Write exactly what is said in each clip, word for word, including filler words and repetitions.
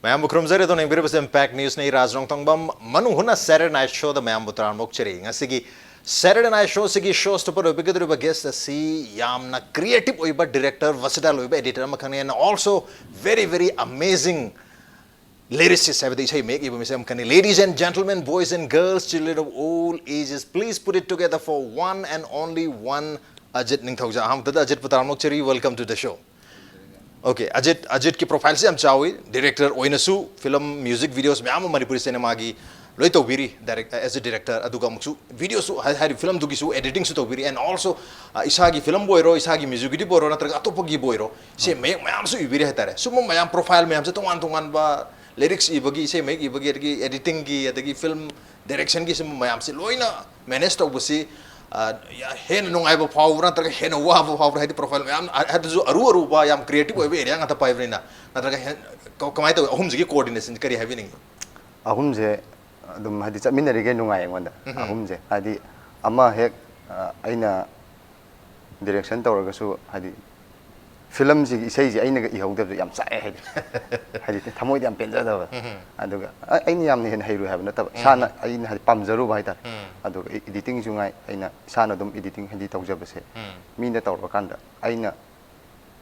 ꯃꯌꯥꯝꯕꯨ ꯈꯨꯔꯨꯝꯖꯔꯤ꯫ ꯑꯗꯣꯝꯅ ꯌꯦꯡꯕꯤꯔꯤꯕꯁꯤ Impact News ꯅꯤ꯫ ꯔꯥꯖ ꯔꯣꯡꯊꯣꯡꯕꯝ ꯃꯅꯨꯡ ꯍꯨꯠꯅ Saturday Night Show ꯗ ꯃꯌꯥꯝꯕꯨ ꯇꯔꯥꯝꯅ ꯑꯣꯛꯆꯔꯤ꯫ ꯉꯁꯤꯒꯤ Saturday Night Show ꯁꯤꯒꯤ ꯁꯣꯁꯇ ꯄꯨꯊꯣꯛꯄꯤꯒꯗꯧꯔꯤꯕ guest ꯑꯁꯤ ꯌꯥꯝꯅ creative ꯑꯣꯏꯕ director, versatile ꯑꯣꯏꯕ editor ꯑꯃꯈꯛꯅꯤ, and also very very amazing lyricist ꯍꯥꯏꯕꯗꯤ ꯏꯁꯩ ꯃꯌꯦꯛ ꯏꯕ ꯃꯤꯁꯛ ꯑꯃꯈꯛꯅꯤ꯫ Ladies and gentlemen, boys and girls, children of all ages, please put it together for one and only one, Ajit Ningthouja꯫ ꯑꯍꯥꯟꯕꯗ Ajit ꯄꯨ ꯇꯔꯥꯝꯅ ꯑꯣꯛꯆꯔꯤ꯫ Welcome to the show꯫ Okay, Ajit, Ajit ꯀꯤ profile ꯁꯤ ꯌꯥꯝ ꯆꯥꯎꯏ꯫ Director ꯑꯣꯏꯅꯁꯨ film, music videos ꯃꯌꯥꯝ ꯑꯃ ꯃꯅꯤꯄꯨꯔꯤ cinema ꯒꯤ ꯂꯣꯏ ꯇꯧꯕꯤꯔꯤ, direct, as a director꯫ ꯑꯗꯨꯒ ꯑꯃꯨꯛꯁꯨ video ꯁꯨ, ꯍꯥꯏ-, ꯍꯥꯏꯔꯤꯕ film ꯗꯨꯒꯤꯁꯨ editing ꯁꯨ ꯇꯧꯕꯤꯔꯤ, and also, ꯑ, ꯏꯁꯥꯒꯤ film ꯕꯨ ꯑꯣꯏꯔꯣ, ꯏꯁꯥꯒꯤ music video ꯕꯨ ꯑꯣꯏꯔꯣ, ꯅꯠꯇ꯭ꯔꯒ ꯑꯇꯣꯞꯄꯒꯤꯕꯨ ꯑꯣꯏꯔꯣ, ꯏꯁꯩ ꯃꯌꯦꯛ ꯃꯌꯥꯝꯁꯨ ꯏꯕꯤꯔꯤ ꯍꯥꯏꯇꯥꯔꯦ꯫ ꯁꯨꯝꯕ ꯃꯌꯥꯝ profile ꯃꯌꯥꯝꯁꯦ, ꯇꯣꯉꯥꯟ ꯇꯣꯉꯥꯟꯕ lyrics ꯏꯕꯒꯤ, ꯏꯁꯩ ꯃꯌꯦꯛ ꯏꯕꯒꯤ, ꯑꯗꯒꯤ film direction ꯒꯤ ꯁꯨꯝꯕ ꯃꯌꯥꯝꯁꯦ ꯂꯣꯏꯅ manage ꯇꯧꯕꯁꯤ, ꯑ, ꯌꯥ-, ꯍꯦꯟꯅ ꯅꯨꯡꯉꯥꯏꯕ ꯐꯥꯎꯕ꯭ꯔꯥ ꯅꯠꯇ꯭ꯔꯒ ꯍꯦꯟꯅ ꯋꯥꯕ ꯐꯥꯎꯕ꯭ꯔꯥ? ꯍꯥꯏꯗꯤ profile ꯃꯌꯥꯝ, ꯑ-, ꯑꯗꯨꯁꯨ ꯑꯔꯨ ꯑꯔꯨꯕ, ꯌꯥꯝ creative ꯑꯣꯏꯕ area ꯉꯥꯛꯇ ꯄꯥꯏꯕꯅꯤꯅ, ꯅꯠꯇ꯭ꯔꯒ ꯍꯦꯟ-, ꯀ-, ꯀꯃꯥꯏꯅ ꯇꯧꯋꯤ? ꯑꯍꯨꯝꯁꯤꯒꯤ coordination ꯁꯤ ꯀꯔꯤ ꯍꯥꯏꯕꯤꯅꯤꯡꯉꯤ? ꯑꯍꯨꯝꯁꯦ ꯑꯗꯨꯝ ꯍꯥꯏꯗꯤ ꯆꯠꯃꯤꯟꯅꯔꯤꯈꯩ ꯅꯨꯡꯉꯥꯏ ꯑꯩꯉꯣꯟꯗ꯫ ꯎꯝ꯫ ꯑꯍꯨꯝꯁꯦ ꯍꯥꯏꯗꯤ ꯑꯃ ꯍꯦꯛ, ꯑ, ꯑꯩꯅ direction ꯇꯧꯔꯒꯁꯨ ꯍꯥꯏꯗꯤ film ꯁꯤꯒꯤ ꯏꯁꯩꯁꯦ ꯑꯩꯅꯒ ꯏꯍꯧꯗꯕꯁꯦ ꯌꯥꯝ ꯆꯥꯛꯑꯦ ꯍꯥꯏꯗꯤ꯫ ꯍꯥꯏꯗꯤ ꯊꯃꯣꯏꯗ ꯌꯥꯝ ꯄꯦꯟꯖꯗꯕ꯫ ꯎꯝ꯫ ꯑꯗꯨꯒ ꯑ-, ꯑꯩꯅ ꯌꯥꯝꯅ ꯍꯦꯟꯅ ꯍꯩꯔꯣꯏ ꯍꯥꯏꯕ ꯅꯠꯇꯕ, ꯎꯝ꯫ ꯏꯁꯥꯅ ꯑꯩꯅ ꯍꯥꯏꯗꯤ ꯄꯥꯝꯖꯔꯨꯕ ꯍꯥꯏꯇꯥꯔꯦ꯫ ꯎꯝ꯫ ꯑꯗꯨꯒ editing ꯁꯨ ꯉꯥꯏ, ꯑꯩꯅ ꯏꯁꯥꯅ ꯑꯗꯨꯝ editing ꯍꯥꯏꯗꯤ ꯇꯧꯖꯕꯁꯦ, ꯎꯝ꯫ ꯃꯤꯅ ꯇꯧꯔꯀꯥꯟꯗ ꯑꯩꯅ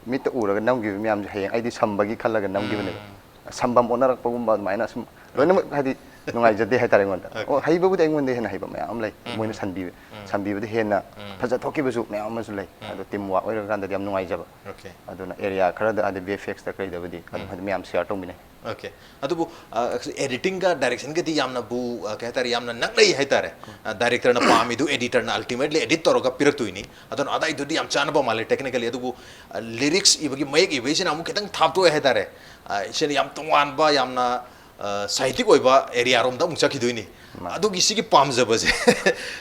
ꯃꯤꯠꯇ ꯎꯔꯒ ꯅꯝꯈꯤꯕ ꯃꯌꯥꯝꯁꯦ ꯍꯌꯦꯡ ꯑꯩꯗꯤ ꯁꯝꯕꯒꯤ ꯈꯜꯂꯒ ꯅꯝꯈꯤꯕꯅꯦꯕ꯫ ꯎꯝ꯫ ꯁꯝꯕꯝ ꯑꯣꯟꯅꯔꯛꯄꯒꯨꯝꯕ ꯑꯗꯨꯃꯥꯏꯅ ꯁꯨꯝ ꯂꯣꯏꯅꯃꯛ ꯍꯥꯏꯗꯤ ꯅꯨꯡꯉꯥꯏꯖꯗꯦ ꯍꯥꯏꯇꯥꯔꯦ ꯑꯩꯉꯣꯟꯗ꯫ Okay꯫ ꯑꯣ, ꯍꯩꯕꯕꯨꯗꯤ ꯑꯩꯉꯣꯟꯗ ꯍꯦꯟꯅ ꯍꯩꯕ ꯃꯌꯥꯝ ꯑꯃ ꯂꯩ꯫ ꯎꯝ꯫ ꯃꯣꯏꯅ ꯁꯟꯕꯤꯕ, ꯎꯝ꯫ ꯁꯟꯕꯤꯕꯗ ꯍꯦꯟꯅ ꯎꯝ꯫ ꯐꯖꯊꯣꯛꯈꯤꯕꯁꯨ ꯃꯌꯥꯝ ꯑꯃꯁꯨ ꯂꯩ꯫ ꯎꯝ꯫ ꯑꯗꯣ team work ꯑꯣꯏꯔꯀꯥꯟꯗꯗꯤ ꯌꯥꯝ ꯅꯨꯡꯉꯥꯏꯖꯕ꯫ Okay꯫ ꯑꯗꯨꯅ area ꯈꯔꯗ ꯑꯗꯩ V F X ꯇ ꯀꯩꯗꯕꯨꯗꯤ ꯑꯗꯨꯝ ꯎꯝ꯫ ꯍꯥꯏꯗꯤ ꯃꯌꯥꯝ share ꯇꯧꯃꯤꯟꯅꯩ꯫ Okay꯫ ꯑꯗꯨꯕꯨ, ꯑ, editing ꯒ direction ꯒꯗꯤ ꯌꯥꯝꯅꯕꯨ, ꯑ, ꯀꯩ ꯍꯥꯏꯇꯥꯔꯦ, ꯌꯥꯝꯅ ꯅꯛꯅꯩ ꯍꯥꯏꯇꯥꯔꯦ꯫ ꯑ, director ꯅ ꯄꯥꯝꯃꯤꯗꯨ editor ꯅ ultimately edit ꯇꯧꯔꯒ ꯄꯤꯔꯛꯇꯣꯏꯅꯤ꯫ ꯑꯗꯨꯅ ꯑꯗꯥꯏꯗꯨꯗꯤ ꯌꯥꯝ ꯆꯥꯟꯅꯕ ꯃꯥꯜꯂꯦ technically꯫ ꯑꯗꯨꯕꯨ, ꯑ, lyrics ꯏꯕꯒꯤ, ꯃꯌꯦꯛ ꯏꯕꯒꯤꯁꯤꯅ ꯑꯃꯨꯛ ꯈꯤꯇꯪ ꯊꯥꯞꯇꯣꯛꯑꯦ ꯍꯥꯏꯇꯥꯔꯦ꯫ ꯑ, ꯁꯤꯅ ꯌꯥꯝ ꯇꯣꯉꯥꯟꯕ, ꯌꯥꯝꯅ, ꯑ, ꯁꯥꯍꯤꯇꯤꯛ ꯑꯣꯏꯕ area ꯔꯣꯝꯗ ꯑꯃꯨꯛ ꯆꯠꯈꯤꯗꯣꯏꯅꯤ꯫ ꯃꯥꯅꯦ꯫ ꯑꯗꯨꯒꯤ ꯁꯤꯒꯤ ꯄꯥꯝꯖꯕꯁꯦ,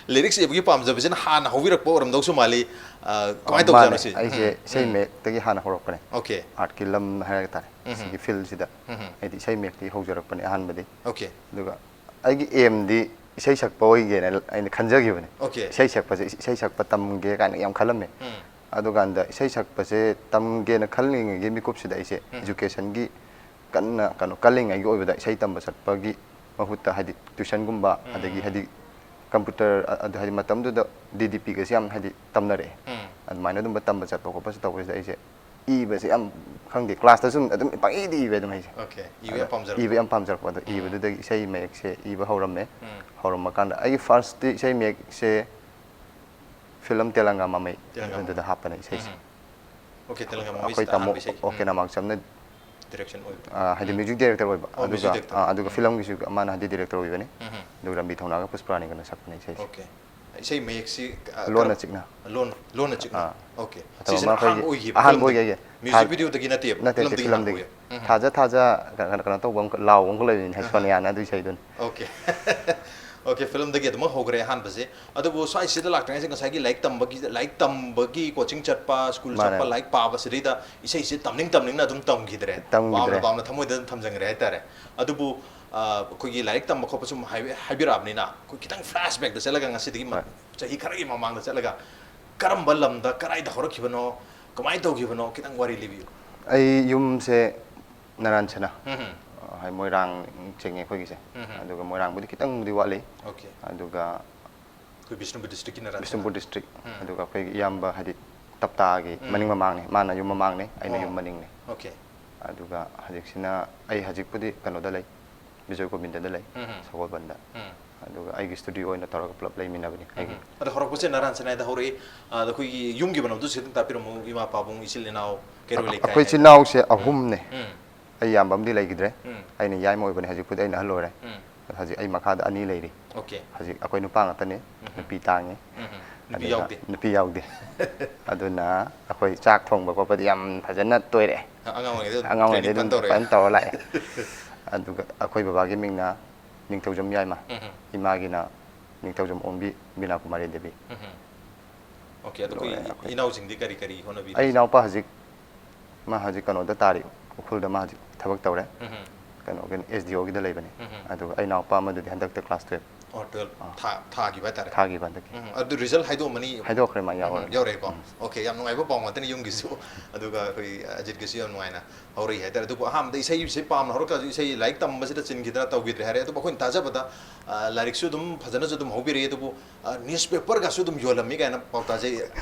lyrics ꯏꯕꯒꯤ ꯄꯥꯝꯖꯕꯁꯤꯅ ꯍꯥꯟꯅ ꯍꯧꯕꯤꯔꯛꯄ ꯑꯣꯏꯔꯝꯗꯧꯁꯨ ꯃꯥꯜꯂꯤ꯫ ꯑ, ꯀꯃꯥꯏꯅ ꯑ, ꯇꯧꯖꯥꯠꯅꯣ ꯃꯥꯅꯦ꯫ ꯁꯤ? ꯑꯩꯁꯦ ꯎꯝ꯫ ꯏꯁꯩ ꯎꯝ꯫ ꯃꯌꯦꯛꯇꯒꯤ ꯍꯥꯟꯅ ꯍꯧꯔꯛꯄꯅꯦ꯫ Okay꯫ Art ꯀꯤ ꯂꯝ ꯍꯥꯏꯔꯒ ꯇꯥꯔꯦ꯫ ꯎꯝ꯫ ꯁꯤꯒꯤ field ꯁꯤꯗ꯫ ꯎꯝ꯫ ꯑꯩꯗꯤ ꯏꯁꯩ ꯃꯌꯦꯛꯇꯒꯤ ꯍꯧꯖꯔꯛꯄꯅꯦ ꯑꯍꯥꯟꯕꯗꯤ꯫ Okay꯫ ꯑꯗꯨꯒ ꯑꯩꯒꯤ aim ꯗꯤ ꯏꯁꯩ ꯁꯛꯄ ꯑꯣꯏꯒꯦꯅ ꯑꯩꯅ ꯈꯟꯖꯈꯤꯕꯅꯦ꯫ Okay꯫ ꯏꯁꯩ ꯁꯛꯄꯁꯦ, ꯏꯁꯩ ꯁꯛꯄ ꯇꯝꯒꯦ ꯀꯥꯏꯅ ꯌꯥꯝ ꯈꯜꯂꯝꯃꯦ꯫ ꯎꯝ꯫ ꯑꯗꯨꯀꯥꯟꯗ ꯏꯁꯩ ꯁꯛꯄꯁꯦ ꯇꯝꯒꯦꯅ ꯈꯜꯂꯤꯉꯩꯒꯤ ꯃꯤꯀꯨꯞꯁꯤꯗ ꯑꯩꯁꯦ ꯎꯝ꯫ Education ꯒꯤ ꯀꯟꯅ ꯀꯩꯅꯣ ꯀꯜꯂꯤꯉꯩꯒꯤ ꯑꯣꯏꯕꯗ ꯏꯁꯩ ꯇꯝꯕ ꯆꯠꯄꯒꯤ ꯃꯍꯨꯠꯇ ꯍꯥꯏꯗꯤ ꯇ꯭ꯌꯨꯁꯟꯒꯨꯝꯕ, ꯑꯗꯒꯤ ꯍꯥꯏꯗꯤ ꯀꯝꯄ꯭ꯌꯨꯇꯔ, ꯑ-, ꯑꯗꯨ ꯍꯥꯏꯗꯤ ꯃꯇꯝꯗꯨꯗ ꯗꯤ ꯗꯤ ꯄꯤꯒꯁꯦ ꯌꯥꯝ ꯍꯥꯏꯗꯤ ꯇꯝꯅꯔꯛꯑꯦ꯫ ꯑꯗꯨꯃꯥꯏꯅ ꯑꯗꯨꯝꯕ ꯇꯝꯕ ꯆꯠꯄ ꯈꯣꯠꯄꯁꯨ ꯇꯧꯕꯁꯤꯗ ꯑꯩꯁꯦ ꯏꯕꯁꯦ ꯌꯥꯝ, ꯈꯪꯗꯦ, ꯀ꯭ꯂꯥꯁꯇꯁꯨ ꯑꯗꯨꯝ ꯄꯪꯏꯗ ꯏꯕ ꯑꯗꯨꯝ ꯑꯩꯁꯦ꯫ Okay. ꯏꯕ ꯑꯗ ꯌꯥꯝ ꯄꯥꯝꯖꯔꯛꯄ꯫ ꯏꯕ ꯌꯥꯝ ꯄꯥꯝꯖꯔꯛꯄ ꯑꯗꯣ ꯏꯕꯗꯨꯗꯒꯤ ꯏꯁꯩ ꯃꯌꯦꯛꯁꯦ ꯏꯕ ꯍꯧꯔꯝꯃꯦ꯫ ꯍꯧꯔꯝꯃꯀꯥꯟꯗ ꯑꯩꯒꯤ ꯐꯥꯔꯁꯇꯤ ꯏꯁꯩ ꯃꯌꯦꯛꯁꯦ ꯐꯤꯂꯝ ꯇꯦꯂꯪꯒꯥ ꯃꯃꯩ, ꯇꯦꯂꯪꯒꯥ ꯑꯗꯨꯗ ꯍꯥꯞꯄꯅꯦ ꯏꯁꯩꯁꯦ꯫ ꯎꯝ꯫ Okay, ꯇꯦꯂꯪꯒꯥ ꯑꯩꯈꯣꯏ ꯃꯃꯩꯁꯤꯗ ꯇꯥꯃꯣ ꯑꯍꯥꯟꯕ ꯏꯁꯩ꯫ ꯑꯣ ꯀꯦ ꯅꯥꯃꯥꯡꯆꯝꯅ Direction ꯑꯣꯏꯕ꯫ ꯑ, ꯍꯥꯏꯗꯤ ꯃ꯭ꯌꯨꯖꯤꯛ ꯗꯥꯏꯔꯦꯛꯇꯔ ꯑꯣꯏꯕ꯫ ꯑꯣ, ꯑꯗꯨꯒ ꯃ꯭ꯌꯨꯖꯤꯛ ꯗꯥꯏꯔꯦꯛꯇꯔ꯫ ꯑ, ꯑꯗꯨꯒ ꯎꯝ꯫ ꯐꯤꯂꯝꯒꯤꯁꯨ ꯃꯥꯅ ꯍꯥꯏꯗꯤ ꯗꯥꯏꯔꯦꯛꯇꯔ ꯑꯣꯏꯕꯅꯤ꯫ ꯎꯝ꯫ ꯑꯗꯨꯒ ꯔꯟꯕꯤ ꯊꯧꯅꯥꯒ ꯄꯨꯁꯄꯔꯥꯅꯤꯒꯅ ꯁꯛꯄꯅꯦ ꯏꯁꯩꯁꯦ꯫ Okay. ꯏꯁꯩ ꯃꯌꯦꯛꯁꯤ, ꯑ, ꯂꯣꯟꯅ ꯀꯔꯝ-, ꯆꯤꯛꯅ꯫ ꯂꯣꯟ, ꯂꯣꯟꯅ ꯆꯤꯛꯅ꯫ ꯑꯥ꯫ Okay. ꯑꯗꯣ ꯁꯤꯁꯤꯅ ꯃꯈꯣꯏꯒꯤ ꯑꯍꯥꯟꯕ ꯑꯣꯏꯈꯤꯕ ꯑꯍꯥꯟꯕ ꯐꯤꯂꯝꯗꯒꯤ? ꯑꯣꯏꯈꯤꯒꯦ꯫ Music videoꯗꯒꯤ ꯅꯠꯇꯦꯕ? ꯅꯠꯇꯦ, ꯅꯠꯇꯦ, ꯐꯤꯂꯝꯗꯒꯤ ꯍꯥꯟꯕ ꯐꯤꯂꯝꯗꯒꯤ꯫ ꯑꯣꯏꯌꯦ? ꯎꯝ꯫ ꯊꯥꯖ ꯊꯥꯖ ꯀꯩꯅꯣ, ꯀꯩꯅꯣ ꯇꯧꯕ ꯑꯃ, ꯂꯥꯎꯕ ꯑꯃꯈꯛ ꯂꯩꯕꯅꯤꯅꯦ, ꯑꯍꯥ꯫ ꯁꯣꯅꯤꯌꯥꯅ ꯑꯗꯨ ꯏꯁꯩꯗꯨꯅꯤ꯫ Okay. Okay, ꯐꯤꯂꯝꯗꯒꯤ ꯑꯗꯨꯃꯛ ꯍꯧꯈ꯭ꯔꯦ ꯑꯍꯥꯟꯕꯁꯦ꯫ ꯑꯗꯨꯕꯨ ꯁ꯭ꯋꯥꯏꯁꯤꯗ ꯂꯥꯛꯇ꯭ꯔꯤꯉꯩꯁꯦ ꯉꯁꯥꯏꯒꯤ ꯂꯥꯏꯔꯤꯛ ꯇꯝꯕꯒꯤ, ꯂꯥꯏꯔꯤꯛ ꯇꯝꯕꯒꯤ coaching ꯆꯠꯄ, school ꯃꯥꯅꯦ꯫ ꯆꯠꯄ, ꯂꯥꯏꯔꯤꯛ ꯄꯥꯕꯁꯤꯗꯩꯗ ꯏꯁꯩꯁꯦ ꯇꯝꯅꯤꯡ ꯇꯝꯅꯤꯡꯅ ꯑꯗꯨꯝ ꯇꯝꯈꯤꯗ꯭ꯔꯦ꯫ ꯇꯝꯈꯤꯗ꯭ꯔꯦ꯫ ꯄꯥꯝꯅ ꯄꯥꯝꯅ ꯊꯃꯣꯏꯗ ꯑꯗꯨꯝ ꯊꯝꯖꯟꯈ꯭ꯔꯦ ꯍꯥꯏꯇꯥꯔꯦ꯫ ꯑꯗꯨꯕꯨ, ꯑ, ꯑꯩꯈꯣꯏꯒꯤ ꯂꯥꯏꯔꯤꯛ ꯇꯝꯕ ꯈꯣꯠꯄ ꯁꯨꯝ ꯍꯥꯏꯕꯤ-, ꯍꯥꯏꯕꯤꯔꯛꯑꯕꯅꯤꯅ ꯑꯩꯈꯣꯏ ꯈꯤꯇꯪ flashbackꯇ ꯆꯠꯂꯒ ꯉꯁꯤꯗꯒꯤ ꯃ-, ꯍꯣꯏ꯫ ꯆꯍꯤ ꯈꯔꯒꯤ ꯃꯃꯥꯡꯗ ꯆꯠꯂꯒ ꯀꯔꯝꯕ ꯂꯝꯗ ꯀꯗꯥꯏꯗ ꯍꯧꯔꯛꯈꯤꯕꯅꯣ, ꯀꯃꯥꯏꯅ ꯇꯧꯈꯤꯕꯅꯣ ꯈꯤꯇꯪ ꯋꯥꯔꯤ ꯂꯤꯕꯤꯌꯨ꯫ ꯑꯩ ꯌꯨꯝꯁꯦ ꯅꯔꯥꯟꯁꯅꯥ, ꯎꯝ꯫ ꯑ, ꯍꯥꯏ, ꯃꯣꯏꯔꯥꯡ ꯆꯤꯡꯉꯦ ꯑꯩꯈꯣꯏꯒꯤꯁꯦ꯫ ꯎꯝ꯫ ꯑꯗꯨꯒ ꯃꯣꯏꯔꯥꯡꯕꯨꯗꯤ ꯈꯤꯇꯪꯕꯨꯗꯤ ꯋꯥꯠꯂꯤ꯫ Okay꯫ ꯑꯗꯨꯒ ꯑꯩꯈꯣꯏ ꯕꯤꯁꯅꯨꯄꯨꯔ districtꯀꯤ ꯅꯔꯥꯟꯁꯅꯥ꯫ ꯕꯤꯁꯅꯨꯄꯨꯔ district꯫ ꯎꯝ꯫ ꯑꯗꯨꯒ ꯑꯩꯈꯣꯏꯒꯤ ꯏꯌꯥꯝꯕ ꯍꯥꯏꯗꯤ ꯇꯞꯇꯥꯒꯤ ꯎꯝ꯫ ꯃꯅꯤꯡ ꯃꯃꯥꯡꯅꯦ, ꯃꯥꯅ ꯌꯨꯝ ꯃꯃꯥꯡꯅꯦ, ꯑꯩꯅ ꯑꯣ꯫ ꯌꯨꯝ ꯃꯅꯤꯡꯅꯦ꯫ Okay꯫ ꯑꯗꯨꯒ ꯍꯧꯖꯤꯛꯁꯤꯅ ꯑꯩ ꯍꯧꯖꯤꯛꯄꯨꯗꯤ ꯀꯩꯅꯣꯗ ꯂꯩ, ꯕꯤꯖꯣꯏ ꯒꯣꯕꯤꯟꯗꯗ ꯂꯩ, ꯎꯝ꯫ ꯁꯒꯣꯜꯕꯟꯗ꯫ ꯎꯝ꯫ ꯑꯗꯨꯒ ꯑꯩꯒꯤ studio ꯑꯣꯏꯅ ꯇꯧꯔꯒ ꯄꯨꯂꯞ ꯂꯩꯃꯤꯟꯅꯕꯅꯤ ꯑꯩꯒꯤ꯫ ꯎꯝ꯫ ꯑꯗꯣ ꯍꯧꯔꯛꯄꯁꯦ ꯅꯔꯥꯟꯁꯅꯥꯗ ꯍꯧꯔꯛꯏ꯫ ꯑꯗ ꯑꯩꯈꯣꯏꯒꯤ ꯌꯨꯝꯒꯤ ꯃꯔꯝꯗꯨꯁꯨ ꯈꯤꯇꯪ ꯇꯥꯛꯄꯤꯔꯝꯃꯨ, ꯏꯃꯥ ꯄꯥꯕꯨꯡ, ꯏꯆꯤꯜ ꯏꯅꯥꯎ, ꯀꯩꯔꯣꯜ ꯂꯩꯀꯥꯏ ꯑꯩꯈꯣꯏ ꯏꯆꯤꯜ ꯍꯥꯏꯗꯅ꯫ ꯏꯅꯥꯎꯁꯦ ꯑꯍꯨꯝꯅꯦ꯫ ꯎꯝ꯫ ꯑꯩ ꯌꯥꯝꯕ ꯑꯃꯗꯤ ꯂꯩꯈꯤꯗ꯭ꯔꯦ꯫ ꯎꯝ꯫ ꯑꯩꯅ ꯌꯥꯏꯃ ꯑꯣꯏꯕꯅꯦ, ꯍꯧꯖꯤꯛꯄꯨꯗꯤ ꯑꯩꯅ ꯑꯍꯜ ꯑꯣꯏꯔꯦ꯫ ꯎꯝ꯫ ꯍꯧꯖꯤꯛ ꯑꯩ ꯃꯈꯥꯗ ꯑꯅꯤ ꯂꯩꯔꯤ꯫ Okay꯫ ꯍꯧꯖꯤꯛ ꯑꯩꯈꯣꯏ ꯅꯨꯄꯥ ꯉꯥꯛꯇꯅꯤ, ꯎꯝ꯫ ꯅꯨꯄꯤ ꯇꯥꯡꯉꯤ꯫ ꯎꯝ꯫ ꯅꯨꯄꯤ ꯑꯗꯨꯒ ꯌꯥꯎꯗꯦ? ꯅꯨꯄꯤ ꯌꯥꯎꯗꯦ꯫ ꯑꯗꯨꯅ ꯑꯩꯈꯣꯏ ꯆꯥꯛ ꯊꯣꯡꯕ ꯈꯣꯠꯄꯗꯤ ꯌꯥꯝ ꯐꯖꯅ ꯇꯣꯏꯔꯛꯑꯦ꯫ ꯑꯉꯥꯡ ꯑꯣꯏꯔꯤꯉꯩꯗ ꯑꯉꯥꯡ ꯑꯣꯏꯔꯤꯉꯩꯗ training ꯑꯗꯨꯝ ꯐꯖꯅ ꯇꯧꯔꯛꯑꯦ꯫ ꯐꯖꯅ ꯇꯧꯔ ꯂꯥꯛꯑꯦ꯫ ꯑꯗꯨꯒ ꯑꯩꯈꯣꯏ ꯕꯕꯥꯒꯤ ꯃꯤꯡꯅ ꯅꯤꯡꯊꯧꯖꯝ ꯌꯥꯏꯃ, ꯎꯝ꯫ ꯏꯃꯥꯒꯤꯅ ꯅꯤꯡꯊꯧꯖꯝ ꯑꯣꯡꯕꯤ ꯕꯤꯅꯥ ꯀꯨꯃꯥꯔꯤ ꯗꯦꯕꯤ꯫ ꯎꯝ꯫ Okay, ꯑꯗꯣ ꯑꯩꯈꯣꯏ ꯂꯣꯏꯔꯦ ꯑꯩꯈꯣꯏ꯫ ꯏꯅꯥꯎꯁꯤꯡꯗꯤ ꯀꯔꯤ ꯀꯔꯤ ꯍꯣꯠꯅꯕꯤꯔꯤ? ꯑꯩ ꯏꯅꯥꯎꯄꯥ ꯍꯧꯖꯤꯛ, ꯃꯥ ꯍꯧꯖꯤꯛ ꯀꯩꯅꯣꯗ ꯇꯥꯔꯤ, ꯎꯈ꯭ꯔꯨꯜꯗ ꯃꯥ ꯍꯧꯖꯤꯛ ꯊꯕꯛ ꯇꯧꯔꯦ꯫ ꯎꯝ꯫ ꯀꯩꯅꯣꯒꯤ S D Oꯒꯤꯗ ꯂꯩꯕꯅꯤ꯫ ꯎꯝ꯫ ꯑꯗꯨꯒ ꯑꯩ ꯏꯅꯥꯎꯄꯥ ꯑꯃꯗꯨꯗꯤ ꯍꯟꯗꯛꯇ class twelve꯫ ꯑꯣ, twelve ꯊꯥ- ꯊꯥꯈꯤꯕ ꯍꯥꯏꯇꯥꯔꯦ꯫ ꯊꯥꯈꯤꯕ ꯍꯟꯗꯛꯀꯤ꯫ ꯎꯝ, ꯑꯗꯨ ꯔꯤꯖꯜ ꯍꯥꯏꯗꯣꯛꯑꯝꯃꯅꯤ? ꯍꯥꯏꯗꯣꯛꯈ꯭ꯔꯦ, ꯃꯥ ꯎꯝ, ꯌꯥꯎꯔꯦ꯫ ꯌꯧꯔꯛꯑꯦꯀꯣ꯫ ꯑꯣꯀꯦ, ꯌꯥꯝ ꯅꯨꯡꯉꯥꯏꯕ ꯄꯥꯎ ꯉꯥꯛꯇꯅꯤ ꯌꯨꯝꯒꯤꯁꯨ꯫ ꯑꯗꯨꯒ ꯑꯩꯈꯣꯏ ꯑꯖꯤꯠꯀꯤꯁꯨ ꯌꯥꯝ ꯅꯨꯡꯉꯥꯏꯅ ꯍꯧꯔꯛꯏ ꯍꯥꯏꯇꯥꯔꯦ꯫ ꯑꯗꯨꯕꯨ ꯑꯍꯥꯟꯕꯗ ꯏꯁꯩꯁꯦ ꯄꯥꯝꯅ ꯍꯧꯔꯛꯇ꯭ꯔꯁꯨ, ꯏꯁꯩ ꯂꯥꯏꯔꯤꯛ ꯇꯝꯕꯁꯤꯗ ꯆꯤꯟꯈꯤꯗꯅ ꯇꯧꯈꯤꯗ꯭ꯔꯦ ꯍꯥꯏꯔꯦ꯫ ꯑꯗꯨꯕꯨ ꯑꯩꯈꯣꯏꯅ ꯇꯥꯖꯕꯗ, ꯑ, ꯂꯥꯏꯔꯤꯛꯁꯨ ꯑꯗꯨꯝ ꯐꯖꯅꯁꯨ ꯑꯗꯨꯝ ꯍꯧꯕꯤꯔꯛꯏ, ꯑꯗꯨꯕꯨ, ꯑ, ꯅ꯭ꯌꯨꯁꯄꯦꯄꯔꯒꯁꯨ ꯑꯗꯨꯝ ꯌꯣꯜꯂꯝꯃꯤ ꯀꯥꯏꯅ ꯄꯥꯎ ꯇꯥꯖꯩ꯫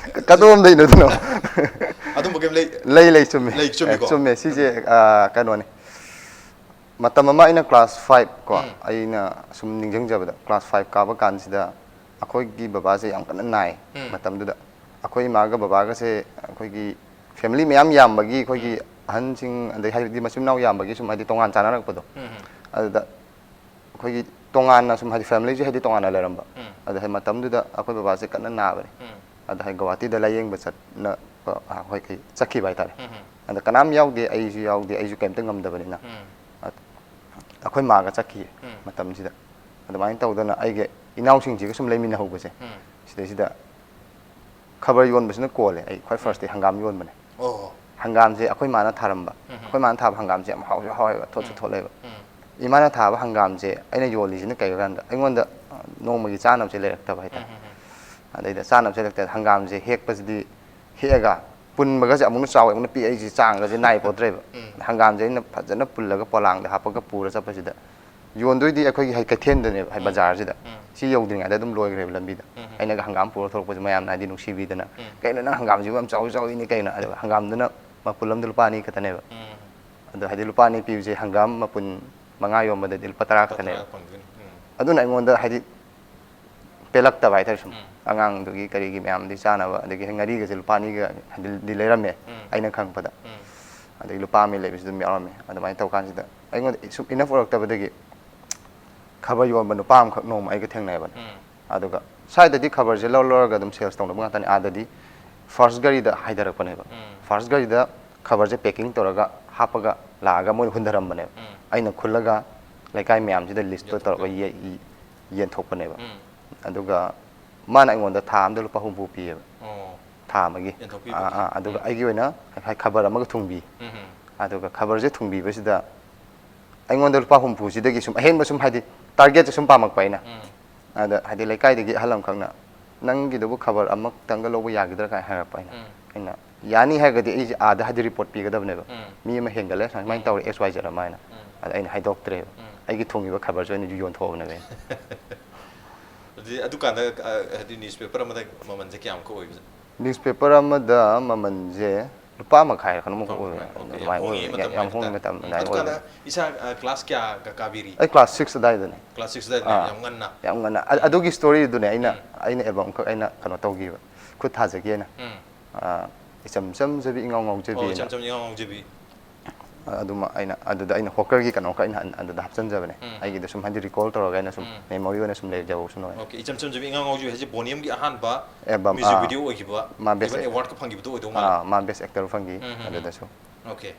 ꯀꯗꯣꯝꯗꯩꯅꯣ ꯑꯗꯨꯅꯣ? ꯑꯗꯨꯝꯕ ꯀꯩꯝ ꯂꯩ? ꯂꯩ, ꯂꯩ, ꯆꯨꯝꯃꯤ꯫ ꯂꯩ, ꯆꯨꯝꯃꯤꯀꯣ? ꯑꯦ, ꯆꯨꯝꯃꯦ꯫ ꯁꯤꯁꯦ, ꯑ, ꯀꯩꯅꯣꯅꯤ꯫ ꯃꯇꯝ ꯑꯃ ꯑꯩꯅ class five ꯀꯣ, ꯎꯝ꯫ ꯑꯩꯅ ꯁꯨꯝ ꯅꯤꯡꯁꯤꯡꯖꯕꯗ, class five ꯀꯥꯕ ꯀꯥꯟꯁꯤꯗ ꯑꯩꯈꯣꯏꯒꯤ ꯕꯕꯥꯁꯦ ꯌꯥꯝ ꯀꯟꯅ ꯅꯥꯏ꯫ ꯎꯝ꯫ ꯃꯇꯝꯗꯨꯗ ꯑꯩꯈꯣꯏ ꯏꯃꯥꯒ ꯕꯕꯥꯒꯁꯦ ꯑꯩꯈꯣꯏꯒꯤ family ꯃꯌꯥꯝ ꯌꯥꯝꯕꯒꯤ, ꯑꯩꯈꯣꯏꯒꯤ ꯑꯍꯟꯁꯤꯡ, ꯑꯗꯩ ꯍꯥꯏꯗꯤ ꯃꯆꯤꯟ ꯃꯅꯥꯎ ꯌꯥꯝꯕꯒꯤ ꯁꯨꯝ ꯍꯥꯏꯗꯤ ꯇꯣꯉꯥꯟ ꯆꯥꯅꯔꯛꯄꯗꯣ꯫ ꯎꯝ, ꯎꯝ꯫ ꯑꯗꯨꯗ ꯑꯩꯈꯣꯏꯒꯤ ꯇꯣꯉꯥꯟꯅ ꯁꯨꯝ ꯍꯥꯏꯗꯤ familyꯁꯦ ꯍꯥꯏꯗꯤ ꯇꯣꯉꯥꯟꯅ ꯂꯩꯔꯝꯕ꯫ ꯎꯝ꯫ ꯑꯗ ꯍꯥꯏꯗꯤ ꯃꯇꯝꯗꯨꯗ ꯑꯩꯈꯣꯏ ꯕꯕꯥꯁꯦ ꯀꯟꯅ ꯅꯥꯕꯅꯤ꯫ ꯎꯝ꯫ ꯑꯗ ꯍꯥꯏꯗꯤ ꯒꯧꯍꯥꯇꯤꯗ ꯂꯥꯏꯌꯦꯡꯕ ꯆꯠꯅ ꯑꯩꯈꯣꯏ ꯆꯠꯈꯤꯕ ꯍꯥꯏꯇꯥꯔꯦ꯫ ꯎꯝ, ꯎꯝ꯫ ꯑꯗ ꯀꯅꯥꯝ ꯌꯥꯎꯗꯦ, ꯑꯩꯁꯨ ꯌꯥꯎꯗꯦ, ꯑꯩꯁꯨ ꯀꯩꯝꯇ ꯉꯝꯗꯕꯅꯤꯅ꯫ ꯎꯝ꯫ ꯑ-, ꯑꯩꯈꯣꯏ ꯃꯥꯒ ꯆꯠꯈꯤꯌꯦ ꯎꯝ꯫ ꯃꯇꯝꯁꯤꯗ꯫ ꯑꯗꯨꯃꯥꯏꯅ ꯇꯧꯗꯅ ꯑꯩꯒꯤ ꯏꯅꯥꯎꯁꯤꯡꯁꯤꯒ ꯁꯨꯝ ꯂꯩꯃꯤꯟꯅꯍꯧꯕꯁꯦ, ꯎꯝ꯫ ꯁꯤꯗꯩꯁꯤꯗ ꯈꯕꯔ ꯌꯣꯟꯕꯁꯤꯅ ꯀꯣꯜꯂꯦ꯫ ꯑꯩ ꯈ꯭ꯋꯥꯏ firstꯇꯤ ꯍꯪꯒꯥꯝ ꯌꯣꯟꯕꯅꯦ꯫ ꯑꯣ꯫ ꯍꯪꯒꯥꯝꯁꯦ ꯑꯩꯈꯣꯏ ꯃꯥꯅ ꯊꯥꯔꯝꯕ꯫ ꯎꯝ꯫ ꯑꯩꯈꯣꯏ ꯃꯥꯅ ꯊꯥꯕ ꯍꯪꯒꯥꯝꯁꯦ ꯌꯥꯝ ꯍꯥꯎꯁꯨ ꯍꯥꯎꯋꯦꯕ, ꯊꯣꯠꯁꯨ ꯎꯝ꯫ ꯊꯣꯠꯂꯦꯕ꯫ ꯎꯝ꯫ ꯏꯃꯥꯅ ꯊꯥꯕ ꯍꯪꯒꯥꯝꯁꯦ ꯑꯩꯅ ꯌꯣꯜꯂꯤꯁꯤꯅ ꯀꯩꯒꯤꯅꯣ ꯍꯥꯏ ꯀꯥꯟꯗ ꯑꯩꯉꯣꯟꯗ, ꯑ, ꯅꯣꯡꯃꯒꯤ ꯆꯥꯅꯕꯁꯦ ꯂꯩꯔꯛꯇꯕ ꯍꯥꯏꯇꯥꯔꯦ꯫ ꯎꯝ, ꯎꯝ, ꯎꯝ꯫ ꯑꯗꯩꯗ ꯆꯥꯅꯕꯁꯦ ꯂꯩꯔꯛꯇꯕ, ꯍꯪꯒꯥꯝꯁꯦ ꯍꯦꯛꯄꯁꯤꯗꯤ ꯍꯦꯛꯑꯒ ꯄꯨꯟꯕꯒꯁꯦ ꯑꯃꯨꯛꯅ ꯆꯥꯎꯋꯦ, ꯑꯃꯨꯛꯅ ꯄꯤꯛꯑꯦ, ꯑꯩꯁꯦ ꯆꯥꯡꯒꯁꯦ ꯅꯥꯏ ꯄꯣꯠꯇ꯭ꯔꯦꯕ꯫ ꯎꯝ꯫ ꯍꯪꯒꯥꯝꯁꯦ ꯑꯩꯅ ꯐꯖꯅ ꯄꯨꯜꯂꯒ ꯄꯣꯂꯥꯡꯗ ꯍꯥꯞꯄꯒ ꯄꯨꯔ ꯆꯠꯄꯁꯤꯗ ꯌꯣꯟꯗꯣꯏꯗꯤ ꯑꯩꯈꯣꯏꯒꯤ ꯍꯥꯏ ꯀꯩꯊꯦꯜꯗꯅꯦꯕ, ꯍꯥꯏ ꯎꯝ꯫ ꯕꯖꯥꯔꯁꯤꯗ꯫ ꯎꯝ꯫ ꯁꯤ ꯌꯧꯗ꯭ꯔꯤꯉꯩꯗ ꯑꯗꯨꯝ ꯂꯣꯏꯈ꯭ꯔꯦꯕ ꯂꯝꯕꯤꯗ꯫ ꯎꯝ꯫ ꯑꯩꯅꯒ ꯍꯪꯒꯥꯝ ꯄꯨꯔ ꯊꯣꯛꯂꯛꯄꯁꯦ ꯃꯌꯥꯝꯅ ꯍꯥꯏꯗꯤ ꯅꯨꯡꯁꯤꯕꯤꯗꯅ, ꯎꯝ꯫ "ꯀꯩꯅꯣ ꯅꯪ ꯍꯪꯒꯥꯝꯁꯤꯕꯨ ꯌꯥꯝ ꯆꯥꯎ ꯆꯥꯎꯏꯅꯦ ꯀꯩꯅꯣ?" ꯑꯗꯨꯒ ꯍꯪꯒꯥꯝꯗꯨꯅ ꯃꯄꯨꯜ ꯑꯃꯗ ꯂꯨꯄꯥ ꯑꯅꯤ ꯈꯛꯇꯅꯦꯕ꯫ ꯎꯝ꯫ ꯑꯗꯣ ꯍꯥꯏꯗꯤ ꯂꯨꯄꯥ ꯑꯅꯤ ꯄꯤꯕꯁꯦ ꯍꯪꯒꯥꯝ ꯃꯄꯨꯟ ꯃꯉꯥ ꯌꯣꯟꯕꯗꯗꯤ ꯂꯨꯄꯥ ꯇꯔꯥ ꯈꯛꯇꯅꯦꯕ꯫ ꯐꯪꯗꯣꯏꯅꯤ꯫ ꯎꯝ꯫ ꯑꯗꯨꯅ ꯑꯩꯉꯣꯟꯗ ꯍꯥꯏꯗꯤ ꯄꯦꯜꯂꯛꯇꯕ ꯍꯥꯏꯇꯥꯔꯦ ꯁꯨꯝ꯫ ꯎꯝ꯫ ꯑꯉꯥꯡꯗꯨꯒꯤ ꯀꯔꯤꯒꯤ ꯃꯌꯥꯝꯗꯤ ꯆꯥꯅꯕ, ꯑꯗꯒꯤ ꯉꯥꯔꯤꯒꯁꯦ ꯂꯨꯄꯥ ꯑꯅꯤꯒ ꯍꯥꯏꯗꯤ ꯂꯩꯔꯝꯃꯦ ꯎꯝ꯫ ꯑꯩꯅ ꯈꯪꯕꯗ꯫ ꯎꯝ꯫ ꯑꯗꯒꯤ ꯂꯨꯄꯥ ꯑꯃ ꯂꯩꯕꯁꯨ ꯑꯗꯨꯝ ꯌꯥꯎꯔꯝꯃꯦ꯫ ꯑꯗꯨꯃꯥꯏꯅ ꯇꯧꯀꯥꯟꯁꯤꯗ ꯑꯩꯉꯣꯟꯗ ꯁꯨꯝ enough ꯑꯣꯏꯔꯛꯇꯕꯗꯒꯤ ꯈꯕꯔ ꯌꯣꯟꯕ ꯅꯨꯄꯥ ꯑꯃꯈꯛ ꯅꯣꯡꯃ ꯑꯩꯒ ꯊꯦꯡꯅꯩꯌꯦꯕ꯫ ꯎꯝ꯫ ꯑꯗꯨꯒ ꯁ꯭ꯋꯥꯏꯗꯗꯤ ꯈꯕꯔꯁꯦ ꯂꯧꯔ ꯂꯧꯔꯒ ꯑꯗꯨꯝ sales ꯇꯧꯅꯕ ꯉꯥꯛꯇꯅꯤ꯫ ꯑꯥꯗꯗꯤ first ꯒꯥꯔꯤꯗ ꯍꯥꯏꯊꯔꯛꯄꯅꯦꯕ꯫ ꯎꯝ꯫ First ꯒꯥꯔꯤꯗ ꯈꯕꯔꯁꯦ packing ꯇꯧꯔꯒ ꯍꯥꯞꯄꯒ ꯂꯥꯛꯑꯒ ꯃꯣꯏ ꯍꯨꯟꯊꯔꯝꯕꯅꯦꯕ꯫ ꯎꯝ꯫ ꯑꯩꯅ ꯈꯨꯜꯂꯒ ꯂꯩꯀꯥꯏ ꯃꯌꯥꯝꯁꯤꯗ list ꯇꯣ ꯌꯦꯟꯊꯣꯛꯇꯣꯏꯕ꯫ ꯇꯧꯔꯒ ꯌꯦ-, ꯌꯦꯟꯊꯣꯛꯄꯅꯦꯕ꯫ ꯎꯝ꯫ ꯑꯗꯨꯒ ꯃꯥꯅ ꯑꯩꯉꯣꯟꯗ ꯊꯥ ꯑꯃꯗ ꯂꯨꯄꯥ ꯍꯨꯝꯐꯨ ꯄꯤꯌꯦꯕ꯫ ꯑꯣ꯫ ꯊꯥ ꯑꯃꯒꯤ꯫ ꯌꯦꯟꯊꯣꯛꯄꯤꯕ꯫ ꯑꯥ, ꯑꯥ, ꯑꯗꯨꯒ ꯎꯝ꯫ ꯑꯩꯒꯤ ꯑꯣꯏꯅ ꯈꯕꯔ ꯑꯃꯒ ꯊꯨꯡꯕꯤ꯫ ꯎꯝ, ꯎꯝ꯫ ꯑꯗꯨꯒ ꯈꯕꯔꯁꯦ ꯊꯨꯡꯕꯤꯕꯁꯤꯗ ꯑꯩꯉꯣꯟꯗ ꯂꯨꯄꯥ ꯍꯨꯝꯐꯨꯁꯤꯗꯒꯤ ꯁꯨꯝ ꯑꯍꯦꯟꯕ ꯁꯨꯝ ꯍꯥꯏꯗꯤ target ꯁꯦ ꯁꯨꯝ ꯄꯥꯝꯃꯛꯄ ꯑꯩꯅ꯫ ꯎꯝ꯫ ꯑꯗ ꯍꯥꯏꯗꯤ ꯂꯩꯀꯥꯏꯗꯒꯤ ꯑꯍꯜ ꯑꯃꯈꯛꯅ, "ꯅꯪꯒꯤꯗꯨꯕꯨ ꯈꯕꯔ ꯑꯃꯈꯛꯇꯪꯒ ꯂꯧꯕ ꯌꯥꯒꯗ꯭ꯔꯥ?" ꯀꯥꯏꯅ ꯍꯪꯉꯛꯄ꯫ ꯑꯩꯅ, ꯎꯝ. "ꯑꯩꯅ ꯌꯥꯅꯤ ꯍꯥꯏꯔꯒꯗꯤ ꯑꯩꯁꯦ ꯑꯥꯗ ꯍꯥꯏꯗꯤ ꯔꯤꯄꯣꯔꯠ ꯄꯤꯒꯗꯕꯅꯦꯕ, ꯎꯝ. ꯃꯤ ꯑꯃ ꯍꯦꯟꯒꯠꯂꯦ, ꯁꯨꯃꯥꯏꯅ ꯎꯝ. ꯇꯧꯔꯦ ꯑꯦꯛꯁ ꯋꯥꯏ ꯖꯦꯠ ꯑꯃ" ꯍꯥꯏꯅ꯫ ꯎꯝ. ꯑꯗ ꯑꯩꯅ ꯍꯥꯏꯗꯣꯛꯇ꯭ꯔꯦꯕ, ꯎꯝ. ꯑꯩꯒꯤ ꯊꯣꯡꯉꯤꯕ ꯈꯕꯔꯁꯦ ꯑꯣꯏꯅ ꯌꯣꯟꯊꯣꯛꯑꯕꯅꯦꯕ ꯑꯩꯅ꯫ ꯑꯗꯨꯗꯤ ꯑꯗꯨꯀꯥꯟꯗ ꯑ, ꯍꯥꯏꯗꯤ ꯅ꯭ꯌꯨꯁꯄꯦꯄꯔ ꯑꯃꯗ ꯃꯃꯜꯁꯦ ꯀꯌꯥꯃꯨꯛꯀ ꯑꯣꯏꯕꯁꯦ? ꯅ꯭ꯌꯨꯁꯄꯦꯄꯔ ꯑꯃꯗ ꯃꯃꯜꯁꯦ ꯂꯨꯄꯥ ꯃꯈꯥꯏ ꯈꯔ ꯑꯃꯨꯛ ꯂꯨꯄꯥ ꯑꯣꯏꯕ, ꯃꯈꯥꯏ, okay, ꯌꯥꯝ ꯑꯗꯨꯃꯥꯏꯅ ꯍꯣꯡꯉꯤ ꯑꯣꯏꯕ, ꯃꯇꯝ ꯌꯥꯝ ꯍꯣꯡꯕ ꯑꯣꯏꯕꯗ꯫ ꯃꯇꯝ ꯎꯝ, ꯑꯗꯨꯃꯥꯏꯅ ꯑꯗꯨꯀꯥꯟꯗ ꯑꯣꯏꯕ꯫ ꯏꯁꯥ ꯑ, ꯀ꯭ꯂꯥꯁ ꯀꯌꯥꯒ ꯀꯥꯕꯤꯔꯤ? ꯑꯩ ꯀ꯭ꯂꯥꯁ ꯁꯤꯛꯁ ꯑꯗꯥꯏꯗꯅꯦ꯫ ꯀ꯭ꯂꯥꯁ ꯁꯤꯛꯁ ꯑꯗꯥꯏꯗ ꯑꯥ. ꯌꯥꯝ ꯉꯟꯅ? ꯌꯥꯝ ꯉꯟꯅ꯫ ꯑ-, ꯎꯝ. ꯑꯗꯨꯒꯤ ꯁ꯭ꯇꯣꯔꯤꯗꯨꯅꯦ ꯑꯩꯅ, ꯎꯝ. ꯑꯩꯅ ꯑꯦꯜꯕꯝ ꯈꯛ ꯑꯩꯅ ꯀꯩꯅꯣ ꯇꯧꯈꯤꯕ, ꯈꯨꯠ ꯊꯥꯖꯒꯦꯅ꯫ ꯎꯝ. ꯑ, "ꯏꯆꯝ ꯆꯝꯖꯕꯤ ꯏꯉꯥꯎ ꯉꯥꯎꯖꯕꯤ" ꯑꯣ, ꯍꯥꯏꯅ꯫ ꯏꯆꯝ ꯆꯝ ꯏꯉꯥꯎ ꯉꯥꯎꯖꯕꯤ꯫ ꯑꯗꯨꯃ ꯑꯩꯅ ꯑꯗꯨꯗ ꯑꯩꯅ ꯍꯣꯀꯔꯒꯤ ꯀꯩꯅꯣ ꯈꯛ ꯑꯩꯅ ꯑꯗꯨꯗ ꯍꯥꯞꯆꯤꯟꯖꯕꯅꯦ꯫ ꯎꯝ. ꯑꯩꯒꯤꯗ ꯁꯨꯝ ꯍꯥꯏꯗꯤ ꯔꯤꯀꯣꯜ ꯇꯧꯔꯒ ꯑꯩꯅ ꯁꯨꯝ ꯎꯝ. ꯃꯦꯃꯣꯔꯤ ꯑꯣꯏꯅ ꯁꯨꯝ ꯂꯩꯖꯍꯧꯁꯅꯨ ꯍꯥꯏꯅ꯫ Okay, ꯏꯆꯝ ꯆꯝꯖꯕꯤ ꯏꯉꯥꯎ ꯉꯥꯎꯖꯕꯤ ꯍꯥꯏꯁꯦ ꯕꯣꯅꯤꯌꯝꯒꯤ ꯑꯍꯥꯟꯕ ꯑꯦꯜꯕꯝ, ꯃ꯭ꯌꯨꯖꯤꯛ ꯑꯥ. ꯚꯤꯗꯤꯑꯣ ꯑꯣꯏꯈꯤꯕ, ꯃꯥ ꯕꯦꯁ even ꯑꯦꯛ-, ꯑꯦꯋꯥꯔꯗꯀ ꯐꯪꯈꯤꯕꯗꯣ ꯑꯣꯏꯗꯧ ꯃꯥꯜꯂꯦ꯫ ꯑꯥ, ꯃꯥ ꯕꯦꯁ ꯑꯦꯛꯇꯔ ꯐꯪꯈꯤ ꯎꯝ, ꯎꯝ, ꯎꯝ. ꯑꯗꯨꯗꯁꯨ꯫ Okay.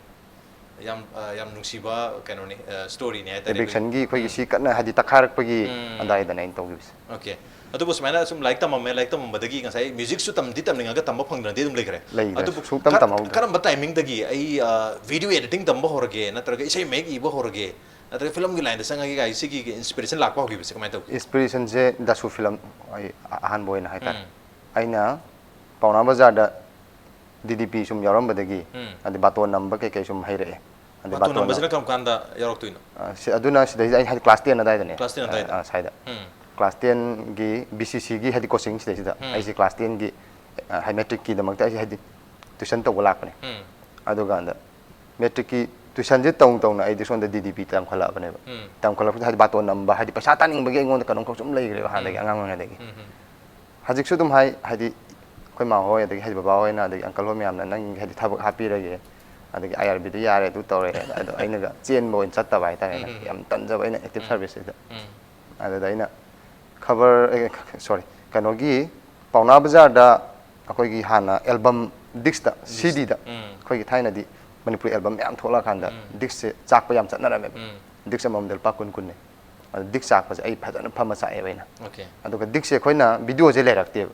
ꯌꯥꯝ, ꯑ, ꯌꯥꯝ ꯅꯨꯡꯁꯤꯕ ꯀꯩꯅꯣꯅꯤ, ꯑ, ꯁ꯭ꯇꯣꯔꯤꯅꯤ ꯍꯥꯏꯇꯥꯔꯦ꯫ ꯑꯦꯚꯤꯛꯁꯟꯒꯤ ꯑꯩꯈꯣꯏꯒꯤ ꯎꯝ. ꯁꯤ ꯀꯟꯅ ꯍꯥꯏꯗꯤ ꯇꯛꯈꯥꯏꯔꯛꯄꯒꯤ ꯎꯝ. ꯑꯗꯥꯏꯗꯅꯦ ꯑꯩꯅ ꯇꯧꯈꯤꯕꯁꯦ꯫ Okay. ꯑꯗꯨꯕꯨ ꯁꯨꯃꯥꯏꯅ ꯁꯨꯝ ꯂꯥꯏꯔꯤꯛ ꯇꯝꯃꯝꯃꯦ, ꯂꯥꯏꯔꯤꯛ ꯇꯝꯃꯝꯕꯗꯒꯤ ꯉꯁꯥꯏ ꯃ꯭ꯌꯨꯖꯤꯛꯁꯨ ꯇꯝꯗꯤ ꯇꯝꯅꯤꯡꯉꯒ ꯇꯝꯕ ꯐꯪꯗꯅꯗꯤ ꯑꯗꯨꯝ ꯂꯩꯈ꯭ꯔꯦ꯫ ꯂꯩꯈ꯭ꯔꯦ, ꯑꯗꯨꯕꯨ ꯁꯨꯡꯇꯝ ꯀ-, ꯇꯝꯍꯧꯗ꯭ꯔꯦ꯫ ꯀꯔꯝꯕ ꯇꯥꯏꯃꯤꯡꯗꯒꯤ ꯑꯩ, ꯑ, ꯚꯤꯗꯤꯑꯣ ꯑꯦꯗꯤꯇꯤꯡ ꯇꯝꯕ ꯍꯧꯔꯒꯦ, ꯅꯠꯇ꯭ꯔꯒ ꯏꯁꯩ ꯃꯌꯦꯛ ꯏꯕ ꯍꯧꯔꯒꯦ, ꯅꯠꯇ꯭ꯔꯒ ꯐꯤꯂꯝꯒꯤ ꯂꯥꯏꯟꯗ ꯆꯪꯉꯒꯦ ꯀꯥꯏ ꯁꯤꯒꯤ ꯏꯟꯁꯄꯤꯔꯦꯁꯟ ꯂꯥꯛꯄ ꯍꯧꯈꯤꯕꯁꯦ ꯀꯃꯥꯏꯅ ꯇꯧꯒꯦ? ꯏꯟꯁꯄꯤꯔꯦꯁꯟꯁꯦ ꯗꯥꯁꯨ ꯐꯤꯂꯝ, ꯑꯩ ꯑ-, ꯑꯍꯥꯟꯕ ꯑꯣꯏꯅ ꯍꯥꯏꯇꯥꯔꯦ꯫ ꯎꯝ. ꯑꯩꯅ ꯄꯥꯎꯅꯥ ꯕꯖꯥꯔꯗ ꯗꯤ ꯗꯤ ꯄꯤ ꯁꯨꯝ ꯌꯥꯎꯔꯝꯕꯗꯒꯤ, ꯎꯝ. ꯑꯗꯩ ꯕꯥꯇꯣꯟ ꯅꯝꯕ ꯀꯩꯀꯩ ꯁꯨꯝ ꯍꯩꯔꯛꯑꯦ꯫ ꯑꯗꯩ ꯕꯥꯇꯣꯟ ꯕꯥꯇꯣꯟ ꯅꯝꯕꯁꯤꯅ ꯅꯝ-, ꯀꯔꯝ ꯀꯥꯟꯗ ꯌꯥꯎꯔꯛꯇꯣꯏꯅꯣ? ꯑ, ꯁꯤ, ꯑꯗꯨꯅ ꯁꯤꯗꯩꯁꯤꯗ ꯑꯩ ꯍꯥꯏꯗꯤ ꯀ꯭ꯂꯥꯁ ꯇꯦꯟ ꯑꯗꯥꯏꯗꯅꯦ꯫ ꯀ꯭ꯂꯥꯁ ꯇꯦꯟ ꯑꯗꯥꯏꯗ? ꯑ, ꯑ, ꯁ꯭ꯋꯥꯏꯗ꯫ ꯎꯝ. ꯀ꯭ꯂꯥꯁ ꯇꯦꯟꯒꯤ ꯕꯤ ꯁꯤ ꯁꯤꯒꯤ ꯍꯥꯏꯗꯤ ꯀꯣꯆꯤꯡ ꯁꯤꯗꯩꯁꯤꯗ ꯎꯝ. ꯑꯩꯁꯦ ꯀ꯭ꯂꯥꯁ ꯇꯦꯟꯒꯤ, ꯑ, ꯍꯥꯏ ꯃꯦꯇ꯭ꯔꯤꯛꯀꯤꯗꯃꯛꯇ ꯑꯩꯁꯦ ꯍꯥꯏꯗꯤ ꯇ꯭ꯌꯨꯁꯟ ꯇꯧꯕ ꯂꯥꯛꯄꯅꯦ꯫ ꯎꯝ. ꯑꯗꯨꯀꯥꯟꯗ ꯃꯦꯇ꯭ꯔꯤꯛꯀꯤ ꯇ꯭ꯌꯨꯁꯟꯁꯦ ꯇꯧ ꯇꯧꯅ ꯑꯩꯗꯤ ꯁꯣꯝꯗ ꯗꯤ ꯗꯤ ꯄꯤ ꯇꯝꯈꯠꯂꯛꯑꯕꯅꯦꯕ꯫ ꯎꯝ. ꯇꯝꯈꯠꯂꯛꯄꯗ ꯍꯥꯏꯗꯤ ꯕꯥꯇꯣꯟ ꯅꯝꯕ, ꯍꯥꯏꯗꯤ ꯄꯩꯁꯥ ꯇꯥꯅꯤꯡꯕꯒꯤ ꯑꯩꯉꯣꯟꯗ ꯀꯩꯅꯣꯝꯈꯛ ꯁꯨꯝ ꯂꯩꯈ꯭ꯔꯦꯕ ꯍꯥꯟꯅꯗꯒꯤ, ꯎꯝ. ꯑꯉꯥꯡ ꯑꯣꯏꯔꯤꯉꯩꯗꯒꯤ꯫ ꯎꯝ, ꯎꯝ. ꯍꯧꯖꯤꯛꯁꯨ ꯑꯗꯨꯝ ꯍꯥꯏ, ꯍꯥꯏꯗꯤ ꯑꯩꯈꯣꯏ ꯃꯥ ꯍꯣꯏ ꯑꯗꯒꯤ ꯍꯥꯏꯗꯤ ꯕꯕꯥ ꯍꯣꯏꯅ ꯑꯗꯒꯤ ꯑꯪꯀꯜ ꯍꯣꯏ ꯃꯌꯥꯝꯅ, "ꯅꯪꯒꯤ ꯍꯥꯏꯗꯤ ꯊꯕꯛ ꯍꯥꯞꯄꯤꯔꯒꯦ, ꯑꯗꯒꯤ ꯑꯥꯏ ꯑꯥꯔ ꯕꯤꯗ ꯌꯥꯔꯦ, ꯑꯗꯨ ꯇꯧꯔꯦ", ꯑꯗꯣ ꯑꯩꯅꯒ ꯆꯦꯟꯕ ꯑꯣꯏꯅ ꯆꯠꯇꯕ ꯍꯥꯏꯇꯥꯔꯦꯅꯦ꯫ ꯎꯝ, ꯎꯝ. ꯌꯥꯝ ꯇꯟꯖꯕ ꯑꯩꯅ ꯑꯦꯛꯇꯤꯚ ꯎꯝ. ꯁꯥꯔꯚꯤꯁꯁꯤꯗ꯫ ꯎꯝ. ꯑꯗꯨꯗ ꯑꯩꯅ ꯈꯕꯔ, ꯑꯦ, ꯁꯣꯔꯤ, ꯀꯩꯅꯣꯒꯤ ꯄꯥꯎꯅꯥ ꯕꯖꯥꯔꯗ ꯑꯩꯈꯣꯏꯒꯤ ꯍꯥꯟꯅ ꯑꯦꯜꯕꯝ ꯗꯤꯁꯇ, ꯁꯤ ꯗꯤꯗ, ꯎꯝ. ꯑꯩꯈꯣꯏꯒꯤ ꯊꯥꯏꯅꯗꯤ ꯃꯅꯤꯄꯨꯔꯤ ꯑꯦꯜꯕꯝ ꯃꯌꯥꯝ ꯊꯣꯛꯂꯛꯑꯀꯥꯟꯗ ꯎꯝ. ꯗꯤꯁꯁꯦ ꯆꯥꯛꯄ ꯌꯥꯝ ꯆꯠꯅꯔꯝꯃꯦꯕ꯫ ꯎꯝ. ꯗꯤꯁ ꯑꯃꯃꯝꯗ ꯂꯨꯄꯥ ꯀꯨꯟ ꯀꯨꯟꯅꯦ꯫ ꯑꯗꯣ ꯗꯤꯁ ꯆꯥꯛꯄꯁꯦ ꯑꯩ ꯐꯖꯅ ꯐꯝꯃ ꯆꯥꯛꯑꯦꯕ ꯑꯩꯅ꯫ Okay. ꯑꯗꯨꯒ ꯗꯤꯁꯁꯦ ꯑꯩꯈꯣꯏꯅ ꯚꯤꯗꯤꯑꯣꯁꯦ ꯂꯩꯔꯛꯇꯦꯕ꯫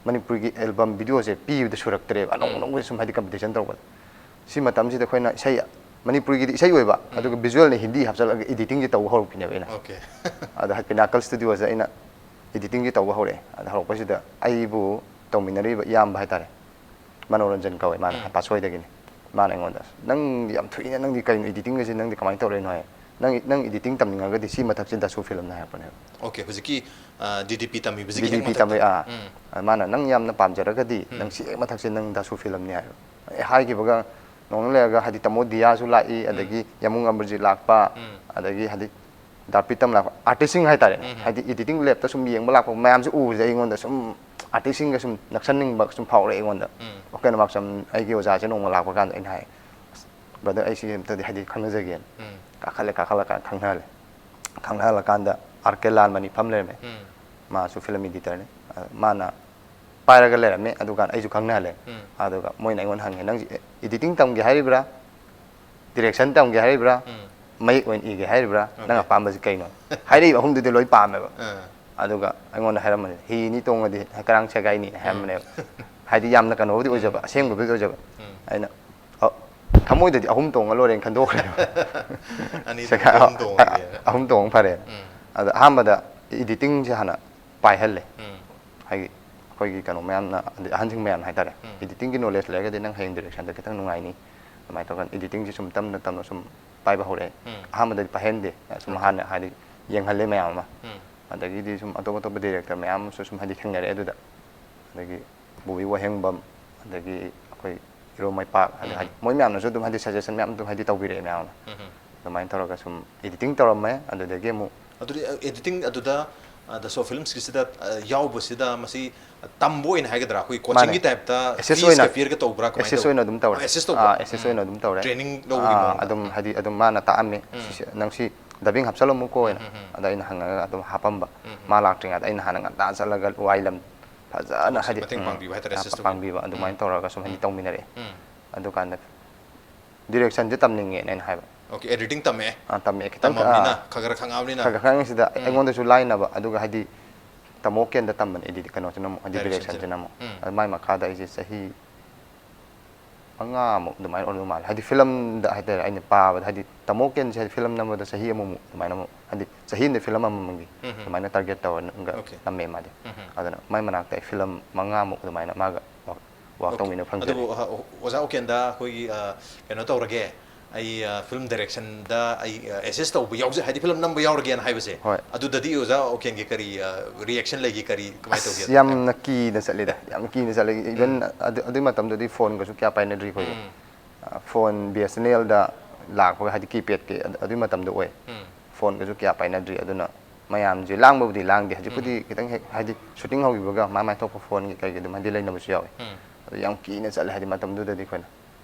ꯃꯅꯤꯄꯨꯔꯒꯤ ꯑꯦꯜꯕꯝ ꯚꯤꯗꯤꯑꯣꯁꯦ ꯄꯤꯕꯗ ꯁꯨꯔꯛꯇ꯭ꯔꯦꯕ, ꯑꯅꯧ ꯎꯝ. ꯑꯅꯧꯕꯁꯦ ꯁꯨꯝ ꯍꯥꯏꯗꯤ ꯀꯝꯄꯤꯇꯤꯁꯟ ꯇꯧꯕꯗ꯫ ꯁꯤ ꯃꯇꯝꯁꯤꯗ ꯑꯩꯈꯣꯏꯅ ꯏꯁꯩ, ꯃꯅꯤꯄꯨꯔꯒꯤꯗꯤ ꯏꯁꯩ ꯑꯣꯏꯕ, ꯎꯝ. ꯑꯗꯨꯒ ꯚꯤꯖꯨꯋꯦꯜꯅ ꯍꯤꯟꯗꯤ ꯍꯥꯞꯆꯤꯜꯂꯒ ꯏꯗꯤꯇꯤꯡꯁꯦ ꯇꯧꯕ ꯍꯧꯔꯛꯄꯤꯅꯦꯕ ꯑꯩꯅ꯫ Okay. ꯑꯗꯣ ꯍꯥꯏ ꯄꯤꯅꯥꯀꯜ ꯁ꯭ꯇꯨꯗꯤꯑꯣꯁꯦ ꯑꯩꯅ ꯑꯦꯗꯤꯇꯤꯡꯁꯦ ꯇꯧꯕ ꯍꯧꯔꯛꯑꯦ꯫ ꯑꯗ ꯍꯧꯔꯛꯄꯁꯤꯗ ꯑꯩꯕꯨ ꯇꯧꯃꯤꯟꯅꯔꯤꯕ ꯏꯌꯥꯝꯕ ꯍꯥꯏꯇꯥꯔꯦ, ꯃꯅꯣꯔꯟꯖꯟ ꯀꯧꯋꯦ, ꯃꯥꯅ ꯎꯝ꯫ ꯄꯥꯠꯁꯣꯏꯗꯒꯤꯅꯤ꯫ ꯃꯥꯅ ꯑꯩꯉꯣꯟꯗ, "ꯅꯪꯗꯤ ꯌꯥꯝ ꯊꯨꯏꯅ, ꯅꯪꯗꯤ ꯀꯩꯅꯣ ꯑꯦꯗꯤꯇꯤꯡꯒꯁꯦ ꯅꯪꯗꯤ ꯀꯃꯥꯏꯅ ꯇꯧꯔꯛꯏꯅꯣ?" ꯍꯥꯏ꯫ "ꯅꯪ, ꯅꯪ ꯑꯦꯗꯤꯇꯤꯡ ꯇꯝꯅꯤꯡꯉꯒꯗꯤ ꯁꯤ ꯃꯊꯛꯁꯤꯗ ꯗꯥꯁꯨ ꯐꯤꯂꯝꯅ" ꯍꯥꯏꯔꯛꯄꯅꯦꯕ꯫ ꯑꯣꯀꯦ, ꯍꯧꯖꯤꯛꯀꯤ ꯗꯤ ꯗꯤ ꯄꯤ ꯇꯝꯃꯤꯕꯁꯤꯒꯤ ꯗꯤ ꯗꯤ ꯍꯦꯛ ꯄꯤ ꯃꯊꯛꯇ꯫ ꯇꯝꯃꯤ, ꯑꯥ꯫ ꯎꯝ꯫ ꯑꯗ ꯃꯥꯅ, "ꯅꯪ ꯌꯥꯝꯅ ꯄꯥꯝꯖꯔꯒꯗꯤ ꯎꯝ꯫ ꯅꯪ ꯁꯤ ꯍꯦꯛ ꯃꯊꯛꯁꯦ ꯅꯪ ꯗꯥꯁꯨ ꯐꯤꯂꯝꯅꯤ" ꯍꯥꯏꯕ꯫ ꯑꯦ, ꯍꯥꯏꯈꯤꯕꯒ ꯅꯣꯡ ꯂꯩꯔꯒ ꯍꯥꯏꯗꯤ ꯇꯥꯃꯣ ꯗꯤꯌꯥꯁꯨ ꯂꯥꯛꯏ, ꯑꯗꯒꯤ ꯌꯥꯃꯨꯡ ꯑꯃꯔꯖꯤꯠ ꯂꯥꯛꯄ, ꯎꯝ꯫ ꯑꯗꯒꯤ ꯍꯥꯏꯗꯤ ꯗꯥ ꯄ꯭ꯔꯤꯇꯝ ꯂꯥꯛꯄ, ꯑꯥꯔꯇꯤꯁꯁꯤꯡ ꯍꯥꯏꯇꯥꯔꯦ꯫ ꯎꯝ꯫ ꯍꯥꯏꯗꯤ ꯑꯦꯗꯤꯇꯤꯡ ꯂꯦꯞꯇ ꯁꯨꯝ ꯌꯦꯡꯕ ꯂꯥꯛꯄ ꯃꯌꯥꯝꯁꯦ ꯎꯕꯁꯦ ꯑꯩꯉꯣꯟꯗ ꯁꯨꯝ ꯑꯥꯔꯇꯤꯁꯁꯤꯡꯒ ꯁꯨꯝ ꯅꯛꯁꯟꯅꯤꯡꯕ ꯁꯨꯝ ꯐꯥꯎꯔꯛꯑꯦ ꯑꯩꯉꯣꯟꯗ꯫ ꯎꯝ꯫ ꯑꯣꯀꯦ, ꯅꯃꯥꯛꯆꯝ ꯑꯩꯒꯤ ꯑꯣꯖꯥꯁꯦ ꯅꯣꯡꯃ ꯂꯥꯛꯄ ꯀꯥꯟꯗ ꯑꯩꯅ ꯍꯥꯏ, "ꯕ꯭ꯔꯗꯔ, ꯑꯩ ꯁꯤ ꯑꯝꯇꯗꯤ ꯍꯥꯏꯗꯤ ꯈꯪꯅꯖꯒꯦꯅ"꯫ ꯎꯝ꯫ ꯀꯥꯈꯠꯂꯦ, ꯀꯥꯈꯠꯂꯀꯥꯟꯗ ꯈꯪꯅꯍꯜꯂꯦ꯫ ꯈꯪꯅꯍꯜꯂꯀꯥꯟꯗ ꯑꯥꯔ ꯀꯦ ꯂꯥꯜꯃꯅꯤ ꯐꯝ ꯂꯩꯔꯝꯃꯦ꯫ ꯎꯝ꯫ ꯃꯥꯁꯨ ꯐꯤꯂꯝ ꯑꯦꯗꯤꯇꯔꯅꯤ꯫ ꯑ, ꯃꯥꯅ ꯄꯥꯏꯔꯒ ꯂꯩꯔꯝꯃꯦ꯫ ꯑꯗꯨꯀꯥꯟꯗ ꯑꯩꯁꯨ ꯈꯪꯅꯍꯜꯂꯦ꯫ ꯎꯝ꯫ ꯑꯗꯨꯒ ꯃꯣꯏꯅ ꯑꯩꯉꯣꯟꯗ ꯍꯪꯉꯦ, "ꯅꯪꯁꯦ ꯑꯦꯗꯤꯇꯤꯡ ꯇꯝꯒꯦ ꯍꯥꯏꯔꯤꯕ꯭ꯔꯥ? ꯗꯤꯔꯦꯛꯁꯟ ꯇꯝꯒꯦ ꯍꯥꯏꯔꯤꯕ꯭ꯔꯥ? ꯎꯝ꯫ ꯃꯌꯦꯛ ꯑꯣꯏꯅ ꯏꯒꯦ ꯍꯥꯏꯔꯤꯕ꯭ꯔꯥ? ꯅꯪ ꯑꯣꯀꯦ꯫ ꯑꯄꯥꯝꯕꯁꯤ ꯀꯩꯅꯣ?" ꯍꯥꯏꯔꯛꯏꯕ ꯑꯍꯨꯝꯗꯨꯗꯤ ꯂꯣꯏ ꯄꯥꯝꯃꯦꯕ꯫ ꯑꯥ꯫ ꯑꯗꯨꯒ ꯑꯩꯉꯣꯟꯗ ꯍꯥꯏꯔꯝꯕꯅꯦ, "ꯍꯤꯅꯤ ꯇꯣꯡꯉꯗꯤ ꯀꯔꯥꯡ ꯁꯦꯒꯥꯏꯅꯤ" ꯍꯥꯏꯔꯝꯕꯅꯦꯕ꯫ ꯍꯥꯏꯗꯤ ꯌꯥꯝꯅ ꯀꯩꯅꯣꯕꯨꯗꯤ ꯑꯣꯏꯖꯕ, ꯑꯁꯦꯡꯕꯕꯨꯗꯤ ꯑꯣꯏꯖꯕ꯫ ꯎꯝ꯫ ꯑꯩꯅ, "ꯑ, ꯊꯃꯣꯏꯗꯗꯤ ꯑꯍꯨꯝ ꯇꯣꯡꯉ ꯂꯣꯏꯔꯦꯅ" ꯈꯟꯗꯣꯛꯈ꯭ꯔꯦꯕ꯫ ꯑꯅꯤꯗꯨ ꯁꯦꯒꯥꯏ-, ꯑꯍꯨꯝ ꯇꯣꯡꯉꯒꯦ꯫ ꯑꯍꯨꯝ ꯇꯣꯡꯉ ꯐꯔꯦꯅ꯫ ꯎꯝ꯫ ꯑꯗ ꯑꯍꯥꯟꯕꯗ ꯑꯦꯗꯤꯇꯤꯡꯁꯦ ꯍꯥꯟꯅ ꯄꯥꯏꯍꯜꯂꯦ꯫ ꯎꯝ꯫ ꯍꯥꯏꯗꯤ ꯑꯩꯈꯣꯏꯒꯤ ꯀꯩꯅꯣ ꯃꯌꯥꯝꯅ, ꯑꯗꯩ ꯑꯍꯟꯁꯤꯡ ꯃꯌꯥꯝꯅ ꯍꯥꯏꯇꯥꯔꯦ, ꯎꯝ꯫ ꯑꯦꯗꯤꯇꯤꯡꯒꯤ ꯅꯣꯂꯦꯖ ꯂꯩꯔꯒꯗꯤ ꯅꯪ ꯍꯌꯦꯡ ꯗꯤꯔꯦꯛꯁꯟꯗ ꯈꯤꯇꯪ ꯅꯨꯡꯉꯥꯏꯅꯤ꯫ ꯑꯗꯨꯃꯥꯏꯅ ꯇꯧꯔꯒ ꯑꯦꯗꯤꯇꯤꯡꯁꯦ ꯁꯨꯝ ꯇꯞꯅ ꯇꯞꯅ ꯁꯨꯝ ꯄꯥꯏꯕ ꯍꯧꯔꯛꯑꯦ꯫ ꯎꯝ꯫ ꯑꯍꯥꯟꯕꯗꯗꯤ ꯄꯥꯏꯍꯟꯗꯦ, ꯁꯨꯝ ꯍꯥꯟꯅ ꯍꯥꯏꯗꯤ ꯌꯦꯡꯍꯜꯂꯦ ꯃꯌꯥꯝ ꯑꯃ꯫ ꯎꯝ꯫ ꯑꯗꯒꯤꯗꯤ ꯁꯨꯝ ꯑꯇꯣꯞ ꯑꯇꯣꯞꯄ ꯗꯤꯔꯦꯛꯇꯔ ꯃꯌꯥꯝ ꯑꯃꯁꯨ ꯁꯨꯝ ꯍꯥꯏꯗꯤ ꯊꯦꯡꯅꯔꯛꯑꯦ ꯑꯗꯨꯗ꯫ ꯑꯗꯒꯤ ꯕꯣꯕꯤ ꯋꯥꯍꯦꯡꯕꯝ, ꯑꯗꯒꯤ ꯑꯩꯈꯣꯏ ꯏꯔꯣꯝ ꯃꯩꯄꯥꯛ, ꯑꯗꯩ ꯎꯝ꯫ ꯍꯥꯏꯗꯤ ꯃꯣꯏ ꯃꯌꯥꯝꯅꯁꯨ ꯑꯗꯨꯝ ꯍꯥꯏꯗꯤ ꯁꯖꯦꯁꯟ ꯃꯌꯥꯝ ꯑꯗꯨꯝ ꯍꯥꯏꯗꯤ ꯇꯧꯕꯤꯔꯛꯑꯦ ꯃꯌꯥꯝ ꯑꯃ꯫ ꯎꯝ꯫ ꯑꯗꯨꯃꯥꯏꯅ ꯇꯧꯔꯒ ꯁꯨꯝ ꯑꯦꯗꯤꯇꯤꯡ ꯇꯧꯔꯝꯃꯦ꯫ ꯑꯗꯨꯗꯒꯤ ꯑꯃꯨꯛ ꯑꯗꯨꯗꯤ, ꯑ, ꯑꯦꯗꯤꯇꯤꯡ ꯑꯗꯨꯗ, ꯑ, ꯗꯥꯁꯣ ꯐꯤꯂꯝꯁꯀꯤꯁꯤꯗ, ꯑ, ꯌꯥꯎꯕꯁꯤꯗ ꯃꯁꯤ ꯇꯝꯕ ꯑꯣꯏꯅ ꯍꯥꯏꯒꯗ꯭ꯔꯥ, ꯑꯩꯈꯣꯏ ꯃꯥꯅꯦ꯫ ꯀꯣꯆꯤꯡꯒꯤ ꯇꯥꯏꯞꯇ ꯑꯦꯁꯦꯁ ꯐꯤꯁꯀ ꯑꯣꯏꯅ ꯄꯤꯔꯒ ꯇꯧꯕ꯭ꯔꯥ, ꯀꯃꯥꯏꯅ ꯑꯦꯁꯦꯁ ꯇꯧꯕ? ꯑꯣꯏꯅ ꯑꯗꯨꯝ ꯇꯧꯔꯦ꯫ ꯑꯣ, ꯑꯦꯁꯦꯁ ꯇꯧꯕ? ꯑꯥ, ꯑꯦꯁꯦꯁ ꯎꯝ꯫ ꯑꯣꯏꯅ ꯑꯗꯨꯝ ꯇꯧꯔꯦ꯫ ꯇ꯭ꯔꯦꯅꯤꯡ ꯂꯧꯕꯒꯤ ꯑꯥ, ꯃꯑꯣꯡꯗ? ꯑꯗꯨꯝ ꯎꯝ꯫ ꯍꯥꯏꯗꯤ ꯑꯗꯨꯝ ꯃꯥꯅ ꯇꯥꯛꯑꯝꯃꯦ꯫ ꯎꯝ꯫ ꯁꯤꯁꯦ ꯅꯪ ꯁꯤ ꯗꯕꯤꯡ ꯍꯥꯞꯆꯜꯂꯝꯃꯨꯀꯣ ꯍꯥꯏꯅ꯫ ꯎꯝ, ꯎꯝ, ꯎꯝ꯫ ꯑꯗ ꯑꯩꯅ ꯍꯪꯉꯒ ꯑꯗꯨꯝ ꯍꯥꯞꯄꯝꯕ꯫ ꯎꯝ, ꯎꯝ꯫ ꯃꯥ ꯂꯥꯛꯇ꯭ꯔꯤꯉꯩꯗ ꯑꯩꯅ ꯍꯥꯟꯅ ꯉꯟꯇꯥ ꯆꯠꯂꯒ ꯋꯥꯏ ꯂꯝ ꯐꯖꯅ ꯊꯕꯛꯁꯦ ꯍꯥꯏꯗꯤ, ꯃꯇꯦꯡ ꯎꯝ, ꯄꯥꯡꯕꯤꯕ ꯍꯥꯏꯇꯥꯔꯦ, ꯑ, ꯑꯦꯁꯤꯁ ꯇꯧꯕꯤꯕ꯫ ꯄꯥꯡꯕꯤꯕ ꯑꯗꯨꯃꯥꯏꯅ ꯎꯝ꯫ ꯇꯧꯔꯒ ꯁꯨꯝ ꯍꯥꯏꯗꯤ ꯎꯝ꯫ ꯇꯧꯃꯤꯟꯅꯔꯛꯑꯦ꯫ ꯑꯗꯨꯀꯥꯟꯗ ꯗꯤꯔꯦꯛꯁꯟꯁꯦ ꯇꯝꯅꯤꯡꯉꯦꯅ ꯑꯩꯅ ꯍꯥꯏꯕ꯫ ꯑꯣꯀꯦ, ꯑꯦꯗꯤꯇꯤꯡ ꯇꯝꯃꯛꯑꯦ꯫ ꯑꯥ, ꯇꯝꯃꯛꯑꯦ꯫ ꯈꯤꯇꯪ, ꯇꯝꯃꯕꯅꯤꯅ, ꯑꯥ, ꯈꯔ ꯈꯔ ꯈꯪꯉꯛꯑꯕꯅꯤꯅ꯫ ꯈꯔ ꯈꯔ ꯈꯪꯉꯤꯁꯤꯗ ꯎꯝ꯫ ꯑꯩꯉꯣꯟꯗꯁꯨ ꯂꯥꯏꯅꯕ, ꯑꯗꯨꯒ ꯍꯥꯏꯗꯤ ꯇꯥꯃꯣ ꯀꯦꯟꯗ ꯇꯝꯕꯅꯦ ꯑꯦꯗꯤꯇꯤꯡ, ꯀꯩꯅꯣꯁꯤꯅ ꯑꯃꯨꯛ, ꯍꯥꯏꯗꯤ ꯗꯥꯏꯔꯦꯛꯁꯟꯁꯤꯅ꯫ ꯗꯤꯔꯦꯛꯁꯟꯁꯤꯅ ꯑꯃꯨꯛ꯫ ꯎꯝ꯫ ꯑꯗꯨ ꯃꯥꯏ ꯃꯈꯥꯗ ꯑꯩꯁꯦ ꯆꯍꯤ ꯃꯉꯥꯃꯨꯛ ꯑꯗꯨꯃꯥꯏꯅ ꯑꯣꯏꯔꯝꯗꯧ ꯃꯥꯜꯂꯦ꯫ ꯍꯥꯏꯗꯤ ꯐꯤꯂꯝꯗ ꯍꯥꯏꯇꯥꯔꯦ, ꯑꯩꯅ ꯄꯥꯕꯗ, ꯍꯥꯏꯗꯤ ꯇꯥꯃꯣ ꯀꯦꯟꯁꯦ ꯍꯥꯏꯗꯤ ꯐꯤꯂꯝ ꯅꯝꯕꯗ ꯆꯍꯤ ꯑꯃꯃꯨꯛ ꯑꯗꯨꯃꯥꯏꯅ ꯑꯃꯨꯛ, ꯍꯥꯏꯗꯤ ꯆꯍꯤ ꯑꯃꯗ ꯐꯤꯂꯝ ꯑꯃꯃꯝꯒꯤ ꯎꯝ ꯍꯝ꯫ ꯑꯗꯨꯃꯥꯏꯅ ꯇꯥꯔꯒꯦꯠ ꯇꯧꯔꯒ Okay. ꯅꯝꯃꯦ ꯃꯥꯗꯤ꯫ ꯎꯝ ꯍꯝ꯫ ꯑꯗꯨꯅ ꯃꯥꯏ ꯃꯅꯥꯛꯇ ꯑꯩ ꯐꯤꯂꯝ ꯃꯉꯥꯃꯨꯛ ꯑꯗꯨꯃꯥꯏꯅ ꯃꯥꯒ ꯋꯥꯛ Okay. ꯇꯧꯃꯤꯟꯅꯕ ꯐꯪꯖꯔꯤ꯫ ꯑꯗꯨꯕꯨ ꯑ, ꯑꯣꯖꯥ ꯎꯀꯦꯟꯗ ꯑꯩꯈꯣꯏꯒꯤ ꯑ, ꯀꯩꯅꯣ ꯇꯧꯔꯒꯦ, ꯑꯩ ꯑ, ꯐꯤꯂꯝ ꯗꯥꯏꯔꯦꯛꯁꯟꯗ ꯑꯩ ꯑ, ꯑꯦꯁꯤꯁ ꯇꯧꯕ ꯌꯥꯎꯖ ꯍꯥꯏꯗꯤ ꯐꯤꯂꯝ ꯅꯝꯕ ꯌꯥꯎꯔꯒꯦꯅ ꯍꯥꯏꯕꯁꯦ꯫ ꯍꯣꯏ꯫ ꯑꯗꯨꯗꯗꯤ ꯑꯣꯖꯥ ꯎꯀꯦꯟꯒꯤ ꯀꯔꯤ ꯑ, ꯔꯤꯌꯦꯛꯁꯟ ꯂꯩꯒꯦ, ꯀꯔꯤ ꯀꯃꯥꯏꯅ ꯇꯧꯒꯦ? ꯑꯁ, ꯌꯥꯝꯅ ꯀꯤꯅ ꯆꯠꯂꯤꯗ, ꯌꯥꯝ ꯀꯤꯅ ꯆꯠꯂꯤ꯫ Even ꯎꯝ꯫ ꯑꯗꯨ, ꯑꯗꯨꯏ ꯃꯇꯝꯗꯨꯗꯤ ꯐꯣꯟꯒꯁꯨ ꯀꯌꯥ ꯄꯥꯏꯅꯗ꯭ꯔꯤ ꯑꯩꯈꯣꯏꯁꯦ꯫ ꯎꯝ꯫ ꯑ, ꯐꯣꯟ ꯕꯤ ꯑꯦꯁ ꯑꯦꯟ ꯑꯦꯜꯗ ꯂꯥꯛꯄꯒ, ꯍꯥꯏꯗꯤ ꯀꯤꯄꯦꯗꯀꯤ ꯑꯗꯨ, ꯑꯗꯨꯏ ꯃꯇꯝꯗ ꯑꯣꯏ꯫ ꯎꯝ꯫ ꯐꯣꯟꯒꯁꯨ ꯀꯌꯥ ꯄꯥꯏꯅꯗ꯭ꯔꯤ꯫ ꯑꯗꯨꯅ ꯃꯌꯥꯝꯁꯦ ꯂꯥꯡꯕꯕꯨꯗꯤ ꯂꯥꯡꯗꯦ꯫ ꯍꯧꯖꯤꯛꯄꯨꯗꯤ ꯎꯝ꯫ ꯈꯤꯇꯪ ꯍꯦꯛ, ꯍꯥꯏꯗꯤ ꯁꯨꯇꯤꯡ ꯍꯧꯈꯤꯕꯒ ꯃꯥꯏ ꯃꯥꯏ ꯊꯣꯛꯄ ꯐꯣꯟꯒꯤ ꯀꯩꯒꯤ ꯑꯗꯨꯝ ꯍꯥꯏꯗꯤ ꯂꯩꯅꯕꯁꯨ ꯌꯥꯎꯋꯤ꯫ ꯎꯝ꯫ ꯑꯗꯨ ꯌꯥꯝ ꯀꯤꯅ ꯆꯠꯂꯦ, ꯍꯥꯏꯗꯤ ꯃꯇꯝꯗꯨꯗꯗꯤ ꯑꯩꯈꯣꯏꯅ꯫